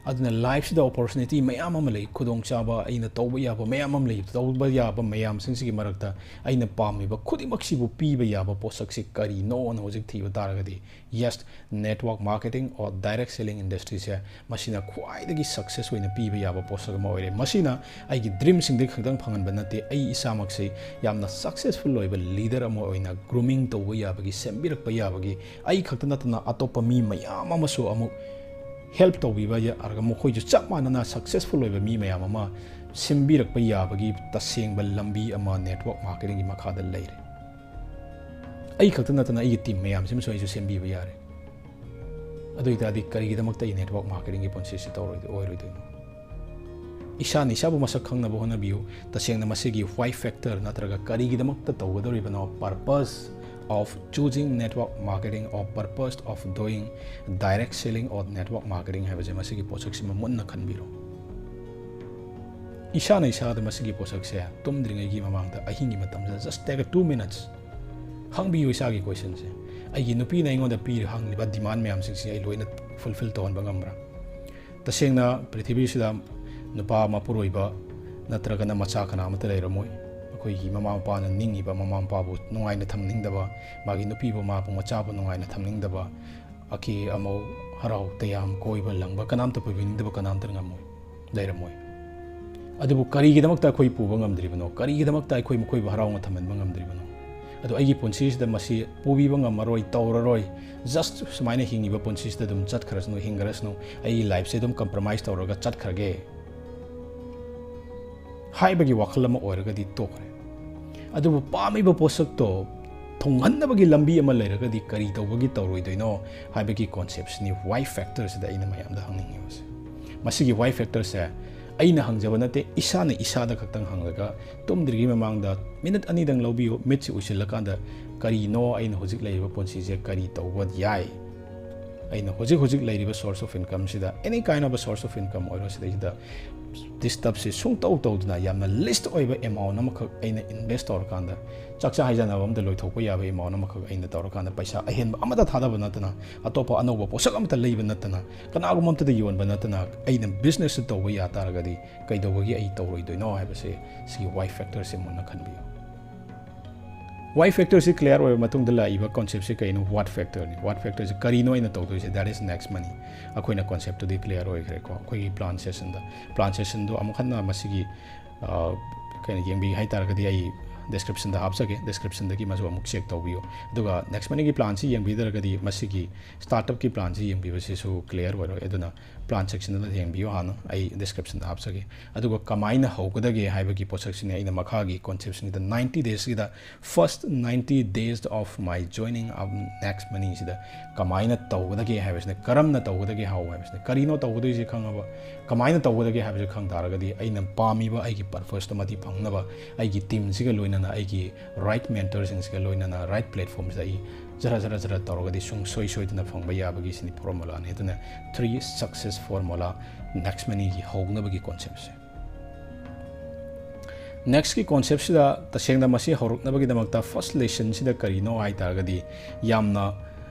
ꯑꯗꯨꯅ life ꯁꯤꯗ opportunity ꯃꯌꯥꯝ ꯑꯃ ꯂꯩ, ꯈꯨꯗꯣꯡꯆꯥꯕ, ꯑꯩꯅ ꯇꯧꯕ ꯌꯥꯕ ꯃꯌꯥꯝ ꯑꯃ ꯂꯩ꯫ ꯇꯧꯕ ꯌꯥꯕ ꯃꯌꯥꯝꯁꯤꯡꯁꯤꯒꯤ ꯃꯔꯛꯇ ꯑꯩꯅ ꯄꯥꯝꯃꯤꯕ ꯈꯨꯗꯤꯡꯃꯛꯁꯤꯕꯨ ꯄꯤꯕ ꯌꯥꯕ ꯄꯣꯠꯁꯛꯁꯤ ꯀꯔꯤꯅꯣꯅ ꯍꯧꯖꯤꯛ ꯊꯤꯕ ꯇꯥꯔꯒꯗꯤ, yes, network marketing or direct selling industry ꯁꯦ ꯃꯁꯤꯅ ꯈ꯭ꯋꯥꯏꯗꯒꯤ success ꯑꯣꯏꯅ ꯄꯤꯕ ꯌꯥꯕ ꯄꯣꯠꯁꯛ ꯑꯃ ꯑꯣꯏꯔꯦ꯫ ꯃꯁꯤꯅ ꯑꯩꯒꯤ dream ꯁꯤꯡꯗꯤ ꯈꯛꯇꯪ ꯐꯪꯍꯟꯕ ꯅꯠꯇꯦ, ꯑꯩ ꯏꯁꯥꯃꯛꯁꯤ ꯌꯥꯝꯅ successful ꯑꯣꯏꯕ leader ꯑꯃ ꯑꯣꯏꯅ grooming ꯇꯧꯕ ꯌꯥꯕꯒꯤ, ꯁꯦꯝꯕꯤꯔꯛꯄ ꯌꯥꯕꯒꯤ, ꯑꯩ ꯈꯛꯇ ꯅꯠꯇꯅ ꯑꯇꯣꯞꯄ ꯃꯤ ꯃꯌꯥꯝ ꯑꯃꯁꯨ ꯑꯃꯨꯛ help ꯇꯧꯕꯤꯕ ꯌꯥꯔꯒ, ꯃꯈꯣꯏꯁꯨ ꯆꯞ ꯃꯥꯟꯅꯅ successful ꯑꯣꯏꯕ ꯃꯤ ꯃꯌꯥꯝ ꯑꯃ ꯁꯦꯝꯕꯤꯔꯛꯄ ꯌꯥꯕꯒꯤ ꯇꯁꯦꯡꯕ ꯂꯝꯕꯤ ꯑꯃ network marketing ꯒꯤ ꯃꯈꯥꯗ ꯂꯩꯔꯦ꯫ ꯑꯩ ꯈꯛꯇ ꯅꯠꯇꯅ ꯑꯩꯒꯤ team ꯃꯌꯥꯝꯁꯤꯃꯁꯨ ꯑꯩꯁꯨ ꯁꯦꯝꯕꯤꯕ ꯌꯥꯔꯦ꯫ ꯑꯗꯨ ꯑꯣꯏꯇꯥꯔꯗꯤ ꯀꯔꯤꯒꯤꯗꯃꯛꯇ ꯑꯩ network marketing ꯒꯤ ꯄꯨꯟꯁꯤꯁꯤ ꯇꯧꯔꯣꯏꯗ-, ꯑꯣꯏꯔꯣꯏꯗꯣꯏꯅꯣ? ꯏꯁꯥꯅ ꯏꯁꯥꯕꯨ ꯃꯁꯛ ꯈꯪꯅꯕ ꯍꯣꯠꯅꯕꯤꯌꯨ꯫ ꯇꯁꯦꯡꯅ ꯃꯁꯤꯒꯤ why factor ꯅꯠꯇ꯭ꯔꯒ ꯀꯔꯤꯒꯤꯗꯃꯛꯇ ꯇꯧꯒꯗꯧꯔꯤꯕꯅꯣ, purpose of choosing network marketing or purpose of doing direct selling or network marketing ꯍꯥꯏꯕꯁꯦ, ꯃꯁꯤꯒꯤ ꯄꯣꯠꯁꯛꯁꯤꯃ ꯃꯨꯟꯅ ꯈꯟꯕꯤꯔꯣ꯫ ꯏꯁꯥꯅ ꯏꯁꯥꯗ ꯃꯁꯤꯒꯤ ꯄꯣꯠꯁꯛꯁꯦ ꯇꯨꯝꯗ꯭ꯔꯤꯉꯩꯒꯤ ꯃꯃꯥꯡꯗ, ꯑꯍꯤꯡꯒꯤ ꯃꯇꯝꯗ just take a two minutes ꯍꯪꯕꯤꯌꯨ ꯏꯁꯥꯒꯤ question ꯁꯦ꯫ ꯑꯩꯒꯤ ꯅꯨꯄꯤꯅ ꯑꯩꯉꯣꯟꯗ ꯄꯤꯔꯤ, ꯍꯪꯂꯤꯕ demand ꯃꯌꯥꯝꯁꯤꯡꯁꯤ ꯑꯩ ꯂꯣꯏꯅ fulfill ꯇꯧꯍꯟꯕ ꯉꯝꯕ꯭ꯔꯥ? ꯇꯁꯦꯡꯅ ꯄ꯭ꯔꯤꯊꯤꯕꯤꯁꯤꯗ ꯅꯨꯄꯥ ꯃꯄꯨꯔꯣꯏꯕ ꯅꯠꯇ꯭ꯔꯒꯅ ꯃꯆꯥ ꯀꯅꯥ ꯑꯃꯠꯇ ꯂꯩꯔꯝꯃꯣꯏ꯫ ꯑꯩꯈꯣꯏꯒꯤ ꯃꯃꯥ ꯃꯄꯥꯅ ꯅꯤꯡꯉꯤꯕ, ꯃꯃꯥ ꯃꯄꯥꯕꯨ ꯅꯨꯡꯉꯥꯏꯅ ꯊꯝꯅꯤꯡꯗꯕ, ꯃꯥꯒꯤ ꯅꯨꯄꯤꯕꯨ, ꯃꯥꯕꯨ, ꯃꯆꯥꯕꯨ ꯅꯨꯡꯉꯥꯏꯅ ꯊꯝꯅꯤꯡꯗꯕ, ꯑꯀꯦ ꯑꯃꯧ, ꯍꯔꯥꯎ ꯇꯌꯥꯝ, ꯀꯣꯏꯕ ꯂꯪꯕ ꯀꯅꯥꯝꯇ ꯄꯨꯕꯤꯅꯤꯡꯗꯕ ꯀꯅꯥꯝꯇ ꯉꯝꯃꯣꯏ, ꯂꯩꯔꯝꯃꯣꯏ꯫ ꯑꯗꯨꯕꯨ ꯀꯔꯤꯒꯤꯗꯃꯛꯇ ꯑꯩꯈꯣꯏ ꯄꯨꯕ ꯉꯝꯗ꯭ꯔꯤꯕꯅꯣ? ꯀꯔꯤꯒꯤꯗꯃꯛꯇ ꯑꯩꯈꯣꯏ ꯃꯈꯣꯏꯕꯨ ꯍꯔꯥꯎꯅ ꯊꯝꯍꯟꯕ ꯉꯝꯗ꯭ꯔꯤꯕꯅꯣ? ꯑꯗꯣ ꯑꯩꯒꯤ ꯄꯨꯟꯁꯤꯁꯤꯗ ꯃꯁꯤ ꯄꯨꯕꯤꯕ ꯉꯝꯃꯔꯣꯏ, ꯇꯧꯔꯔꯣꯏ, just ꯁꯨꯃꯥꯏꯅ ꯍꯤꯡꯉꯤꯕ ꯄꯨꯟꯁꯤꯁꯤꯗ ꯑꯗꯨꯝ ꯆꯠꯈ꯭ꯔꯁꯅꯨ, ꯍꯤꯡꯈ꯭ꯔꯁꯅꯨ, ꯑꯩꯒꯤ life ꯁꯦ ꯑꯗꯨꯝ compromise ꯇꯧꯔꯒ ꯆꯠꯈ꯭ꯔꯒꯦ ꯍꯥꯏꯕꯒꯤ ꯋꯥꯈꯜ ꯑꯃ ꯑꯣꯏꯔꯒꯗꯤ ꯇꯣꯛꯈ꯭ꯔꯦ꯫ ꯑꯗꯨꯕꯨ ꯄꯥꯝꯃꯤꯕ ꯄꯣꯠꯁꯛꯇꯣ ꯊꯨꯡꯍꯟꯅꯕꯒꯤ ꯂꯝꯕꯤ ꯑꯃ ꯂꯩꯔꯒꯗꯤ ꯀꯔꯤ ꯇꯧꯕꯒꯤ ꯇꯧꯔꯣꯏꯗꯣꯏꯅꯣ ꯍꯥꯏꯕꯒꯤ concept ꯁꯤꯅꯤ why factor ꯁꯤꯗ ꯑꯩꯅ ꯃꯌꯥꯝꯗ ꯍꯪꯅꯤꯡꯉꯤꯕꯁꯦ꯫ ꯃꯁꯤꯒꯤ why factor ꯁꯦ ꯑꯩꯅ ꯍꯪꯖꯕ ꯅꯠꯇꯦ, ꯏꯁꯥꯅ ꯏꯁꯥꯗ ꯈꯛꯇꯪ ꯍꯪꯂꯒ, ꯇꯨꯝꯗ꯭ꯔꯤꯉꯩ ꯃꯃꯥꯡꯗ minute ꯑꯅꯤꯗꯪ ꯂꯧꯕꯤꯌꯨ, ꯃꯤꯠꯁꯤ ꯎꯏꯁꯤꯜꯂꯀꯥꯟꯗ, ꯀꯔꯤꯅꯣ ꯑꯩꯅ ꯍꯧꯖꯤꯛ ꯂꯩꯔꯤꯕ ꯄꯨꯟꯁꯤꯁꯦ ꯀꯔꯤ ꯇꯧꯕ ꯌꯥꯏ? ꯑꯩꯅ ꯍꯧꯖꯤꯛ ꯍꯧꯖꯤꯛ ꯂꯩꯔꯤꯕ source of income ꯁꯤꯗ, any kind of a source of income ꯑꯣꯏꯔꯣ, ꯁꯤꯗꯩꯁꯤꯗ ꯗꯤꯁꯇꯔꯕꯁꯦ ꯁꯨꯡꯇꯧ ꯇꯧꯗꯅ ꯌꯥꯝꯅ ꯂꯤꯁ ꯑꯣꯏꯕ ꯑꯦꯃꯥꯎꯟ ꯑꯃꯈꯛ ꯑꯩꯅ ꯏꯟꯚꯦꯁ ꯇꯧꯔꯀꯥꯟꯗ, ꯆꯥꯛꯆꯥ ꯍꯩꯖꯥꯟꯅꯕ ꯑꯝꯗ ꯂꯣꯏꯊꯣꯛꯄ ꯌꯥꯕ ꯑꯦꯃꯥꯎꯟ ꯑꯃꯈꯛ ꯑꯩꯅ ꯇꯧꯔꯀꯥꯟꯗ, ꯄꯩꯁꯥ ꯑꯍꯦꯟꯕ ꯑꯃꯠꯇ ꯊꯥꯗꯕ ꯅꯠꯇꯅ, ꯑꯇꯣꯞꯄ ꯑꯅꯧꯕ ꯄꯣꯠꯁꯛ ꯑꯃꯠꯇ ꯂꯩꯕ ꯅꯠꯇꯅ, ꯀꯅꯥꯒꯨꯝꯕ ꯑꯝꯇꯗ ꯌꯣꯟꯕ ꯅꯠꯇꯅ, ꯑꯩꯅ ꯕꯤꯖꯤꯅꯦꯁꯁꯦ ꯇꯧꯕ ꯌꯥ ꯇꯥꯔꯒꯗꯤ ꯀꯩꯗꯧꯕꯒꯤ ꯑꯩ ꯇꯧꯔꯣꯏꯗꯣꯏꯅꯣ ꯍꯥꯏꯕꯁꯦ, ꯁꯤꯒꯤ ꯋꯥꯏ ꯐꯦꯛꯇꯔꯁꯦ ꯃꯨꯟꯅ ꯈꯟꯕꯤꯌꯨ꯫ ꯋꯥꯏ ꯐꯦꯛꯇꯔꯁꯤ ꯀ꯭ꯂꯤꯌꯥꯔ ꯑꯣꯏꯔꯕ ꯃꯇꯨꯡꯗ ꯂꯥꯛꯏꯕ ꯀꯣꯟꯁꯦꯞꯁꯤ ꯀꯩꯅꯣ? ꯋꯥꯠ ꯐꯦꯛꯇꯔꯅꯤ꯫ ꯋꯥꯠ ꯐꯦꯛꯇꯔꯁꯤ ꯀꯔꯤꯅꯣ ꯑꯩꯅ ꯇꯧꯗꯣꯏꯁꯦ? That is next money꯫ ꯑꯩꯈꯣꯏꯅ ꯀꯣꯟꯁꯦꯞꯇꯨꯗꯤ ꯀ꯭ꯂꯤꯌꯥꯔ ꯑꯣꯏꯈ꯭ꯔꯦꯀꯣ꯫ ꯑꯩꯈꯣꯏꯒꯤ ꯄ꯭ꯂꯥꯟ ꯁꯦꯁꯟꯗ, ꯄ꯭ꯂꯥꯟ ꯁꯦꯁꯟꯗꯣ ꯑꯃꯨꯛ ꯍꯟꯅ ꯃꯁꯤꯒꯤ, ꯑ, ꯀꯩꯅꯣ, ꯌꯦꯡꯕꯤꯒꯦ ꯍꯥꯏ ꯇꯥꯔꯒꯗꯤ ꯑꯩ ꯗꯤꯁꯀ꯭ꯔꯤꯞꯁꯟꯗ ꯍꯥꯞꯆꯒꯦ, ꯗꯤꯁꯀ꯭ꯔꯤꯞꯁꯟꯗꯒꯤ ꯃꯁꯨ ꯑꯃꯨꯛ ꯆꯦꯛ ꯇꯧꯕꯤꯌꯨ꯫ ꯑꯗꯨꯒ ꯅꯦꯛꯁ ꯃꯅꯤꯒꯤ ꯄ꯭ꯂꯥꯟꯁꯤ ꯌꯦꯡꯕꯤꯗ꯭ꯔꯒꯗꯤ, ꯃꯁꯤꯒꯤ ꯁ꯭ꯇꯥꯔꯠ ꯑꯞꯀꯤ ꯄ꯭ꯂꯥꯟꯁꯤ ꯌꯦꯡꯕꯤꯕꯁꯤꯁꯨ ꯀ꯭ꯂꯤꯌꯥꯔ ꯑꯣꯏꯔꯣꯏ꯫ ꯑꯗꯨꯅ ꯄ꯭ꯂꯥꯟ ꯁꯦꯛꯁꯟꯗ ꯌꯦꯡꯕꯤꯌꯨ ꯍꯥꯟꯅ, ꯑꯩ ꯗꯤꯁꯀ꯭ꯔꯤꯞꯁꯟꯗ ꯍꯥꯞꯆꯒꯦ꯫ ꯑꯗꯨꯒ ꯀꯃꯥꯏꯅ ꯍꯧꯒꯗꯒꯦ ꯍꯥꯏꯕꯒꯤ ꯄꯣꯠꯁꯛꯁꯤꯅꯤ ꯑꯩꯅ ꯃꯈꯥꯒꯤ ꯀꯣꯟꯁꯦꯞꯁꯤꯡꯁꯤꯗ, ninety ꯗꯦꯖꯀꯤꯗ, first ninety days of my joining of next money ꯁꯤꯗ ꯀꯃꯥꯏꯅ ꯇꯧꯒꯗꯒꯦ ꯍꯥꯏꯕꯁꯤꯅ, ꯀꯔꯝꯅ ꯇꯧꯒꯗꯒꯦ ꯍꯥꯎ ꯍꯥꯏꯕꯁꯤꯅ, ꯀꯔꯤꯅꯣ ꯇꯧꯒꯗꯣꯏꯁꯦ ꯈꯪꯉꯕ, ꯀꯃꯥꯏꯅ ꯇꯧꯒꯗꯒꯦ ꯍꯥꯏꯕꯁꯦ ꯈꯪ ꯇꯥꯔꯒꯗꯤ, ꯑꯩꯅ ꯄꯥꯝꯃꯤꯕ ꯑꯩꯒꯤ ꯄꯔꯄꯁꯇꯣ ꯃꯇꯤ ꯐꯪꯅꯕ, ꯑꯩꯒꯤ ꯇꯤꯝꯁꯤꯒ ꯂꯣꯏꯅꯅ, ꯑꯩꯒꯤ ꯔꯥꯏꯠ ꯃꯦꯟꯇꯔꯁꯤꯡꯁꯤꯒ ꯂꯣꯏꯅꯅ, ꯔꯥꯏꯠ ꯄ꯭ꯂꯦꯠꯐꯣꯝꯁꯤꯗ ꯑꯩ ꯖꯔ ꯖꯔ ꯖꯔ ꯇꯧꯔꯒꯗꯤ ꯁꯨꯡꯁꯣꯏ ꯁꯣꯏꯗꯅ ꯐꯪꯕ ꯌꯥꯕꯒꯤ ꯁꯤꯅꯤ ꯐꯣꯔꯃꯨꯂꯥꯅꯤ꯫ ꯑꯗꯨꯅ ꯊ꯭ꯔꯤ ꯁꯛꯁꯦꯁ ꯐꯣꯔꯃꯨꯂꯥ ꯅꯦꯛꯁ ꯃꯅꯤꯒꯤ ꯍꯧꯅꯕꯒꯤ ꯀꯣꯟꯁꯦꯞꯁꯦ꯫ ꯅꯦꯛꯁꯀꯤ ꯀꯣꯟꯁꯦꯞꯁꯤꯗ ꯇꯁꯦꯡꯅ ꯃꯁꯤ ꯍꯧꯔꯛꯅꯕꯒꯤꯗꯃꯛꯇ ꯐꯥꯔꯁ ꯂꯦꯁꯟꯁꯤꯗ ꯀꯔꯤꯅꯣ ꯍꯥꯏ ꯇꯥꯔꯒꯗꯤ, ꯌꯥꯝꯅ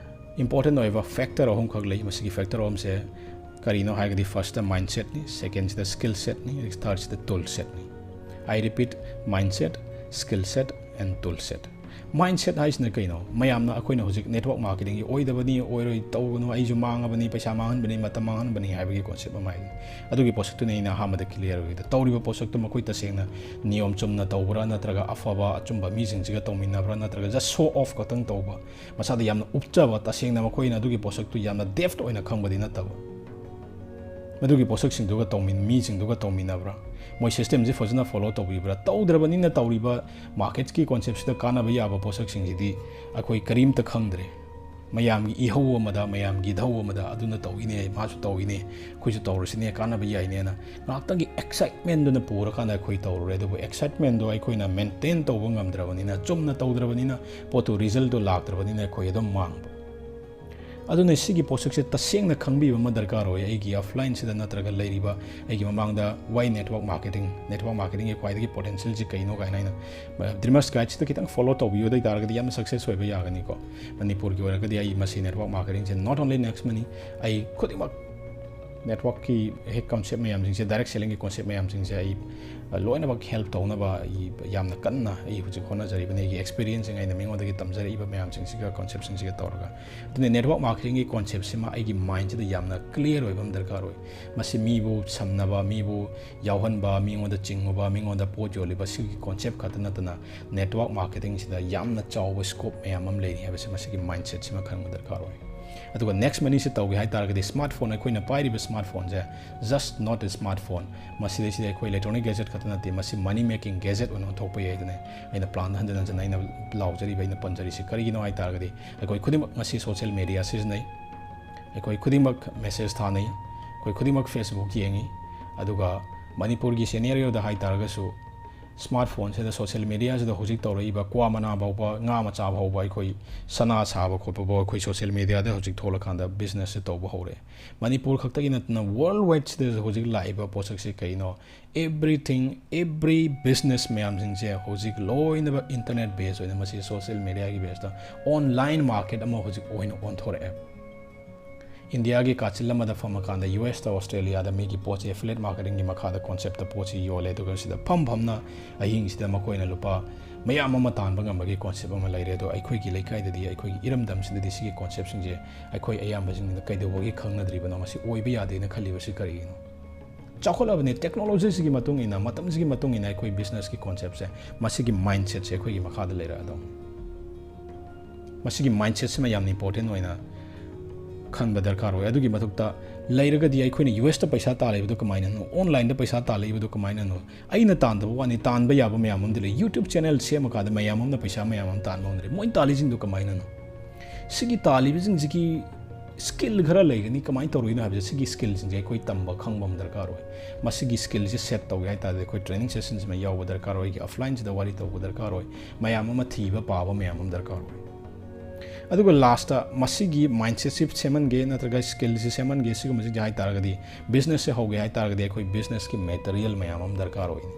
ꯏꯝꯄꯣꯔꯇꯦꯟ ꯑꯣꯏꯕ ꯐꯦꯛꯇꯔ ꯑꯍꯨꯝꯈꯛ ꯂꯩ꯫ ꯃꯁꯤꯒꯤ ꯐꯦꯛꯇꯔ ꯑꯍꯨꯝꯁꯦ ꯀꯔꯤꯅꯣ ꯍꯥꯏꯔꯒꯗꯤ, ꯐꯥꯔꯁꯇ ꯃꯥꯏꯟꯁꯦꯠꯅꯤ, ꯁꯦꯀꯦꯟꯁꯤꯗ ꯁ꯭ꯀꯤꯜ ꯁꯦꯠꯅꯤ, ꯊꯥꯔꯠꯁꯤꯗ ꯇꯨꯜ ꯁꯦꯠꯅꯤ꯫ I repeat, mindset, skill set and tool set꯫ Mindset ꯍꯥꯏꯁꯤꯅ ꯀꯩꯅꯣ? ꯃꯌꯥꯝꯅ ꯑꯩꯈꯣꯏꯅ ꯍꯧꯖꯤꯛ ꯅꯦꯠꯋꯥꯔꯛ ꯃꯥꯔꯀꯦꯇꯤꯡꯒꯤ ꯑꯣꯏꯗꯕꯅꯤ, ꯑꯣꯏꯔꯣꯏ, ꯇꯧꯒꯅꯨ, ꯑꯩꯁꯨ ꯃꯥꯡꯉꯕꯅꯤ, ꯄꯩꯁꯥ ꯃꯥꯡꯍꯟꯕꯅꯤ, ꯃꯇꯝ ꯃꯥꯡꯍꯟꯕꯅꯤ ꯍꯥꯏꯕꯒꯤ ꯀꯣꯟꯁꯦꯞ ꯑꯃ ꯍꯥꯏꯗꯨꯅꯤ꯫ ꯑꯗꯨꯒꯤ ꯄꯣꯠꯁꯛꯇꯨꯅꯤ ꯑꯩꯅ ꯑꯍꯥꯟꯕꯗ ꯀ꯭ꯂꯤꯌꯥꯔ ꯑꯣꯏꯗ ꯇꯧꯔꯤꯕ ꯄꯣꯠꯁꯛꯇꯨ ꯃꯈꯣꯏ ꯇꯁꯦꯡꯅ ꯅꯤꯌꯣꯝ ꯆꯨꯝꯅ ꯇꯧꯕ꯭ꯔꯥ, ꯅꯠꯇ꯭ꯔꯒ ꯑꯐꯕ ꯑꯆꯨꯝꯕ ꯃꯤꯁꯤꯡꯁꯤꯒ ꯇꯧꯃꯤꯟꯅꯕ꯭ꯔꯥ, ꯅꯠꯇ꯭ꯔꯒ just show off ꯈꯛꯇꯪ ꯇꯧꯕ, ꯃꯁꯥꯗ ꯌꯥꯝꯅ ꯎꯞꯆꯕ, ꯇꯁꯦꯡꯅ ꯃꯈꯣꯏꯅ ꯑꯗꯨꯒꯤ ꯄꯣꯠꯁꯛꯇꯨ ꯌꯥꯝꯅ ꯗꯦꯞꯊ ꯑꯣꯏꯅ ꯈꯪꯕꯗꯤ ꯅꯠꯇꯕ, ꯃꯗꯨꯒꯤ ꯄꯣꯠꯁꯛꯁꯤꯡꯗꯨꯒ ꯇꯧꯃꯤꯟ-, ꯃꯤꯁꯤꯡꯗꯨꯒ ꯇꯧꯃꯤꯟꯅꯕ꯭ꯔꯥ, ꯃꯣꯏ ꯁꯤꯁꯇꯦꯝꯁꯤ ꯐꯖꯅ ꯐꯣꯂꯣ ꯇꯧꯕꯤꯕ꯭ꯔꯥ? ꯇꯧꯗ꯭ꯔꯕꯅꯤꯅ ꯇꯧꯔꯤꯕ ꯃꯥꯔꯀꯦꯠꯀꯤ ꯀꯣꯟꯁꯦꯞꯁꯤꯗ ꯀꯥꯟꯅꯕ ꯌꯥꯕ ꯄꯣꯠꯁꯛꯁꯤꯡꯁꯤꯗꯤ ꯑꯩꯈꯣꯏ ꯀꯔꯤꯝꯇ ꯈꯪꯗ꯭ꯔꯦ꯫ ꯃꯌꯥꯝꯒꯤ ꯏꯍꯧ ꯑꯃꯗ, ꯃꯌꯥꯝꯒꯤ ꯙꯧ ꯑꯃꯗ, "ꯑꯗꯨꯅ ꯇꯧꯏꯅꯦ, ꯃꯥꯁꯨ ꯇꯧꯏꯅꯦ, ꯑꯩꯈꯣꯏꯁꯨ ꯇꯧꯔꯁꯤꯅꯦ, ꯀꯥꯟꯅꯕ ꯌꯥꯏꯅꯦꯅ" ꯉꯥꯏꯍꯥꯛꯇꯪꯒꯤ ꯑꯦꯛꯁꯥꯏꯠꯃꯦꯟꯗꯨꯅ ꯄꯨꯔꯀꯥꯟꯗ ꯑꯩꯈꯣꯏ ꯇꯧꯔꯨꯔꯦ꯫ ꯑꯗꯨꯕꯨ ꯑꯦꯛꯁꯥꯏꯠꯃꯦꯟꯗꯣ ꯑꯩꯈꯣꯏꯅ ꯃꯦꯟꯇꯦꯟ ꯇꯧꯕ ꯉꯝꯗ꯭ꯔꯕꯅꯤꯅ, ꯆꯨꯝꯅ ꯇꯧꯗ꯭ꯔꯕꯅꯤꯅ, ꯄꯣꯠꯇꯨ, ꯔꯤꯖꯜꯇꯨ ꯂꯥꯛꯇ꯭ꯔꯕꯅꯤꯅ ꯑꯩꯈꯣꯏ ꯑꯗꯨꯝ ꯃꯥꯡꯕ꯫ ꯑꯗꯨꯅ ꯁꯤꯒꯤ ꯄꯣꯠꯁꯛꯁꯦ ꯇꯁꯦꯡꯅ ꯈꯪꯕꯤꯕ ꯑꯃ ꯗꯔꯀꯥꯔ ꯑꯣꯏ꯫ ꯑꯩꯒꯤ ꯑꯣꯐꯂꯥꯏꯟꯁꯤꯗ ꯅꯠꯇ꯭ꯔꯒ ꯂꯩꯔꯤꯕ ꯑꯩꯒꯤ ꯃꯃꯥꯡꯗ why network marketing, network marketingꯒꯤ ꯈ꯭ꯋꯥꯏꯗꯒꯤ potentialꯁꯤ ꯀꯩꯅꯣ ꯀꯥꯏꯅ ꯑꯩꯅ Dreamers Guideꯁꯤꯗ ꯈꯤꯇꯪ follow ꯇꯧꯕꯤꯌꯨ꯫ ꯑꯗꯨ ꯑꯣꯏ ꯇꯥꯔꯒꯗꯤ ꯌꯥꯝꯅ success ꯑꯣꯏꯕ ꯌꯥꯒꯅꯤꯀꯣ꯫ ꯃꯅꯤꯄꯨꯔꯒꯤ ꯑꯣꯏꯔꯒꯗꯤ ꯑꯩ ꯃꯁꯤ network marketingꯁꯦ not only Next Money, ꯑꯩ ꯈꯨꯗꯤꯡꯃꯛ networkꯀꯤ ꯍꯦꯛ concept ꯃꯌꯥꯝꯁꯤꯡꯁꯦ, direct sellingꯒꯤ concept ꯃꯌꯥꯝꯁꯤꯡꯁꯦ ꯑꯩ ꯂꯣꯏꯅꯃꯛ help ꯇꯧꯅꯕ ꯑꯩ ꯌꯥꯝꯅ ꯀꯟꯅ ꯑꯩ ꯍꯧꯖꯤꯛ ꯍꯣꯠꯅꯖꯔꯤꯕꯅꯤ꯫ ꯑꯩꯒꯤ experienceꯁꯤꯡ, ꯑꯩꯅ ꯃꯤꯉꯣꯟꯗꯒꯤ ꯇꯝꯖꯔꯛꯏꯕ ꯃꯌꯥꯝꯁꯤꯡꯁꯤꯒ, conceptꯁꯤꯡꯁꯤꯒ ꯇꯧꯔꯒ꯫ ꯑꯗꯨꯅ network marketingꯒꯤ conceptꯁꯤꯃ ꯑꯩꯒꯤ mindꯁꯤꯗ ꯌꯥꯝꯅ clear ꯑꯣꯏꯕ ꯑꯃ ꯗꯔꯀꯥꯔ ꯑꯣꯏ꯫ ꯃꯁꯤ ꯃꯤꯕꯨ ꯁꯝꯅꯕ, ꯃꯤꯕꯨ ꯌꯥꯎꯍꯟꯕ, ꯃꯤꯉꯣꯟꯗ ꯆꯤꯡꯉꯨꯕ, ꯃꯤꯉꯣꯟꯗ ꯄꯣꯠ ꯌꯣꯜꯂꯤꯕ, ꯁꯤꯒꯤ concept ꯈꯛꯇ ꯅꯠꯇꯅ network marketingꯁꯤꯗ ꯌꯥꯝꯅ ꯆꯥꯎꯕ scope ꯃꯌꯥꯝ ꯑꯃ ꯂꯩꯔꯤ ꯍꯥꯏꯕꯁꯦ ꯃꯁꯤꯒꯤ mindsetꯁꯤꯃ ꯈꯪꯕ ꯗꯔꯀꯥꯔ ꯑꯣꯏ꯫ ꯑꯗꯨꯒ Next Moneyꯁꯤ ꯇꯧꯒꯦ ꯍꯥꯏ ꯇꯥꯔꯒꯗꯤ, smartphone, ꯑꯩꯈꯣꯏꯅ ꯄꯥꯏꯔꯤꯕ smartphoneꯁꯦ just not a smartphone, ꯃꯁꯤꯗꯩꯁꯤꯗ ꯑꯩꯈꯣꯏ electronic gadget ꯈꯛꯇ ꯅꯠꯇꯦ, ꯃꯁꯤ money making gadget ꯑꯣꯏꯅ ꯑꯣꯟꯊꯣꯛꯄ ꯌꯥꯏ꯫ ꯑꯗꯨꯅ ꯑꯩꯅ planꯗ ꯍꯟꯖꯤꯟ ꯍꯟꯖꯤꯟ ꯑꯩꯅ ꯂꯥꯎꯖꯔꯤꯕ, ꯑꯩꯅ ꯄꯟꯖꯔꯤꯁꯤ ꯀꯔꯤꯒꯤꯅꯣ ꯍꯥꯏ ꯇꯥꯔꯒꯗꯤ, ꯑꯩꯈꯣꯏ ꯈꯨꯗꯤꯡꯃꯛ ꯉꯁꯤ social media ꯁꯤꯖꯤꯟꯅꯩ, ꯑꯩꯈꯣꯏ ꯈꯨꯗꯤꯡꯃꯛ message ꯊꯥꯅꯩ, ꯑꯩꯈꯣꯏ ꯈꯨꯗꯤꯡꯃꯛ Facebook ꯌꯦꯡꯉꯤ꯫ ꯑꯗꯨꯒ ꯃꯅꯤꯄꯨꯔꯒꯤ scenarioꯗ ꯍꯥꯏ ꯇꯥꯔꯒꯁꯨ, smartphoneꯁꯤꯗ, social mediaꯁꯤꯗ ꯍꯧꯖꯤꯛ ꯇꯧꯔꯛꯏꯕ ꯀ꯭ꯋꯥ ꯃꯅꯥ ꯐꯥꯎꯕ, ꯉꯥ ꯃꯆꯥ ꯐꯥꯎꯕ, ꯑꯩꯈꯣꯏ ꯁꯅꯥ ꯁꯥꯕ ꯈꯣꯠꯄ ꯐꯥꯎꯕ ꯑꯩꯈꯣꯏ social mediaꯗ ꯍꯧꯖꯤꯛ ꯊꯣꯛꯂꯀꯥꯟꯗ businessꯁꯦ ꯇꯧꯕ ꯍꯧꯔꯦ꯫ ꯃꯅꯤꯄꯨꯔ ꯈꯛꯇꯒꯤ ꯅꯠꯇꯅ worldwideꯁꯤꯗꯁꯨ ꯍꯧꯖꯤꯛ ꯂꯥꯛꯏꯕ ꯄꯣꯠꯁꯛꯁꯦ ꯀꯩꯅꯣ? Everything, every business ꯃꯌꯥꯝꯁꯤꯡꯁꯦ ꯍꯧꯖꯤꯛ ꯂꯣꯏꯅꯃꯛ internet base ꯑꯣꯏꯅ, ꯃꯁꯤ social mediaꯒꯤ baseꯇ online market ꯑꯃ ꯍꯧꯖꯤꯛ ꯑꯣꯏꯅ ꯑꯣꯟꯊꯣꯔꯛꯑꯦ꯫ ꯏꯟꯗꯤꯌꯥꯒꯤ ꯀꯥꯆꯤꯜ ꯑꯃꯗ ꯐꯝꯃꯀꯥꯟꯗ ꯌꯨ ꯑꯦꯁꯇ, ꯑꯣꯁꯇ꯭ꯔꯦꯂꯤꯌꯥꯗ ꯃꯤꯒꯤ ꯄꯣꯠꯁꯦ affiliate marketingꯒꯤ ꯃꯈꯥꯗ conceptꯇ ꯄꯣꯠꯁꯤ ꯌꯣꯜꯂꯦ, ꯑꯗꯨꯒ ꯁꯤꯗ ꯐꯝ ꯐꯝꯅ ꯑꯍꯤꯡꯁꯤꯗ ꯃꯈꯣꯏꯅ ꯂꯨꯄꯥ ꯃꯌꯥꯝ ꯑꯃ ꯇꯥꯟꯕ ꯉꯝꯕꯒꯤ concept ꯑꯃ ꯂꯩꯔꯦ꯫ ꯑꯗꯣ ꯑꯩꯈꯣꯏꯒꯤ ꯂꯩꯀꯥꯏꯗꯗꯤ, ꯑꯩꯈꯣꯏꯒꯤ ꯏꯔꯝꯗꯝꯁꯤꯗꯗꯤ ꯁꯤꯒꯤ conceptꯁꯤꯡꯁꯦ ꯑꯩꯈꯣꯏ ꯑꯌꯥꯝꯕꯁꯤꯡꯅ ꯀꯩꯗꯧꯕꯒꯤ ꯈꯪꯅꯗ꯭ꯔꯤꯕꯅꯣ? ꯃꯁꯤ ꯑꯣꯏꯕ ꯌꯥꯗꯦꯅ ꯈꯜꯂꯤꯕꯁꯤ ꯀꯔꯤꯒꯤꯅꯣ? ꯆꯥꯎꯈꯠꯂꯕꯅꯤ꯫ Technologyꯁꯤꯒꯤ ꯃꯇꯨꯡ ꯏꯟꯅ, ꯃꯇꯝꯁꯤꯒꯤ ꯃꯇꯨꯡ ꯏꯟꯅ ꯑꯩꯈꯣꯏ businessꯀꯤ conceptꯁꯦ, ꯃꯁꯤꯒꯤ mindsetꯁꯦ ꯑꯩꯈꯣꯏꯒꯤ ꯃꯈꯥꯗ ꯂꯩꯔꯛꯑꯗꯧꯅꯤ꯫ ꯃꯁꯤꯒꯤ mindsetꯁꯤꯃ ꯌꯥꯝꯅ important ꯑꯣꯏꯅ ꯈꯟꯕ ꯗꯔꯀꯥꯔ ꯑꯣꯏ꯫ ꯑꯗꯨꯒꯤ ꯃꯊꯛꯇ ꯂꯩꯔꯒꯗꯤ ꯑꯩꯈꯣꯏꯅ ꯌꯨ ꯑꯦꯁꯇ ꯄꯩꯁꯥ ꯇꯥꯜꯂꯤꯕꯗꯨ ꯀꯃꯥꯏꯅꯅꯣ? Onlineꯗ ꯄꯩꯁꯥ ꯇꯥꯜꯂꯤꯕꯗꯨ ꯀꯃꯥꯏꯅꯅꯣ? ꯑꯩꯅ ꯇꯥꯟꯗꯕ ꯋꯥꯅꯤ, ꯇꯥꯟꯕ ꯌꯥꯕ ꯃꯌꯥꯝ ꯑꯃꯗꯤ ꯂꯩ꯫ YouTube channel ꯁꯦꯝꯃꯀꯥꯟꯗ ꯃꯌꯥꯝ ꯑꯃꯅ ꯄꯩꯁꯥ ꯃꯌꯥꯝ ꯑꯃ ꯇꯥꯟꯕ ꯉꯝꯗ꯭ꯔꯦ꯫ ꯃꯣꯏꯅ ꯇꯥꯜꯂꯤꯁꯤꯡꯗꯨ ꯀꯃꯥꯏꯅꯅꯣ? ꯁꯤꯒꯤ ꯇꯥꯜꯂꯤꯕꯁꯤꯡꯁꯤꯒꯤ skill ꯈꯔ ꯂꯩꯒꯅꯤ꯫ ꯀꯃꯥꯏꯅ ꯇꯧꯔꯤꯅꯣ ꯍꯥꯏꯕꯁꯦ, ꯁꯤꯒꯤ skillꯁꯤꯡꯁꯦ ꯑꯩꯈꯣꯏ ꯇꯝꯕ ꯈꯪꯕ ꯑꯃ ꯗꯔꯀꯥꯔ ꯑꯣꯏ꯫ ꯃꯁꯤꯒꯤ skillꯁꯦ set ꯇꯧꯒꯦ ꯍꯥꯏ ꯇꯥꯔꯗꯤ ꯑꯩꯈꯣꯏ training sessionꯁꯤꯃ ꯌꯥꯎꯕ ꯗꯔꯀꯥꯔ ꯑꯣꯏ, ꯑꯩꯒꯤ offlineꯁꯤꯗ ꯋꯥꯔꯤ ꯇꯧꯕ ꯗꯔꯀꯥꯔ ꯑꯣꯏ, ꯃꯌꯥꯝ ꯑꯃ ꯊꯤꯕ ꯄꯥꯕ ꯃꯌꯥꯝ ꯑꯃ ꯗꯔꯀꯥꯔ ꯑꯣꯏ꯫ ꯑꯗꯨꯒ ꯂꯥꯁꯇ ꯃꯁꯤꯒꯤ ꯃꯥꯏꯟꯁꯦꯠꯁꯤ ꯁꯦꯝꯍꯟꯒꯦ ꯅꯠꯇ꯭ꯔꯒ ꯁ꯭ꯀꯤꯜꯁꯤ ꯁꯦꯝꯍꯟꯒꯦ, ꯁꯤꯒꯨꯝꯕꯁꯤꯡꯁꯦ ꯍꯥꯏ ꯇꯥꯔꯒꯗꯤ, ꯕꯤꯖꯤꯅꯦꯁꯁꯦ ꯍꯧꯒꯦ ꯍꯥꯏ ꯇꯥꯔꯒꯗꯤ ꯑꯩꯈꯣꯏ ꯕꯤꯖꯤꯅꯦꯁꯀꯤ ꯃꯦꯇꯔꯤꯌꯦꯜ ꯃꯌꯥꯝ ꯑꯃ ꯗꯔꯀꯥꯔ ꯑꯣꯏꯅꯤ꯫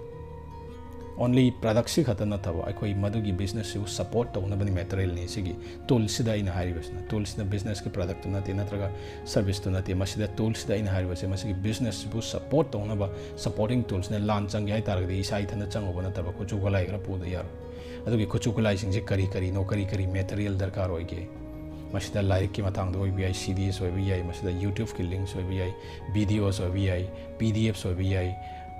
ꯑꯣꯟꯂꯤ ꯄ꯭ꯔꯗꯛꯁꯤ ꯈꯛꯇ ꯅꯠꯇꯕ, ꯑꯩꯈꯣꯏ ꯃꯗꯨꯒꯤ ꯕꯤꯖꯤꯅꯦꯁꯁꯤꯕꯨ ꯁꯄꯣꯔꯠ ꯇꯧꯅꯕꯅꯤ ꯃꯦꯇꯔꯤꯌꯦꯜꯅꯤ ꯁꯤꯒꯤ ꯇꯨꯜꯁꯤꯗ ꯑꯩꯅ ꯍꯥꯏꯔꯤꯕꯁꯤꯅ꯫ ꯇꯨꯜꯁꯤꯅ ꯕꯤꯖꯤꯅꯦꯁꯀꯤ ꯄ꯭ꯔꯗꯛꯇꯨ ꯅꯠꯇꯦ ꯅꯠꯇ꯭ꯔꯒ ꯁꯔꯚꯤꯁꯇꯨ ꯅꯠꯇꯦ꯫ ꯃꯁꯤꯗ ꯇꯨꯜꯁꯤꯗ ꯑꯩꯅ ꯍꯥꯏꯔꯤꯕꯁꯦ ꯃꯁꯤꯒꯤ ꯕꯤꯖꯤꯅꯦꯁꯁꯤꯕꯨ ꯁꯄꯣꯔꯠ ꯇꯧꯅꯕ ꯁꯄꯣꯔꯇꯤꯡ ꯇꯨꯜꯁꯤꯅ꯫ ꯂꯥꯟ ꯆꯪꯒꯦ ꯍꯥꯏ ꯇꯥꯔꯒꯗꯤ ꯏꯁꯥ ꯏꯊꯟꯇ ꯆꯪꯉꯨꯕ ꯅꯠꯇꯕ ꯈꯨꯠꯁꯨ ꯈꯨꯠꯂꯥꯏ ꯈꯔ ꯄꯨꯗ ꯌꯥꯔꯣꯏ꯫ ꯑꯗꯨꯒꯤ ꯈꯨꯠꯁꯨ ꯈꯨꯠꯂꯥꯏꯁꯤꯡꯁꯦ ꯀꯔꯤ ꯀꯔꯤꯅꯣ, ꯀꯔꯤ ꯀꯔꯤ ꯃꯦꯇꯔꯤꯌꯦꯜ ꯗꯔꯀꯥꯔ ꯑꯣꯏꯒꯦ? ꯃꯁꯤꯗ ꯂꯥꯏꯔꯤꯛꯀꯤ ꯃꯇꯥꯡꯗ ꯑꯣꯏꯕ ꯌꯥꯏ, ꯁꯤ ꯗꯤꯁ ꯑꯣꯏꯕ ꯌꯥꯏ, ꯃꯁꯤꯗ ꯌꯨꯇ꯭ꯌꯨꯕꯀꯤ ꯂꯤꯡꯁ ꯑꯣꯏꯕ ꯌꯥꯏ, ꯚꯤꯗꯤꯑꯣꯁ ꯑꯣꯏꯕ ꯌꯥꯏ, ꯄꯤ ꯗꯤ ꯑꯦꯐꯁ ꯑꯣꯏꯕ ꯌꯥꯏ,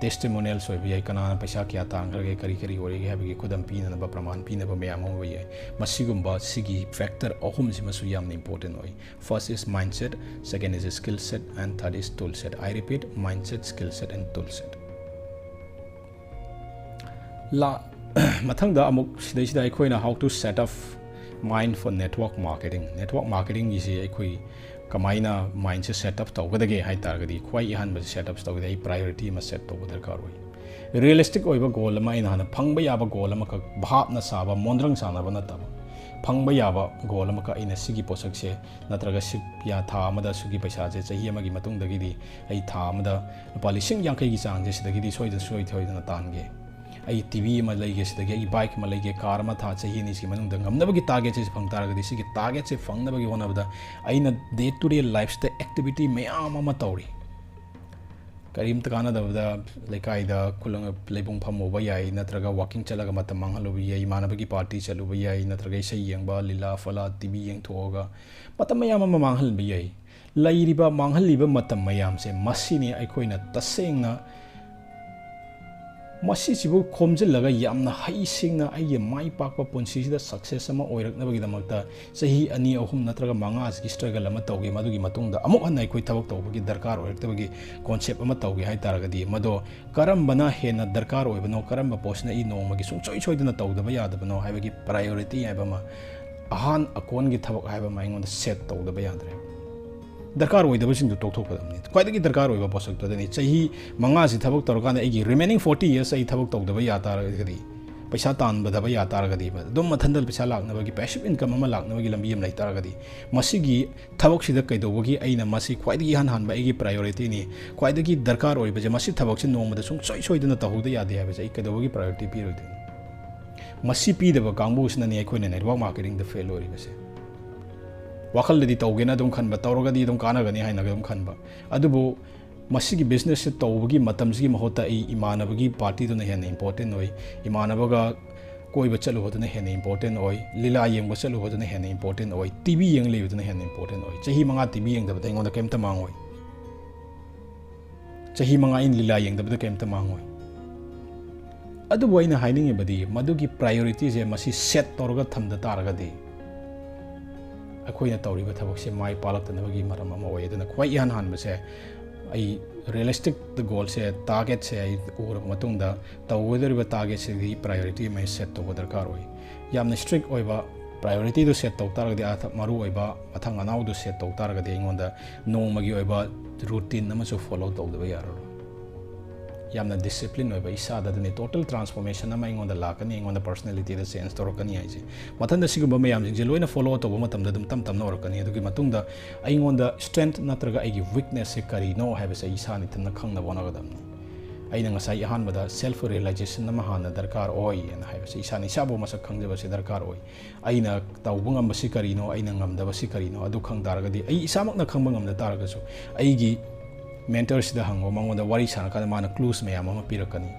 ꯇꯦꯁꯇꯤꯃꯣꯅꯤꯌꯦꯜꯁ ꯑꯣꯏꯕ ꯌꯥꯏ, ꯀꯅꯥꯅ ꯄꯩꯁꯥ ꯀꯌꯥ ꯇꯥꯟꯈ꯭ꯔꯒꯦ, ꯀꯔꯤ ꯀꯔꯤ ꯑꯣꯏꯔꯤꯒꯦ ꯍꯥꯏꯕꯒꯤ ꯈꯨꯗꯝ ꯄꯤꯅꯅꯕ, ꯄ꯭ꯔꯃꯥꯟ ꯄꯤꯅꯕ ꯃꯌꯥꯝ ꯑꯃ ꯑꯣꯏꯕ ꯌꯥꯏ꯫ ꯃꯁꯤꯒꯨꯝꯕ ꯁꯤꯒꯤ ꯐꯦꯛꯇꯔ ꯑꯍꯨꯝꯁꯤꯃꯁꯨ ꯌꯥꯝꯅ ꯏꯝꯄꯣꯔꯇꯦꯟ ꯑꯣꯏ꯫ First is mindset, second is skill set, and third is tool set. I repeat, mindset, skill set, and tool set. ꯂꯥ ꯃꯊꯪꯗ ꯑꯃꯨꯛ ꯁꯤꯗꯩꯁꯤꯗ ꯑꯩꯈꯣꯏꯅ how to set up mind for network marketing꯫ Network ꯃꯥꯔꯀꯦꯇꯤꯡꯒꯤꯁꯤ ꯑꯩꯈꯣꯏ ꯀꯃꯥꯏꯅ ꯃꯥꯏꯟꯁꯦ ꯁꯦꯠ ꯑꯞ ꯇꯧꯒꯗꯒꯦ ꯍꯥꯏ ꯇꯥꯔꯒꯗꯤ, ꯈ꯭ꯋꯥꯏ ꯑꯍꯥꯟꯕꯁꯦ ꯁꯦꯠ ꯑꯞ ꯇꯧꯕꯗ ꯑꯩ ꯄ꯭ꯔꯥꯏꯌꯣꯔꯤꯇꯤ ꯑꯃ ꯁꯦꯠ ꯇꯧꯕ ꯗꯔꯀꯥꯔ ꯑꯣꯏ꯫ ꯔꯤꯌꯦꯂꯤꯁꯇꯤꯛ ꯑꯣꯏꯕ ꯒꯣꯜ ꯑꯃ, ꯑꯩꯅ ꯍꯥꯟꯅ ꯐꯪꯕ ꯌꯥꯕ ꯒꯣꯜ ꯑꯃꯈꯛ, ꯚꯥꯞꯅ ꯁꯥꯕ, ꯃꯣꯟꯗ꯭ꯔꯪ ꯁꯥꯟꯅꯕ ꯅꯠꯇꯕ, ꯐꯪꯕ ꯌꯥꯕ ꯒꯣꯜ ꯑꯃꯈꯛ, ꯑꯩꯅ ꯁꯤꯒꯤ ꯄꯣꯠꯁꯛꯁꯦ ꯅꯠꯇ꯭ꯔꯒ ꯁꯤ ꯊꯥ ꯑꯃꯗ ꯁꯤꯒꯤ ꯄꯩꯁꯥꯁꯦ ꯆꯍꯤ ꯑꯃꯒꯤ ꯃꯇꯨꯡꯗꯒꯤꯗꯤ ꯑꯩ ꯊꯥ ꯑꯃꯗ ꯂꯨꯄꯥ ꯂꯤꯁꯤꯡ ꯌꯥꯡꯈꯩꯒꯤ ꯆꯥꯡꯁꯦ ꯁꯤꯗꯒꯤꯗꯤ ꯁꯣꯏꯗ ꯁꯣꯏꯗꯅ ꯇꯥꯟꯒꯦ꯫ ꯑꯩ ꯇꯤ ꯚꯤ ꯑꯃ ꯂꯩꯒꯦ, ꯁꯤꯗꯒꯤ ꯑꯩ ꯕꯥꯏꯛ ꯑꯃ ꯂꯩꯒꯦ, ꯀꯥꯔ ꯑꯃ ꯊꯥ ꯆꯍꯤ ꯑꯅꯤꯁꯤꯒꯤ ꯃꯅꯨꯡꯗ ꯉꯝꯅꯕꯒꯤ ꯇꯥꯔꯒꯦꯠꯁꯦ ꯐꯪ ꯇꯥꯔꯒꯗꯤ, ꯁꯤꯒꯤ ꯇꯥꯔꯒꯦꯠꯁꯦ ꯐꯪꯅꯕꯒꯤ ꯍꯣꯠꯅꯕꯗ ꯑꯩꯅ ꯗꯦ ꯇꯨ ꯗꯦ ꯂꯥꯏꯐꯁꯤꯗ ꯑꯦꯛꯇꯤꯚꯤꯇꯤ ꯃꯌꯥꯝ ꯑꯃ ꯇꯧꯔꯤ꯫ ꯀꯔꯤꯝꯇ ꯀꯥꯟꯅꯗꯕꯗ ꯂꯩꯀꯥꯏꯗ ꯈꯨꯂꯪ ꯂꯩꯕꯨꯡ ꯐꯝꯃꯨꯕ ꯌꯥꯏ, ꯅꯠꯇ꯭ꯔꯒ ꯋꯥꯀꯤꯡ ꯆꯠꯂꯒ ꯃꯇꯝ ꯃꯥꯡꯍꯜꯂꯨꯕ ꯌꯥꯏ, ꯏꯃꯥꯟꯅꯕꯒꯤ ꯄꯥꯔꯇꯤ ꯆꯠꯂꯨꯕ ꯌꯥꯏ, ꯅꯠꯇ꯭ꯔꯒ ꯏꯁꯩ ꯌꯦꯡꯕ, ꯂꯤꯂꯥ ꯐꯂꯥ, ꯇꯤ ꯚꯤ ꯌꯦꯡꯊꯣꯛꯑꯒ ꯃꯇꯝ ꯃꯌꯥꯝ ꯑꯃ ꯃꯥꯡꯍꯟꯕ ꯌꯥꯏ꯫ ꯂꯩꯔꯤꯕ ꯃꯥꯡꯍꯜꯂꯤꯕ ꯃꯇꯝ ꯃꯌꯥꯝꯁꯦ ꯃꯁꯤꯅꯤ ꯑꯩꯈꯣꯏꯅ ꯇꯁꯦꯡꯅ ꯃꯁꯤꯁꯤꯕꯨ ꯈꯣꯝꯖꯤꯜꯂꯒ ꯌꯥꯝꯅ ꯍꯩꯁꯤꯡꯅ ꯑꯩꯒꯤ ꯃꯥꯏ ꯄꯥꯛꯄ ꯄꯨꯟꯁꯤꯁꯤꯗ ꯁꯛꯁꯦꯁ ꯑꯃ ꯑꯣꯏꯔꯛꯅꯕꯒꯤꯗꯃꯛꯇ ꯆꯍꯤ ꯑꯅꯤ, ꯑꯍꯨꯝ ꯅꯠꯇ꯭ꯔꯒ ꯃꯉꯥꯁꯤꯒꯤ ꯁ꯭ꯇ꯭ꯔꯒꯜ ꯑꯃ ꯇꯧꯒꯦ, ꯃꯗꯨꯒꯤ ꯃꯇꯨꯡꯗ ꯑꯃꯨꯛ ꯍꯟꯅ ꯑꯩꯈꯣꯏ ꯊꯕꯛ ꯇꯧꯕꯒꯤ ꯗꯔꯀꯥꯔ ꯑꯣꯏꯔꯛꯇꯕꯒꯤ ꯀꯣꯟꯁꯦꯞ ꯑꯃ ꯇꯧꯒꯦ ꯍꯥꯏ ꯇꯥꯔꯒꯗꯤ, ꯃꯗꯣ ꯀꯔꯝꯕꯅ ꯍꯦꯟꯅ ꯗꯔꯀꯥꯔ ꯑꯣꯏꯕꯅꯣ, ꯀꯔꯝꯕ ꯄꯣꯠꯁꯤꯅ ꯑꯩ ꯅꯣꯡꯃꯒꯤ ꯁꯨꯡꯁꯣꯏ ꯁꯣꯏꯗꯅ ꯇꯧꯗꯕ ꯌꯥꯗꯕꯅꯣ ꯍꯥꯏꯕꯒꯤ ꯄ꯭ꯔꯥꯏꯌꯣꯔꯤꯇꯤ ꯍꯥꯏꯕ ꯑꯃ, ꯑꯍꯥꯟ ꯑꯀꯣꯟꯒꯤ ꯊꯕꯛ ꯍꯥꯏꯕ ꯑꯃ ꯑꯩꯉꯣꯟꯗ ꯁꯦꯠ ꯇꯧꯗꯕ ꯌꯥꯗ꯭ꯔꯦ꯫ ꯗꯔꯀꯥꯔ ꯑꯣꯏꯗꯕꯁꯤꯡꯗꯨ ꯇꯣꯛꯊꯣꯛꯀꯗꯕꯅꯤ꯫ ꯈ꯭ꯋꯥꯏꯗꯒꯤ ꯗꯔꯀꯥꯔ ꯑꯣꯏꯕ ꯄꯣꯠꯁꯛꯇꯨꯗꯅꯤ꯫ ꯆꯍꯤ ꯃꯉꯥꯁꯤ ꯊꯕꯛ ꯇꯧꯔꯀꯥꯟꯗ ꯑꯩꯒꯤ ꯔꯤꯃꯦꯅꯤꯡ ꯐꯣꯔꯇꯤ ꯌꯔꯁ ꯑꯩ ꯊꯕꯛ ꯇꯧꯗꯕ ꯌꯥ ꯇꯥꯔꯒꯗꯤ, ꯄꯩꯁꯥ ꯇꯥꯟꯕꯗꯕ ꯌꯥ ꯇꯥꯔꯒꯗꯤ, ꯑꯗꯨꯝ ꯃꯊꯟꯇ ꯄꯩꯁꯥ ꯂꯥꯛꯅꯕꯒꯤ, passive income ꯑꯃ ꯂꯥꯛꯅꯕꯒꯤ ꯂꯝꯕꯤ ꯑꯃ ꯂꯩ ꯇꯥꯔꯒꯗꯤ, ꯃꯁꯤꯒꯤ ꯊꯕꯛꯁꯤꯗ ꯀꯩꯗꯧꯕꯒꯤ ꯑꯩꯅ ꯃꯁꯤ ꯈ꯭ꯋꯥꯏꯗꯒꯤ ꯏꯍꯥꯟ ꯍꯥꯟꯕ ꯑꯩꯒꯤ priorityꯅꯤ, ꯈ꯭ꯋꯥꯏꯗꯒꯤ ꯗꯔꯀꯥꯔ ꯑꯣꯏꯕꯁꯦ, ꯃꯁꯤ ꯊꯕꯛꯁꯦ ꯅꯣꯡꯃꯗ ꯁꯨꯡꯁꯣꯏ ꯁꯣꯏꯗꯅ ꯇꯧꯍꯧꯗ ꯌꯥꯗꯦ ꯍꯥꯏꯕꯁꯦ ꯑꯩ ꯀꯩꯗꯧꯕꯒꯤ priority ꯄꯤꯔꯣꯏꯗꯣꯏꯅꯣ? ꯃꯁꯤ ꯄꯤꯗꯕ ꯀꯥꯡꯕꯨꯁꯤꯅꯅꯦ ꯑꯩꯈꯣꯏꯅ network marketingꯗ fail ꯑꯣꯏꯔꯤꯕꯁꯦ꯫ ꯋꯥꯈꯜꯗꯗꯤ ꯇꯧꯒꯦꯅ ꯑꯗꯨꯝ ꯈꯟꯕ, ꯇꯧꯔꯒꯗꯤ ꯑꯗꯨꯝ ꯀꯥꯟꯅꯒꯅꯤ ꯍꯥꯏꯅ ꯑꯗꯨꯝ ꯈꯟꯕ, ꯑꯗꯨꯕꯨ ꯃꯁꯤꯒꯤ businessꯁꯦ ꯇꯧꯕꯒꯤ ꯃꯇꯝꯁꯤꯒꯤ ꯃꯍꯨꯠꯇ ꯑꯩ ꯏꯃꯥꯟꯅꯕꯒꯤ partyꯗꯨꯅ ꯍꯦꯟꯅ important ꯑꯣꯏ, ꯏꯃꯥꯟꯅꯕꯒ ꯀꯣꯏꯕ ꯆꯠꯂꯨꯕꯗꯨꯅ ꯍꯦꯟꯅ important ꯑꯣꯏ, ꯂꯤꯂꯥ ꯌꯦꯡꯕ ꯆꯠꯂꯨꯕꯗꯨꯅ ꯍꯦꯟꯅ important ꯑꯣꯏ, TV ꯌꯦꯡ ꯂꯩꯕꯗꯨꯅ ꯍꯦꯟꯅ important ꯑꯣꯏ꯫ ꯆꯍꯤ ꯃꯉꯥ TV ꯌꯦꯡꯗꯕꯗ ꯑꯩꯉꯣꯟꯗ ꯀꯩꯝꯇ ꯃꯥꯡꯉꯣꯏ꯫ ꯆꯍꯤ ꯃꯉꯥ ꯑꯩꯅ ꯂꯤꯂꯥ ꯌꯦꯡꯗꯕꯗ ꯀꯩꯝꯇ ꯃꯥꯡꯉꯣꯏ꯫ ꯑꯗꯨꯕꯨ ꯑꯩꯅ ꯍꯥꯏꯅꯤꯡꯉꯤꯕꯗꯤ, ꯃꯗꯨꯒꯤ priorityꯁꯦ ꯃꯁꯤ set ꯇꯧꯔꯒ ꯊꯝꯗ ꯇꯥꯔꯒꯗꯤ, ꯑꯩꯈꯣꯏꯅ ꯇꯧꯔꯤꯕ ꯊꯕꯛꯁꯦ ꯃꯥꯏ ꯄꯥꯛꯂꯛꯇꯅꯕꯒꯤ ꯃꯔꯝ ꯑꯃ ꯑꯣꯏ꯫ ꯑꯗꯨꯅ ꯈ꯭ꯋꯥꯏ ꯏꯍꯥꯟ ꯍꯥꯟꯕꯁꯦ, ꯑꯩ realistic goalꯁꯦ, targetꯁꯦ ꯑꯩ ꯎꯔꯕ ꯃꯇꯨꯡꯗ, ꯇꯧꯒꯗꯧꯔꯤꯕ targetꯁꯤꯒꯤ priority ꯑꯃ set ꯇꯧꯕ ꯗꯔꯀꯥꯔ ꯑꯣꯏ꯫ ꯌꯥꯝꯅ strict ꯑꯣꯏꯕ priorityꯗꯨ set ꯇꯧ ꯇꯥꯔꯒꯗꯤ, ꯑꯥ ꯃꯔꯨ ꯑꯣꯏꯕ ꯃꯊꯪ ꯑꯅꯥꯎꯗꯨ set ꯇꯧ ꯇꯥꯔꯒꯗꯤ, ꯑꯩꯉꯣꯟꯗ ꯅꯣꯡꯃꯒꯤ ꯑꯣꯏꯕ routine ꯑꯃꯁꯨ follow ꯇꯧꯗꯕ ꯌꯥꯔꯔꯣꯏ꯫ ꯌꯥꯝꯅ discipline ꯑꯣꯏꯕ, ꯏꯁꯥꯗ ꯑꯗꯨꯅꯤ total transformation ꯑꯃ ꯑꯩꯉꯣꯟꯗ ꯂꯥꯛꯀꯅꯤ, ꯑꯩꯉꯣꯟꯗ personalityꯗ change ꯇꯧꯔꯛꯀꯅꯤ ꯍꯥꯏꯁꯦ꯫ ꯃꯊꯪꯗ ꯁꯤꯒꯨꯝꯕ ꯃꯌꯥꯝꯁꯤꯡꯁꯦ ꯂꯣꯏꯅ follow ꯇꯧꯕ ꯃꯇꯝꯗ ꯑꯗꯨꯝ ꯇꯞ ꯇꯞꯅ ꯑꯣꯏꯔꯛꯀꯅꯤ꯫ ꯑꯗꯨꯒꯤ ꯃꯇꯨꯡꯗ ꯑꯩꯉꯣꯟꯗ strength ꯅꯠꯇ꯭ꯔꯒ ꯑꯩꯒꯤ weaknessꯁꯦ ꯀꯔꯤꯅꯣ ꯍꯥꯏꯕꯁꯦ ꯑꯩ ꯏꯁꯥꯅ ꯏꯊꯟꯇ ꯈꯪꯅꯕ ꯍꯣꯠꯅꯒꯗꯕꯅꯤ꯫ ꯑꯩꯅ ꯉꯁꯥꯏ ꯑꯍꯥꯟꯕꯗ self realization ꯑꯃ ꯍꯥꯟꯅ ꯗꯔꯀꯥꯔ ꯑꯣꯏ ꯍꯥꯏꯅ ꯍꯥꯏꯕꯁꯦ, ꯏꯁꯥꯅ ꯏꯁꯥꯕꯨ ꯃꯁꯛ ꯈꯪꯖꯕꯁꯦ ꯗꯔꯀꯥꯔ ꯑꯣꯏ꯫ ꯑꯩꯅ ꯇꯧꯕ ꯉꯝꯕꯁꯤ ꯀꯔꯤꯅꯣ, ꯑꯩꯅ ꯉꯝꯗꯕꯁꯤ ꯀꯔꯤꯅꯣ, ꯑꯗꯨ ꯈꯪ ꯇꯥꯔꯒꯗꯤ, ꯑꯩ ꯏꯁꯥꯃꯛꯅ ꯈꯪꯕ ꯉꯝꯗ ꯇꯥꯔꯒꯁꯨ, ꯑꯩꯒꯤ mentorꯁꯤꯗ ꯍꯪꯉꯣ, ꯃꯉꯣꯟꯗ ꯋꯥꯔꯤ ꯁꯥꯟꯅꯔꯀꯥꯟꯗ ꯃꯥꯅ clues ꯃꯌꯥꯝ ꯑꯃ ꯄꯤꯔꯛꯀꯅꯤ꯫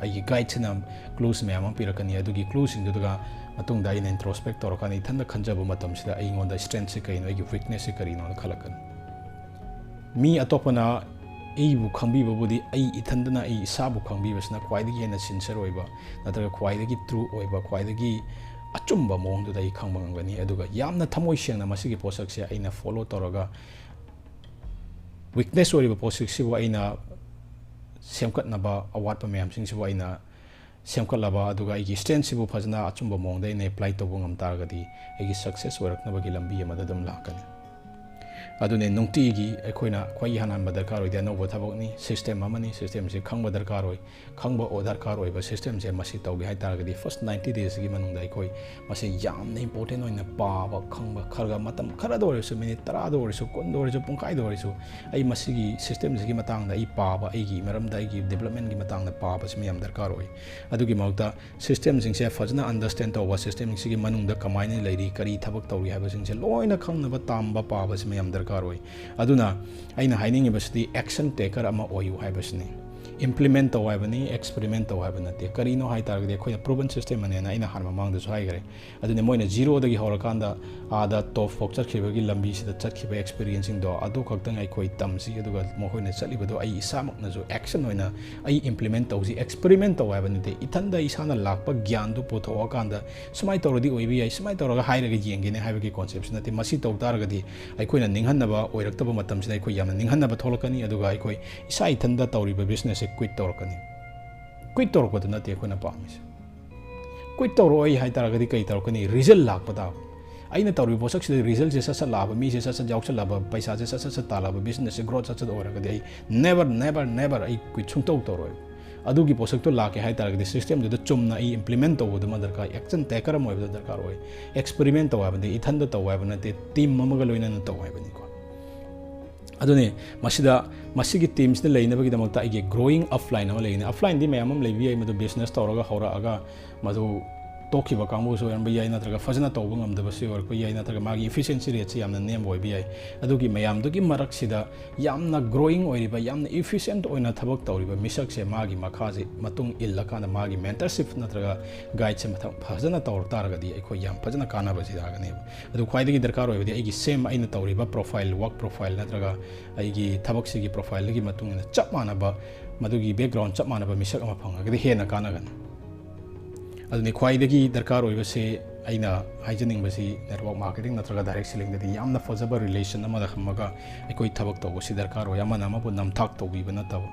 ꯑꯩꯒꯤ guideꯁꯤꯅ clues ꯃꯌꯥꯝ ꯑꯃ ꯄꯤꯔꯛꯀꯅꯤ꯫ ꯑꯗꯨꯒꯤ clueꯁꯤꯡꯗꯨꯒ ꯃꯇꯨꯡꯗ ꯑꯩꯅ introspect ꯇꯧꯔꯀꯥꯟꯗ, ꯏꯊꯟꯗ ꯈꯟꯖꯕ ꯃꯇꯝꯁꯤꯗ ꯑꯩꯉꯣꯟꯗ strengthꯁꯦ ꯀꯔꯤꯅꯣ, ꯑꯩꯒꯤ weaknessꯁꯦ ꯀꯔꯤꯅꯣꯅ ꯈꯜꯂꯛꯀꯅꯤ꯫ ꯃꯤ ꯑꯇꯣꯞꯄꯅ ꯑꯩꯕꯨ ꯈꯪꯕꯤꯕꯕꯨꯗꯤ, ꯑꯩ ꯏꯊꯟꯗꯅ ꯑꯩ ꯏꯁꯥꯕꯨ ꯈꯪꯕꯤꯕꯁꯤꯅ ꯈ꯭ꯋꯥꯏꯗꯒꯤ ꯍꯦꯟꯅ sincere ꯑꯣꯏꯕ ꯅꯠꯇ꯭ꯔꯒ ꯈ꯭ꯋꯥꯏꯗꯒꯤ true ꯑꯣꯏꯕ, ꯈ꯭ꯋꯥꯏꯗꯒꯤ ꯑꯆꯨꯝꯕ ꯃꯑꯣꯡꯗꯨꯗ ꯑꯩ ꯈꯪꯕ ꯉꯝꯒꯅꯤ꯫ ꯑꯗꯨꯒ ꯌꯥꯝꯅ ꯊꯃꯣꯏ ꯁꯦꯡꯅ ꯃꯁꯤꯒꯤ ꯄꯣꯠꯁꯛꯁꯦ ꯑꯩꯅ follow ꯇꯧꯔꯒ, weakness ꯑꯣꯏꯔꯤꯕ ꯄꯣꯠꯁꯛꯁꯤꯕꯨ ꯑꯩꯅ ꯁꯦꯝꯒꯠꯅꯕ, ꯑꯋꯥꯠꯄ ꯃꯌꯥꯝꯁꯤꯡꯁꯤꯕꯨ ꯑꯩꯅ ꯁꯦꯝꯒꯠꯂꯕ, ꯑꯗꯨꯒ ꯑꯩꯒꯤ strengthꯁꯤꯕꯨ ꯐꯖꯅ ꯑꯆꯨꯝꯕ ꯃꯑꯣꯡꯗ ꯑꯩꯅ apply ꯇꯧꯕ ꯉꯝ ꯇꯥꯔꯒꯗꯤ, ꯑꯩꯒꯤ success ꯑꯣꯏꯔꯛꯅꯕꯒꯤ ꯂꯝꯕꯤ ꯑꯃꯗ ꯑꯗꯨꯝ ꯂꯥꯛꯀꯅꯤ꯫ ꯑꯗꯨꯅꯤ, ꯅꯨꯡꯇꯤꯒꯤ ꯑꯩꯈꯣꯏꯅ ꯈ꯭ꯋꯥꯏ ꯍꯥꯟꯍꯟꯕ ꯗꯔꯀꯥꯔ ꯑꯣꯏꯗꯦ, ꯑꯅꯧꯕ ꯊꯕꯛꯅꯤ, ꯁꯤꯁꯇꯦꯝ ꯑꯃꯅꯤ, ꯁꯤꯁꯇꯦꯝꯁꯤ ꯈꯪꯕ ꯗꯔꯀꯥꯔ ꯑꯣꯏ꯫ ꯈꯪꯕ ꯑꯣ ꯗꯔꯀꯥꯔ ꯑꯣꯏꯕ ꯁꯤꯁꯇꯦꯝꯁꯦ ꯃꯁꯤ ꯇꯧꯒꯦ ꯍꯥꯏ ꯇꯥꯔꯒꯗꯤ first ninety daysꯒꯤ ꯃꯅꯨꯡꯗ ꯑꯩꯈꯣꯏ ꯃꯁꯤ ꯌꯥꯝꯅ important ꯑꯣꯏꯅ ꯄꯥꯕ, ꯈꯪꯕ, ꯈꯔ ꯈꯔ ꯃꯇꯝ ꯈꯔꯗ ꯑꯣꯏꯔꯁꯨ, ꯃꯤꯅꯤꯠ ꯇꯔꯥꯗ ꯑꯣꯏꯔꯁꯨ, ꯀꯨꯟꯗ ꯑꯣꯏꯔꯁꯨ, ꯄꯨꯡꯈꯥꯏꯗ ꯑꯣꯏꯔꯁꯨ, ꯑꯩ ꯃꯁꯤꯒꯤ ꯁꯤꯁꯇꯦꯝꯁꯤꯒꯤ ꯃꯇꯥꯡꯗ ꯑꯩ ꯄꯥꯕ, ꯑꯩꯒꯤ ꯃꯔꯝꯗ, ꯑꯩꯒꯤ developmentꯀꯤ ꯃꯇꯥꯡꯗ ꯄꯥꯕꯁꯤ ꯃꯌꯥꯝ ꯗꯔꯀꯥꯔ ꯑꯣꯏ꯫ ꯑꯗꯨꯒꯤ ꯃꯍꯨꯠꯇ ꯁꯤꯁꯇꯦꯝꯁꯤꯡꯁꯦ ꯐꯖꯅ understand ꯇꯧꯕ, ꯁꯤꯁꯇꯦꯝꯁꯤꯡꯁꯤꯒꯤ ꯃꯅꯨꯡꯗ ꯀꯃꯥꯏꯅ ꯂꯩꯔꯤ, ꯀꯔꯤ ꯊꯕꯛ ꯇꯧꯔꯤ ꯍꯥꯏꯕꯁꯤꯡꯁꯦ ꯂꯣꯏꯅ ꯈꯪꯅꯕ ꯇꯝꯕ, ꯄꯥꯕꯁꯤ ꯃꯌꯥꯝ ꯗꯔꯀꯥꯔ ꯑꯣꯏ꯫ ꯑꯗꯨꯅ ꯑꯩꯅ ꯍꯥꯏꯅꯤꯡꯉꯤꯕꯁꯤꯗꯤ action taker ꯑꯃ ꯑꯣꯏꯌꯨ ꯍꯥꯏꯕꯁꯤꯅꯤ꯫ Implement ꯇꯧ ꯍꯥꯏꯕꯅꯤ, experiment ꯇꯧ ꯍꯥꯏꯕ ꯅꯠꯇꯦ꯫ ꯀꯔꯤꯅꯣ ꯍꯥꯏ ꯇꯥꯔꯒꯗꯤ ꯑꯩꯈꯣꯏꯅ proven system ꯑꯅꯦꯅ ꯑꯩꯅ ꯍꯥꯟꯅ ꯃꯃꯥꯡꯗꯁꯨ ꯍꯥꯏꯈ꯭ꯔꯦ꯫ ꯑꯗꯨꯅ ꯃꯣꯏꯅ zeroꯗꯒꯤ ꯍꯧꯔꯀꯥꯟꯗ ꯑꯥꯗ top ꯐꯥꯎ ꯆꯠꯈꯤꯕꯒꯤ ꯂꯝꯕꯤꯁꯤꯗ ꯆꯠꯈꯤꯕ experienceꯁꯤꯡꯗꯣ ꯑꯗꯨ ꯈꯛꯇꯪ ꯑꯩꯈꯣꯏ ꯇꯝꯁꯤ, ꯑꯗꯨꯒ ꯃꯈꯣꯏꯅ ꯆꯠꯂꯤꯕꯗꯣ ꯑꯩ ꯏꯁꯥꯃꯛꯅꯁꯨ action ꯑꯣꯏꯅ ꯑꯩ implement ꯇꯧꯁꯤ꯫ Experiment ꯇꯧ ꯍꯥꯏꯕ ꯅꯠꯇꯦ, ꯏꯊꯟꯗ ꯏꯁꯥꯅ ꯂꯥꯛꯄ ꯒ꯭ꯌꯥꯟꯗꯨ ꯄꯨꯊꯣꯛꯑꯀꯥꯟꯗ ꯁꯨꯃꯥꯏꯅ ꯇꯧꯔꯗꯤ ꯑꯣꯏꯕ ꯌꯥꯏ, ꯁꯨꯃꯥꯏꯅ ꯇꯧꯔꯒ ꯍꯥꯏꯔꯒ ꯌꯦꯡꯒꯦꯅꯦ ꯍꯥꯏꯕꯒꯤ conceptꯁꯨ ꯅꯠꯇꯦ꯫ ꯃꯁꯤ ꯇꯧ ꯇꯥꯔꯒꯗꯤ ꯑꯩꯈꯣꯏꯅ ꯅꯤꯡꯍꯟꯅꯕ ꯑꯣꯏꯔꯛꯇꯕ ꯃꯇꯝꯁꯤꯗ ꯑꯩꯈꯣꯏ ꯌꯥꯝꯅ ꯅꯤꯡꯍꯟꯅꯕ ꯊꯣꯛꯂꯛꯀꯅꯤ, ꯑꯗꯨꯒ ꯑꯩꯈꯣꯏ ꯏꯁꯥ ꯏꯊꯟꯗ ꯇꯧꯔꯤꯕ businessꯁꯦ quit ꯇꯧꯔꯛꯀꯅꯤ꯫ Quit ꯇꯧꯔꯛꯄꯗꯨ ꯅꯠꯇꯦ ꯑꯩꯈꯣꯏꯅ ꯄꯥꯝꯃꯤꯁꯦ꯫ Quit ꯇꯧꯔꯛꯑꯣꯏ ꯍꯥꯏ ꯇꯥꯔꯒꯗꯤ ꯀꯩ ꯇꯧꯔꯛꯀꯅꯤ? Result ꯂꯥꯛꯄ ꯇꯥꯕ꯫ ꯑꯩꯅ ꯇꯧꯔꯤꯕ ꯄꯣꯠꯁꯛꯁꯤꯗ resultꯁꯦ ꯁꯠ ꯁꯠ ꯂꯥꯛꯑꯕ, ꯃꯤꯁꯦ ꯁꯠ ꯁꯠ ꯌꯥꯎꯁꯜꯂꯛꯑꯕ, ꯄꯩꯁꯥꯁꯦ ꯁꯠ ꯁꯠ ꯁꯠ ꯇꯥꯜꯂꯛꯑꯕ, businessꯁꯦ growth ꯁꯠ ꯁꯠ ꯑꯣꯏꯔꯒꯗꯤ ꯑꯩ never, never, never ꯑꯩ quit ꯁꯨꯡꯇꯧ ꯇꯧꯔꯣꯏ꯫ ꯑꯗꯨꯒꯤ ꯄꯣꯠꯁꯛꯇꯣ ꯂꯥꯛꯀꯦ ꯍꯥꯏ ꯇꯥꯔꯒꯗꯤ systemꯗꯨꯗ ꯆꯨꯝꯅ ꯑꯩ implement ꯇꯧꯕꯗꯨꯃ ꯗꯔꯀꯥꯔ, action taker ꯑꯃ ꯑꯣꯏꯕꯗꯨ ꯗꯔꯀꯥꯔ ꯑꯣꯏ꯫ Experiment ꯇꯧ ꯍꯥꯏꯕꯗꯤ ꯏꯊꯟꯗ ꯇꯧ ꯍꯥꯏꯕ ꯅꯠꯇꯦ, team ꯑꯃꯒ ꯂꯣꯏꯅꯅ ꯇꯧ ꯍꯥꯏꯕꯅꯤꯀꯣ꯫ ꯑꯗꯨꯅꯤ, ꯃꯁꯤꯗ, ꯃꯁꯤꯒꯤ teamꯁꯤꯗ ꯂꯩꯅꯕꯒꯤꯗꯃꯛꯇ ꯑꯩꯒꯤ growing upline ꯑꯃ ꯂꯩꯒꯅꯤ꯫ Uplineꯗꯤ ꯃꯌꯥꯝ ꯑꯃ ꯂꯩꯕ ꯌꯥꯏ, ꯃꯗꯨ business ꯇꯧꯔꯒ ꯍꯧꯔꯛꯑꯒ ꯃꯗꯨ ꯇꯣꯛꯈꯤꯕ ꯀꯥꯡꯕꯨꯁꯨ ꯑꯣꯏꯔꯝꯕ ꯌꯥꯏ, ꯅꯠꯇ꯭ꯔꯒ ꯐꯖꯅ ꯇꯧꯕ ꯉꯝꯗꯕꯁꯨ ꯑꯣꯏꯔꯛꯄ ꯌꯥꯏ, ꯅꯠꯇ꯭ꯔꯒ ꯃꯥꯒꯤ efficiency rateꯁꯤ ꯌꯥꯝꯅ ꯅꯦꯝꯕ ꯑꯣꯏꯕ ꯌꯥꯏ꯫ ꯑꯗꯨꯒꯤ ꯃꯌꯥꯝꯗꯨꯒꯤ ꯃꯔꯛꯁꯤꯗ ꯌꯥꯝꯅ growing ꯑꯣꯏꯔꯤꯕ, ꯌꯥꯝꯅ efficient ꯑꯣꯏꯅ ꯊꯕꯛ ꯇꯧꯔꯤꯕ ꯃꯤꯁꯛꯁꯦ ꯃꯥꯒꯤ ꯃꯈꯥꯁꯦ ꯃꯇꯨꯡ ꯏꯜꯂꯀꯥꯟꯗ ꯃꯥꯒꯤ mentorship ꯅꯠꯇ꯭ꯔꯒ guideꯁꯦ ꯃꯊꯪ ꯐꯖꯅ ꯇꯧꯔꯛ ꯇꯥꯔꯒꯗꯤ ꯑꯩꯈꯣꯏ ꯌꯥꯝ ꯐꯖꯅ ꯀꯥꯟꯅꯕꯁꯤ ꯂꯥꯛꯀꯅꯦꯕ꯫ ꯑꯗꯨ ꯈ꯭ꯋꯥꯏꯗꯒꯤ ꯗꯔꯀꯥꯔ ꯑꯣꯏꯕꯗꯤ ꯑꯩꯒꯤ same ꯑꯩꯅ ꯇꯧꯔꯤꯕ profile, work profile ꯅꯠꯇ꯭ꯔꯒ ꯑꯩꯒꯤ ꯊꯕꯛꯁꯤꯒꯤ profileꯗꯨꯒꯤ ꯃꯇꯨꯡ ꯏꯟꯅ ꯆꯞ ꯃꯥꯟꯅꯕ, ꯃꯗꯨꯒꯤ background ꯆꯞ ꯃꯥꯟꯅꯕ ꯃꯤꯁꯛ ꯑꯃ ꯐꯪꯉꯒꯗꯤ ꯍꯦꯟꯅ ꯀꯥꯟꯅꯒꯅꯤ꯫ ꯑꯗꯨꯅꯤ ꯈ꯭ꯋꯥꯏꯗꯒꯤ ꯗꯔꯀꯥꯔ ꯑꯣꯏꯕꯁꯦ, ꯑꯩꯅ ꯍꯥꯏꯖꯅꯤꯡꯕꯁꯤ network marketing ꯅꯠꯇ꯭ꯔꯒ direct sellingꯗꯗꯤ ꯌꯥꯝꯅ ꯐꯖꯕ relation ꯑꯃꯗ ꯊꯝꯃꯒ ꯑꯩꯈꯣꯏ ꯊꯕꯛ ꯇꯧꯕꯁꯤ ꯗꯔꯀꯥꯔ ꯑꯣꯏ꯫ ꯑꯃꯅ ꯑꯃꯕꯨ ꯅꯝꯊꯥꯛ ꯇꯧꯕꯤꯕ ꯅꯠꯇꯕ,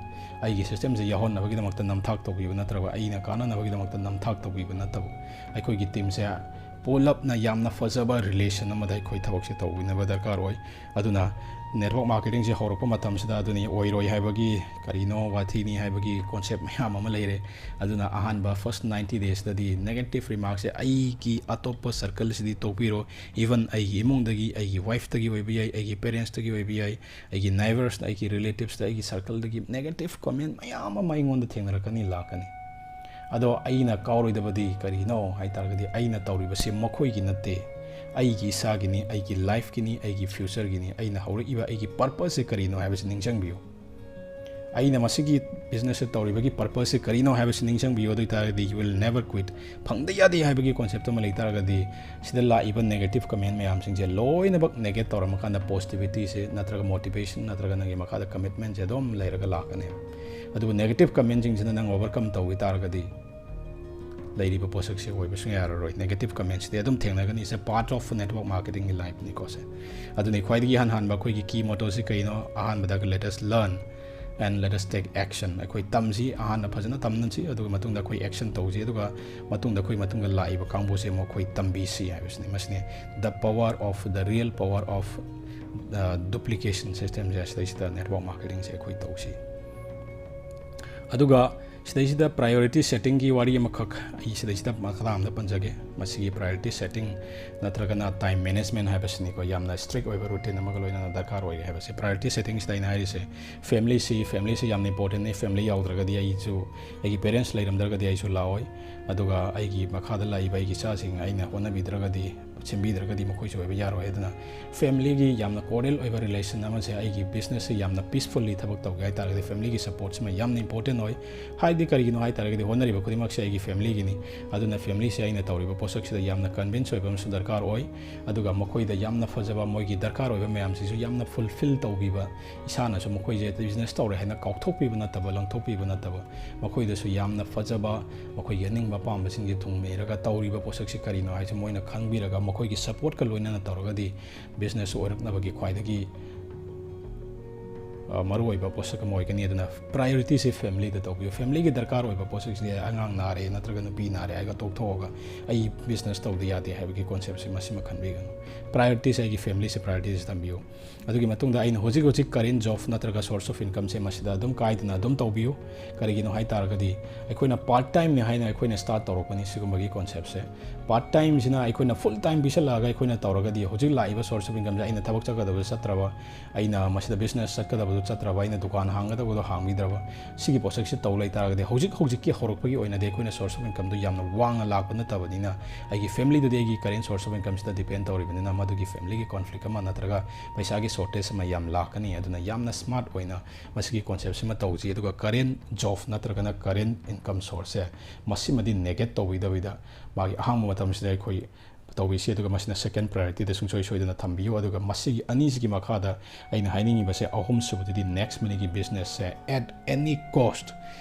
ꯑꯩꯒꯤ systemꯁꯦ ꯌꯥꯎꯍꯟꯅꯕꯒꯤꯗꯃꯛꯇ ꯅꯝꯊꯥꯛ ꯇꯧꯕꯤꯕ ꯅꯠꯇ꯭ꯔꯒ ꯑꯩꯅ ꯀꯥꯟꯅꯅꯕꯒꯤꯗꯃꯛꯇ ꯅꯝꯊꯥꯛ ꯇꯧꯕꯤꯕ ꯅꯠꯇꯕ, ꯑꯩꯈꯣꯏꯒꯤ teamꯁꯦ ꯄꯨꯂꯞꯅ ꯌꯥꯝꯅ ꯐꯖꯕ relation ꯑꯃꯗ ꯑꯩꯈꯣꯏ ꯊꯕꯛꯁꯦ ꯇꯧꯕꯤꯅꯕ ꯗꯔꯀꯥꯔ ꯑꯣꯏ꯫ ꯑꯗꯨꯅ network marketingꯁꯦ ꯍꯧꯔꯛꯄ ꯃꯇꯝꯁꯤꯗ ꯑꯗꯨꯅꯤ ꯑꯣꯏꯔꯣꯏ ꯍꯥꯏꯕꯒꯤ, ꯀꯔꯤꯅꯣ ꯋꯥꯊꯤꯅꯤ ꯍꯥꯏꯕꯒꯤ concept ꯃꯌꯥꯝ ꯑꯃ ꯂꯩꯔꯦ꯫ ꯑꯗꯨꯅ ꯑꯍꯥꯟꯕ first ninety daysꯇꯗꯤ negative remarkꯁꯦ ꯑꯩꯒꯤ ꯑꯇꯣꯞꯄ circleꯁꯤꯗꯤ ꯇꯣꯛꯄꯤꯔꯣ, even ꯑꯩꯒꯤ ꯏꯃꯨꯡꯗꯒꯤ, ꯑꯩꯒꯤ wifeꯇꯒꯤ ꯑꯣꯏꯕ ꯌꯥꯏ, ꯑꯩꯒꯤ parentsꯇꯒꯤ ꯑꯣꯏꯕ ꯌꯥꯏ, ꯑꯩꯒꯤ neighborsꯇ, ꯑꯩꯒꯤ relativesꯇ, ꯑꯩꯒꯤ circleꯗꯒꯤ negative comment ꯃꯌꯥꯝ ꯑꯃ ꯑꯩꯉꯣꯟꯗ ꯊꯦꯡꯅꯔꯛꯀꯅꯤ, ꯂꯥꯛꯀꯅꯤ꯫ ꯑꯗꯣ ꯑꯩꯅ ꯀꯥꯎꯔꯣꯏꯗꯕꯗꯤ ꯀꯔꯤꯅꯣ ꯍꯥꯏ ꯇꯥꯔꯒꯗꯤ, ꯑꯩꯅ ꯇꯧꯔꯤꯕꯁꯤ ꯃꯈꯣꯏꯒꯤ ꯅꯠꯇꯦ, ꯑꯩꯒꯤ ꯏꯁꯥꯒꯤꯅꯤ, ꯑꯩꯒꯤ lifeꯀꯤꯅꯤ, ꯑꯩꯒꯤ futureꯒꯤꯅꯤ꯫ ꯑꯩꯅ ꯍꯧꯔꯛꯏꯕ ꯑꯩꯒꯤ purposeꯁꯦ ꯀꯔꯤꯅꯣ ꯍꯥꯏꯕꯁꯤ ꯅꯤꯡꯁꯤꯡꯕꯤꯌꯨ꯫ ꯑꯩꯅ ꯃꯁꯤꯒꯤ businessꯁꯦ ꯇꯧꯔꯤꯕꯒꯤ purposeꯁꯦ ꯀꯔꯤꯅꯣ ꯍꯥꯏꯕꯁꯤ ꯅꯤꯡꯁꯤꯡꯕꯤꯌꯨ꯫ ꯑꯗꯨ ꯑꯣꯏ ꯇꯥꯔꯒꯗꯤ you will never quit꯫ ꯐꯪꯗ ꯌꯥꯗꯦ ꯍꯥꯏꯕꯒꯤ concept ꯑꯃ ꯂꯩ ꯇꯥꯔꯒꯗꯤ, ꯁꯤꯗ ꯂꯥꯛꯏꯕ negative comment ꯃꯌꯥꯝꯁꯤꯡꯁꯦ ꯂꯣꯏꯅꯃꯛ negate ꯇꯧꯔꯝꯃꯀꯥꯟꯗ positivityꯁꯦ ꯅꯠꯇ꯭ꯔꯒ motivation ꯅꯠꯇ꯭ꯔꯒ ꯅꯪꯒꯤ ꯃꯈꯥꯗ commitmentꯁꯦ ꯑꯗꯨꯝ ꯂꯩꯔꯒ ꯂꯥꯛꯀꯅꯦꯕ꯫ ꯑꯗꯨꯕꯨ negative commentꯁꯤꯡꯁꯤꯅ ꯅꯪ overcome ꯇꯧꯈꯤ ꯇꯥꯔꯒꯗꯤ, ꯂꯩꯔꯤꯕ ꯄꯣꯠꯁꯛꯁꯦ ꯑꯣꯏꯕ ꯁꯨꯡꯌꯥ ꯌꯥꯔꯔꯣꯏ꯫ Negative commentꯁꯤꯗꯤ ꯑꯗꯨꯝ ꯊꯦꯡꯅꯒꯅꯤ꯫ It's a part of network marketingꯒꯤ lifeꯅꯤꯀꯣ ꯁꯦ꯫ ꯑꯗꯨꯅ ꯈ꯭ꯋꯥꯏꯗꯒꯤ ꯏꯍꯥꯟ ꯍꯥꯟꯕ ꯑꯩꯈꯣꯏꯒꯤ key mottoꯁꯤ ꯀꯩꯅꯣ? ꯑꯍꯥꯟꯕꯗ let us learn and let us take action꯫ ꯑꯩꯈꯣꯏ ꯇꯝꯁꯤ, ꯑꯍꯥꯟꯕ ꯐꯖꯅ ꯇꯝꯅꯁꯤ, ꯑꯗꯨꯒ ꯃꯇꯨꯡꯗ ꯑꯩꯈꯣꯏ action ꯇꯧꯁꯤ, ꯑꯗꯨꯒ ꯃꯇꯨꯡꯗ ꯑꯩꯈꯣꯏ ꯃꯇꯨꯡꯗ ꯂꯥꯛꯏꯕ ꯀꯥꯡꯕꯨꯁꯦ ꯑꯃꯨꯛ ꯑꯩꯈꯣꯏ ꯇꯝꯕꯤꯁꯤ ꯍꯥꯏꯕꯁꯤꯅꯤ꯫ ꯃꯁꯤꯅꯤ the power of, the real power of, uh, duplication systemꯁꯦ, ꯁꯤꯗꯩꯁꯤꯗ network marketingꯁꯦ ꯑꯩꯈꯣꯏ ꯇꯧꯁꯤ꯫ ꯑꯗꯨꯒ ꯁꯤꯗꯩꯁꯤꯗ priority settingꯒꯤ ꯋꯥꯔꯤ ꯑꯃꯈꯛ ꯑꯩ ꯁꯤꯗꯩꯁꯤꯗ ꯃꯈꯥ ꯑꯃꯗ ꯄꯟꯖꯒꯦ꯫ ꯃꯁꯤꯒꯤ priority setting ꯅꯠꯇ꯭ꯔꯒꯅ time management ꯍꯥꯏꯕꯁꯤꯅꯤꯀꯣ, ꯌꯥꯝꯅ strict ꯑꯣꯏꯕ routine ꯑꯃꯒ ꯂꯣꯏꯅꯅ ꯗꯔꯀꯥꯔ ꯑꯣꯏꯔꯦ ꯍꯥꯏꯕꯁꯦ꯫ Priority settingꯁꯤꯗ ꯑꯩꯅ ꯍꯥꯏꯔꯤꯁꯦ, familyꯁꯤ, familyꯁꯤ ꯌꯥꯝꯅ importantꯅꯤ꯫ Family ꯌꯥꯎꯗ꯭ꯔꯒꯗꯤ ꯑꯩꯁꯨ, ꯑꯩꯒꯤ parents ꯂꯩꯔꯝꯗ꯭ꯔꯒꯗꯤ ꯑꯩꯁꯨ ꯂꯥꯛꯑꯣꯏ, ꯑꯗꯨꯒ ꯑꯩꯒꯤ ꯃꯈꯥꯗ ꯂꯥꯛꯏꯕ ꯑꯩꯒꯤ ꯏꯆꯥꯁꯤꯡ ꯑꯩꯅ ꯍꯣꯠꯅꯕꯤꯗ꯭ꯔꯒꯗꯤ, ꯁꯦꯝꯕꯤꯗ꯭ꯔꯒꯗꯤ ꯃꯈꯣꯏꯁꯨ ꯑꯣꯏꯕ ꯌꯥꯔꯣꯏ꯫ ꯑꯗꯨꯅ familyꯒꯤ ꯌꯥꯝꯅ cordial ꯑꯣꯏꯕ relation ꯑꯃꯁꯦ, ꯑꯩꯒꯤ businessꯁꯦ ꯌꯥꯝꯅ peacefully ꯊꯕꯛ ꯇꯧꯒꯦ ꯍꯥꯏ ꯇꯥꯔꯒꯗꯤ familyꯒꯤ supportꯁꯤꯃ ꯌꯥꯝꯅ important ꯑꯣꯏ꯫ ꯍꯥꯏꯗꯤ ꯀꯔꯤꯒꯤꯅꯣ ꯍꯥꯏ ꯇꯥꯔꯒꯗꯤ ꯍꯣꯠꯅꯔꯤꯕ ꯈꯨꯗꯤꯡꯃꯛꯁꯦ ꯑꯩꯒꯤ familyꯒꯤꯅꯤ꯫ ꯑꯗꯨꯅ familyꯁꯦ ꯑꯩꯅ ꯇꯧꯔꯤꯕ ꯄꯣꯠꯁꯛꯁꯤꯗ ꯌꯥꯝꯅ convince ꯑꯣꯏꯕ ꯑꯃꯁꯨ ꯗꯔꯀꯥꯔ ꯑꯣꯏ꯫ ꯑꯗꯨꯒ ꯃꯈꯣꯏꯗ ꯌꯥꯝꯅ ꯐꯖꯕ, ꯃꯣꯏꯒꯤ ꯗꯔꯀꯥꯔ ꯑꯣꯏꯕ ꯃꯌꯥꯝꯁꯤꯁꯨ ꯌꯥꯝꯅ fulfill ꯇꯧꯕꯤꯕ, ꯏꯁꯥꯅꯁꯨ ꯃꯈꯣꯏꯁꯦ business ꯇꯧꯔꯦ ꯍꯥꯏꯅ ꯀꯥꯎꯊꯣꯛꯄꯤꯕ ꯅꯠꯇꯕ, ꯂꯪꯊꯣꯛꯄꯤꯕ ꯅꯠꯇꯕ, ꯃꯈꯣꯏꯗꯁꯨ ꯌꯥꯝꯅ ꯐꯖꯕ, ꯃꯈꯣꯏꯒꯤ ꯑꯅꯤꯡꯕ ꯑꯄꯥꯝꯕꯁꯤꯡꯁꯦ ꯊꯨꯡꯅ ꯏꯔꯒ ꯇꯧꯔꯤꯕ ꯄꯣꯠꯁꯛꯁꯤ ꯀꯔꯤꯅꯣ ꯍꯥꯏꯁꯦ ꯃꯣꯏꯅ ꯈꯪꯕꯤꯔꯒ, ꯃꯈꯣꯏꯒꯤ supportꯀ ꯂꯣꯏꯅꯅ ꯇꯧꯔꯒꯗꯤ businessꯁꯨ ꯑꯣꯏꯔꯛꯅꯕꯒꯤ ꯈ꯭ꯋꯥꯏꯗꯒꯤ ꯃꯔꯨꯑꯣꯏꯕ ꯄꯣꯠꯁꯛ ꯑꯃ ꯑꯣꯏꯒꯅꯤ꯫ ꯑꯗꯨꯅ priorityꯁꯦ familyꯗ ꯇꯧꯕꯤꯌꯨ꯫ Familyꯒꯤ ꯗꯔꯀꯥꯔ ꯑꯣꯏꯕ ꯄꯣꯠꯁꯛꯁꯦ ꯑꯉꯥꯡ ꯅꯥꯔꯦ ꯅꯠꯇ꯭ꯔꯒ ꯅꯨꯄꯤ ꯅꯥꯔꯦ ꯍꯥꯏꯔꯒ ꯇꯣꯛꯊꯣꯛꯑꯒ ꯑꯩ business ꯇꯧꯗ ꯌꯥꯗꯦ ꯍꯥꯏꯕꯒꯤ conceptꯁꯦ ꯃꯁꯤꯃ ꯈꯟꯕꯤꯒꯅꯨ꯫ Priorityꯁꯦ ꯑꯩꯒꯤ familyꯁꯦ priorityꯁꯦ ꯊꯝꯕꯤꯌꯨ꯫ ꯑꯗꯨꯒꯤ ꯃꯇꯨꯡꯗ ꯑꯩꯅ ꯍꯧꯖꯤꯛ ꯍꯧꯖꯤꯛ current job ꯅꯠꯇ꯭ꯔꯒ source of incomeꯁꯦ ꯃꯁꯤꯗ ꯑꯗꯨꯝ ꯀꯥꯏꯗꯅ ꯑꯗꯨꯝ ꯇꯧꯕꯤꯌꯨ꯫ ꯀꯔꯤꯒꯤꯅꯣ ꯍꯥꯏ ꯇꯥꯔꯒꯗꯤ ꯑꯩꯈꯣꯏꯅ part timeꯅꯤ ꯍꯥꯏꯅ ꯑꯩꯈꯣꯏꯅ start ꯇꯧꯔꯛꯄꯅꯤ꯫ ꯁꯤꯒꯨꯝꯕꯒꯤ conceptꯁꯦ part timeꯁꯤꯅ ꯑꯩꯈꯣꯏꯅ full time ꯄꯤꯁꯜꯂꯛꯑꯒ ꯑꯩꯈꯣꯏꯅ ꯇꯧꯔꯒꯗꯤ ꯍꯧꯖꯤꯛ ꯂꯥꯛꯏꯕ source of incomeꯁꯦ ꯑꯩꯅ ꯊꯕꯛ ꯆꯠꯀꯗꯕꯗ ꯆꯠꯇ꯭ꯔꯕ, ꯑꯩꯅ ꯃꯁꯤꯗ business ꯆꯠꯀꯗꯕꯗꯣ ꯆꯠꯇ꯭ꯔꯕ, ꯑꯩꯅ ꯗꯨꯀꯥꯟ ꯍꯥꯡꯒꯗꯕꯗꯣ ꯍꯥꯡꯕꯤꯗ꯭ꯔꯕ, ꯁꯤꯒꯤ ꯄꯣꯠꯁꯛꯁꯦ ꯇꯧ ꯂꯩꯇꯥꯔꯒꯗꯤ ꯍꯧꯖꯤꯛ ꯍꯧꯖꯤꯛꯀꯤ ꯍꯧꯔꯛꯄꯒꯤ ꯑꯣꯏꯅꯗꯤ ꯑꯩꯈꯣꯏꯅ source of incomeꯗꯣ ꯌꯥꯝꯅ ꯋꯥꯡꯅ ꯂꯥꯛꯄ ꯅꯠꯇꯕꯅꯤꯅ ꯑꯩꯒꯤ familyꯗꯨꯗꯤ ꯑꯩꯒꯤ current source of incomeꯁꯤꯗ depend ꯇꯧꯔꯤꯕꯅꯤꯅ ꯃꯗꯨꯒꯤ familyꯒꯤ conflict ꯑꯃ ꯅꯠꯇ꯭ꯔꯒ ꯄꯩꯁꯥꯒꯤ shortage ꯑꯃ ꯌꯥꯝ ꯂꯥꯛꯀꯅꯤ꯫ ꯑꯗꯨꯅ ꯌꯥꯝꯅ smart ꯑꯣꯏꯅ ꯃꯁꯤꯒꯤ conceptꯁꯤꯃ ꯇꯧꯁꯤ꯫ ꯑꯗꯨꯒ current job ꯅꯠꯇ꯭ꯔꯒꯅ current income sourceꯁꯦ ꯃꯁꯤꯃꯗꯤ negate ꯇꯧꯕꯤꯗꯕꯤꯗ ꯃꯥꯒꯤ ꯑꯍꯥꯡꯕ ꯃꯇꯝꯁꯤꯗ ꯑꯩꯈꯣꯏ ꯇꯧꯕꯤꯁꯤ꯫ ꯑꯗꯨꯒ ꯃꯁꯤꯅ second priorityꯗ ꯁꯨꯡꯁꯣꯏ ꯁꯣꯏꯗꯅ ꯊꯝꯕꯤꯌꯨ꯫ ꯑꯗꯨꯒ ꯃꯁꯤꯒꯤ ꯑꯅꯤꯁꯤꯒꯤ ꯃꯈꯥꯗ ꯑꯩꯅ ꯍꯥꯏꯅꯤꯡꯉꯤꯕꯁꯦ, ꯑꯍꯨꯝꯁꯨꯕꯗꯗꯤ next moneyꯒꯤ businessꯁꯦ at any cost,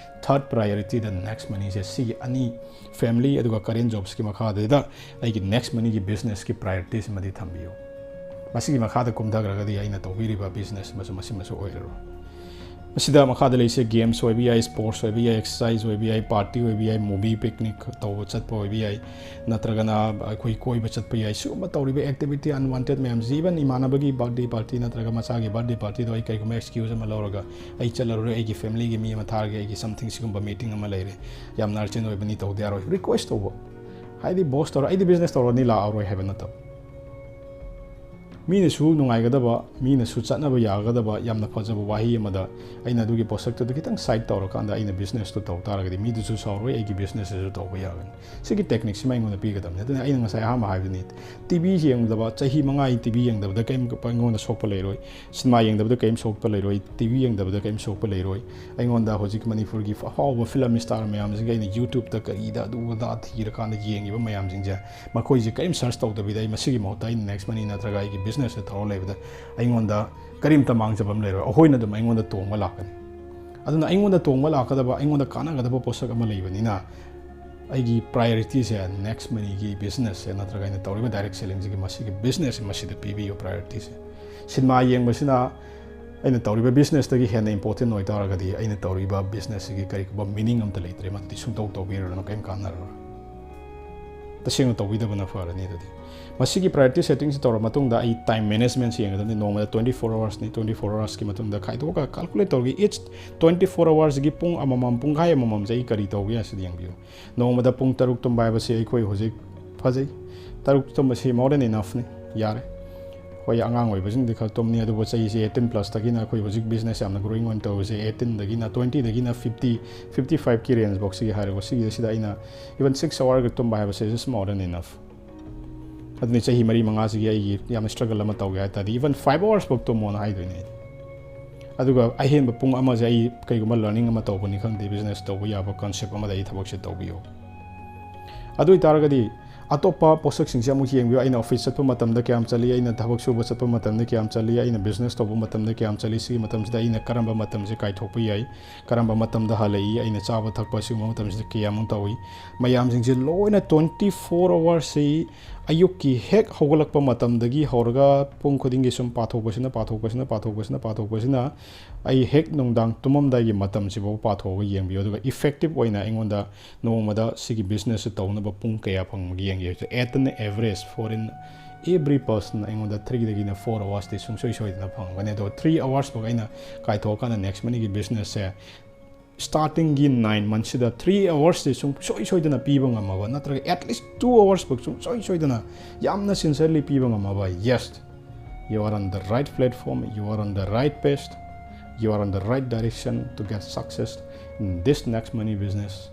third priorityꯗ next moneyꯁꯦ, ꯁꯤꯒꯤ ꯑꯅꯤ, family ꯑꯗꯨꯒ current jobsꯀꯤ ꯃꯈꯥꯗꯩꯗ ꯑꯩꯒꯤ next moneyꯒꯤ businessꯀꯤ priorityꯁꯤꯃꯗꯤ ꯊꯝꯕꯤꯌꯨ꯫ ꯃꯁꯤꯒꯤ ꯃꯈꯥꯗ ꯀꯨꯝꯊꯈ꯭ꯔꯒꯗꯤ ꯑꯩꯅ ꯇꯧꯕꯤꯔꯤꯕ business ꯃꯁꯨ ꯃꯁꯤꯃꯁꯨ ꯑꯣꯏꯔꯔꯣꯏ꯫ ꯃꯁꯤꯗ ꯃꯈꯥꯗ ꯂꯩꯔꯤꯁꯦ games ꯑꯣꯏꯕ ꯌꯥꯏ, sports ꯑꯣꯏꯕ ꯌꯥꯏ, exercise ꯑꯣꯏꯕ ꯌꯥꯏ, party ꯑꯣꯏꯕ ꯌꯥꯏ, movie picnic ꯇꯧꯕ ꯆꯠꯄ ꯑꯣꯏꯕ ꯌꯥꯏ, ꯅꯠꯇ꯭ꯔꯒꯅ ꯑꯩꯈꯣꯏ ꯀꯣꯏꯕ ꯆꯠꯄ ꯌꯥꯏ꯫ ꯁꯤꯒꯨꯝꯕ ꯇꯧꯔꯤꯕ activity unwanted ꯃꯌꯥꯝꯁꯤ, even ꯏꯃꯥꯟꯅꯕꯒꯤ birthday party ꯅꯠꯇ꯭ꯔꯒ ꯃꯆꯥꯒꯤ birthday partyꯗꯣ ꯑꯩ ꯀꯩꯒꯨꯝꯕ excuse ꯑꯃ ꯂꯧꯔꯒ ꯑꯩ ꯆꯠꯂꯔꯣꯏ, ꯑꯩꯒꯤ familyꯒꯤ ꯃꯤ ꯑꯃ ꯊꯥꯔꯒꯦ, ꯑꯩꯒꯤ something ꯁꯤꯒꯨꯝꯕ meeting ꯑꯃ ꯂꯩꯔꯦ, ꯌꯥꯝꯅ urgent ꯑꯣꯏꯕꯅꯤ, ꯇꯧꯗ ꯌꯥꯔꯣꯏ, request ꯇꯧꯕ꯫ ꯍꯥꯏꯗꯤ boss ꯇꯧꯔ, "ꯑꯩꯗꯤ business ꯇꯧꯔꯅꯤ, ꯂꯥꯛꯑꯔꯣꯏ" ꯍꯥꯏꯕ ꯅꯠꯇꯕ꯫ ꯃꯤꯅꯁꯨ ꯅꯨꯡꯉꯥꯏꯒꯗꯕ, ꯃꯤꯅꯁꯨ ꯆꯠꯅꯕ ꯌꯥꯒꯗꯕ ꯌꯥꯝꯅ ꯐꯖꯕ ꯋꯥꯍꯩ ꯑꯃꯗ ꯑꯩꯅ ꯑꯗꯨꯒꯤ ꯄꯣꯠꯁꯛꯇꯨꯗ ꯈꯤꯇꯪ side ꯇꯧꯔꯀꯥꯟꯗ ꯑꯩꯅ businessꯇꯨ ꯇꯧ ꯇꯥꯔꯒꯗꯤ ꯃꯤꯗꯨꯁꯨ ꯁꯥꯎꯔꯣꯏ, ꯑꯩꯒꯤ businessꯇꯨꯁꯨ ꯇꯧꯕ ꯌꯥꯒꯅꯤ꯫ ꯁꯤꯒꯤ techniqueꯁꯤꯃ ꯑꯩꯉꯣꯟꯗ ꯄꯤꯒꯗꯕꯅꯤ꯫ ꯑꯗꯨꯅ ꯑꯩꯅ ꯉꯁꯥꯏ ꯑꯍꯥꯟꯕ ꯍꯥꯏꯕꯗꯨꯅꯤ, TV ꯌꯦꯡꯗꯕ, ꯆꯍꯤ ꯃꯉꯥ ꯑꯩ TV ꯌꯦꯡꯗꯕꯗ ꯀꯔꯤꯝ ꯑꯩꯉꯣꯟꯗ ꯁꯣꯛꯄ ꯂꯩꯔꯣꯏ, ꯁꯤꯅꯦꯃꯥ ꯌꯦꯡꯗꯕꯗ ꯀꯔꯤꯝ ꯁꯣꯛꯄ ꯂꯩꯔꯣꯏ, TV ꯌꯦꯡꯗꯕꯗ ꯀꯔꯤꯝ ꯁꯣꯛꯄ ꯂꯩꯔꯣꯏ꯫ ꯑꯩꯉꯣꯟꯗ ꯍꯧꯖꯤꯛ ꯃꯅꯤꯄꯨꯔꯒꯤ ꯑꯐꯥꯎꯕ film star ꯃꯌꯥꯝꯁꯤꯡꯒ ꯑꯩꯅ YouTubeꯇ ꯀꯔꯤꯗ ꯑꯗꯨ ꯑꯗꯥ ꯊꯤꯔꯀꯥꯟꯗ ꯌꯦꯡꯉꯤꯕ ꯃꯌꯥꯝꯁꯤꯡꯁꯦ, ꯃꯈꯣꯏꯁꯦ ꯀꯔꯤꯝ search ꯇꯧꯗꯕꯤꯗ ꯑꯩ ꯃꯁꯤꯒꯤ ꯃꯍꯨꯠꯇ ꯑꯩꯅ next money ꯅꯠꯇ꯭ꯔꯒ ꯑꯩꯒꯤ businessꯇ ꯇꯧꯔ ꯂꯩꯕꯗ ꯑꯩꯉꯣꯟꯗ ꯀꯔꯤꯝꯇ ꯃꯥꯡꯖꯕ ꯑꯃ ꯂꯩꯔꯣꯏ꯫ ꯑꯩꯈꯣꯏꯅ ꯑꯗꯨꯝ ꯑꯩꯉꯣꯟꯗ ꯇꯣꯡꯕ ꯂꯥꯛꯀꯅꯤ꯫ ꯑꯗꯨꯅ ꯑꯩꯉꯣꯟꯗ ꯇꯣꯡꯕ ꯂꯥꯛꯀꯗꯕ, ꯑꯩꯉꯣꯟꯗ ꯀꯥꯟꯅꯒꯗꯕ ꯄꯣꯠꯁꯛ ꯑꯃ ꯂꯩꯕꯅꯤꯅ ꯑꯩꯒꯤ priorityꯁꯦ next moneyꯒꯤ businessꯁꯦ ꯅꯠꯇ꯭ꯔꯒ ꯑꯩꯅ ꯇꯧꯔꯤꯕ direct sellingꯁꯤꯒꯤ ꯃꯁꯤꯒꯤ businessꯁꯦ ꯃꯁꯤꯗ ꯄꯤꯕꯤꯌꯨ priorityꯁꯦ꯫ ꯁꯤꯅꯦꯃꯥ ꯌꯦꯡꯕꯁꯤꯅ ꯑꯩꯅ ꯇꯧꯔꯤꯕ businessꯇꯒꯤ ꯍꯦꯟꯅ important ꯑꯣꯏꯇꯥꯔꯒꯗꯤ ꯑꯩꯅ ꯇꯧꯔꯤꯕ businessꯁꯤꯒꯤ ꯀꯔꯤꯒꯨꯝꯕ meaning ꯑꯝꯇ ꯂꯩꯇ꯭ꯔꯦ, ꯃꯗꯨꯗꯤ ꯁꯨꯡꯇꯧ ꯇꯧꯕꯤꯔꯨꯔꯅꯨ, ꯀꯔꯤꯝ ꯀꯥꯟꯅꯔꯔꯣꯏ꯫ ꯇꯁꯦꯡꯅ ꯇꯧꯕꯤꯗꯕꯅ ꯐꯔꯅꯤ꯫ ꯑꯗꯨꯗꯤ ꯃꯁꯤꯒꯤ priority settingꯁꯤ ꯇꯧꯔ ꯃꯇꯨꯡꯗ ꯑꯩ time managementꯁꯤ ꯌꯦꯡꯒꯗꯕꯅꯤ꯫ ꯅꯣꯡꯃꯗ twenty four hoursꯅꯤ, twenty four hoursꯀꯤ ꯃꯇꯨꯡꯗ ꯈꯥꯏꯗꯣꯛꯑꯒ calculate ꯇꯧꯔꯒ each twenty four hoursꯒꯤ ꯄꯨꯡ ꯑꯃꯃꯝ, ꯄꯨꯡꯈꯥꯏ ꯑꯃꯃꯝꯁꯦ ꯑꯩ ꯀꯔꯤ ꯇꯧꯒꯦ ꯍꯥꯏꯁꯤꯗꯤ ꯌꯦꯡꯕꯤꯌꯨ꯫ ꯅꯣꯡꯃꯗ ꯄꯨꯡ ꯇꯔꯨꯛ ꯇꯨꯝꯕ ꯍꯥꯏꯕꯁꯤ ꯑꯩꯈꯣꯏ ꯍꯧꯖꯤꯛ ꯐꯖꯩ꯫ ꯇꯔꯨꯛ ꯇꯨꯝꯕꯁꯤ more than enoughꯅꯤ, ꯌꯥꯔꯦ꯫ ꯍꯣꯏ, ꯑꯉꯥꯡ ꯑꯣꯏꯕꯁꯤꯡꯗꯤ ꯈꯔ ꯇꯨꯝꯅꯤ, ꯑꯗꯨꯕꯨ ꯆꯍꯤꯁꯦ eighteen plusꯇꯒꯤꯅ ꯑꯩꯈꯣꯏ ꯍꯧꯖꯤꯛ business ꯌꯥꯝꯅ growing ꯑꯣꯏꯅ ꯇꯧꯔꯤꯁꯦ, eighteenꯗꯒꯤꯅ twentyꯗꯒꯤꯅ fifty, fifty fiveꯀꯤ rangeꯐꯥꯎꯁꯤꯒꯤ ꯍꯥꯏꯔꯒ ꯁꯤꯒꯤꯁꯤꯗ ꯑꯩꯅ even six hoursꯒ ꯇꯨꯝꯕ ꯍꯥꯏꯕꯁꯦ is more than enough꯫ ꯑꯗꯨꯅꯤ ꯆꯍꯤ ꯃꯔꯤ ꯃꯉꯥꯁꯤꯒꯤ ꯑꯩꯒꯤ ꯌꯥꯝ struggle ꯑꯃ ꯇꯧꯒꯦ ꯍꯥꯏ ꯇꯥꯔꯗꯤ even five hoursꯐꯥꯎ ꯇꯨꯝꯃꯣꯅ ꯍꯥꯏꯗꯣꯏꯅꯦ ꯑꯩꯗꯤ꯫ ꯑꯗꯨꯒ ꯑꯍꯦꯟꯕ ꯄꯨꯡ ꯑꯃꯁꯦ ꯑꯩ ꯀꯩꯒꯨꯝꯕ learning ꯑꯃ ꯇꯧꯕꯅꯤ ꯈꯪꯗꯦ, business ꯇꯧꯕ ꯌꯥꯕ concept ꯑꯃꯗ ꯑꯩ ꯊꯕꯛꯁꯦ ꯇꯧꯕꯤꯌꯣ꯫ ꯑꯗꯨ ꯑꯣꯏꯇꯥꯔꯒꯗꯤ ꯑꯇꯣꯞꯄ ꯄꯣꯠꯁꯛꯁꯤꯡꯁꯦ ꯑꯃꯨꯛ ꯌꯦꯡꯕꯤꯌꯨ꯫ ꯑꯩꯅ office ꯆꯠꯄ ꯃꯇꯝꯗ ꯀꯌꯥꯝ ꯆꯠꯂꯤ, ꯑꯩꯅ ꯊꯕꯛ ꯁꯨꯕ ꯆꯠꯄ ꯃꯇꯝꯗ ꯀꯌꯥꯝ ꯆꯠꯂꯤ, ꯑꯩꯅ business ꯇꯧꯕ ꯃꯇꯝꯗ ꯀꯌꯥꯝ ꯆꯠꯂꯤ, ꯁꯤꯒꯤ ꯃꯇꯝꯁꯤꯗ ꯑꯩꯅ ꯀꯔꯝꯕ ꯃꯇꯝꯁꯦ ꯀꯥꯏꯊꯣꯛꯄ ꯌꯥꯏ, ꯀꯔꯝꯕ ꯃꯇꯝꯗ ꯍꯜꯂꯛꯏ, ꯑꯩꯅ ꯆꯥꯕ ꯊꯛꯄ ꯁꯤꯒꯨꯝꯕ ꯃꯇꯝꯁꯤꯗ ꯀꯌꯥꯃꯨꯛ ꯇꯧꯏ, ꯃꯌꯥꯝꯁꯤꯡꯁꯦ ꯂꯣꯏꯅ twenty four hoursꯁꯤ ꯑꯌꯨꯛꯀꯤ ꯍꯦꯛ ꯍꯧꯒꯠꯂꯛꯄ ꯃꯇꯝꯗꯒꯤ ꯍꯧꯔꯒ ꯄꯨꯡ ꯈꯨꯗꯤꯡꯒꯤ ꯁꯨꯝ ꯄꯥꯊꯣꯛꯄꯁꯤꯅ, ꯄꯥꯊꯣꯛꯄꯁꯤꯅ, ꯄꯥꯊꯣꯛꯄꯁꯤꯅ, ꯄꯥꯊꯣꯛꯄꯁꯤꯅ ꯑꯩ ꯍꯦꯛ ꯅꯨꯡꯗꯥꯡ ꯇꯨꯝꯃꯝꯗꯥꯏꯒꯤ ꯃꯇꯝꯁꯤꯐꯥꯎ ꯄꯥꯊꯣꯛꯑꯒ ꯌꯦꯡꯕꯤꯌꯨ꯫ ꯑꯗꯨꯒ effective ꯑꯣꯏꯅ ꯑꯩꯉꯣꯟꯗ ꯅꯣꯡꯃꯗ ꯁꯤꯒꯤ businessꯁꯦ ꯇꯧꯅꯕ ꯄꯨꯡ ꯀꯌꯥ ꯐꯪꯕꯒꯦ ꯌꯦꯡꯒꯦ꯫ At an average for in every person ꯑꯩꯉꯣꯟꯗ threeꯗꯒꯤꯅ four hoursꯇꯤ ꯁꯨꯡꯁꯣꯏ ꯁꯣꯏꯗꯅ ꯐꯪꯒꯅꯤ꯫ ꯑꯗꯣ three hoursꯐꯥꯎ ꯑꯩꯅ ꯀꯥꯏꯊꯣꯛꯑꯀꯥꯟꯗ next moneyꯒꯤ businessꯁꯦ startingꯒꯤ nine monthsꯁꯤꯗ three hoursꯁꯦ ꯁꯨꯡꯁꯣꯏ ꯁꯣꯏꯗꯅ ꯄꯤꯕ ꯉꯝꯃꯕ, ꯅꯠꯇ꯭ꯔꯒ at least two hoursꯐꯥꯎ ꯁꯨꯡꯁꯣꯏ ꯁꯣꯏꯗꯅ, ꯌꯥꯝꯅ sincerely ꯄꯤꯕ ꯉꯝꯃꯕ, yes, you are on the right platform, you are on the right path, you are on the right direction to get success in this next money business.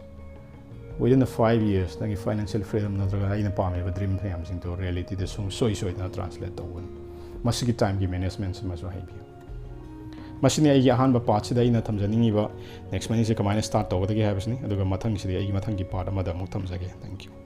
Within the five years, ꯅꯪꯒꯤ financial freedom ꯅꯠꯇ꯭ꯔꯒ ꯑꯩꯅ ꯄꯥꯝꯃꯤꯕ dream ꯃꯌꯥꯝꯁꯤꯡꯗꯣ realityꯗ ꯁꯨꯡꯁꯣꯏ ꯁꯣꯏꯗꯅ translate ꯇꯧꯒꯅꯤ꯫ ꯃꯁꯤꯒꯤ timeꯒꯤ managementꯁꯤꯃꯁꯨ ꯍꯩꯕꯤꯌꯨ꯫ ꯃꯁꯤꯅꯤ ꯑꯩꯒꯤ ꯑꯍꯥꯟꯕ partꯁꯤꯗ ꯑꯩꯅ ꯊꯝꯖꯅꯤꯡꯉꯤꯕ next moneyꯁꯦ ꯀꯃꯥꯏꯅ start ꯇꯧꯒꯗꯒꯦ ꯍꯥꯏꯕꯁꯤꯅꯤ꯫ ꯑꯗꯨꯒ ꯃꯊꯪꯁꯤꯗꯤ ꯑꯩꯒꯤ ꯃꯊꯪꯒꯤ part ꯑꯃꯗ ꯑꯃꯨꯛ ꯊꯝꯖꯒꯦ꯫ Thank you꯫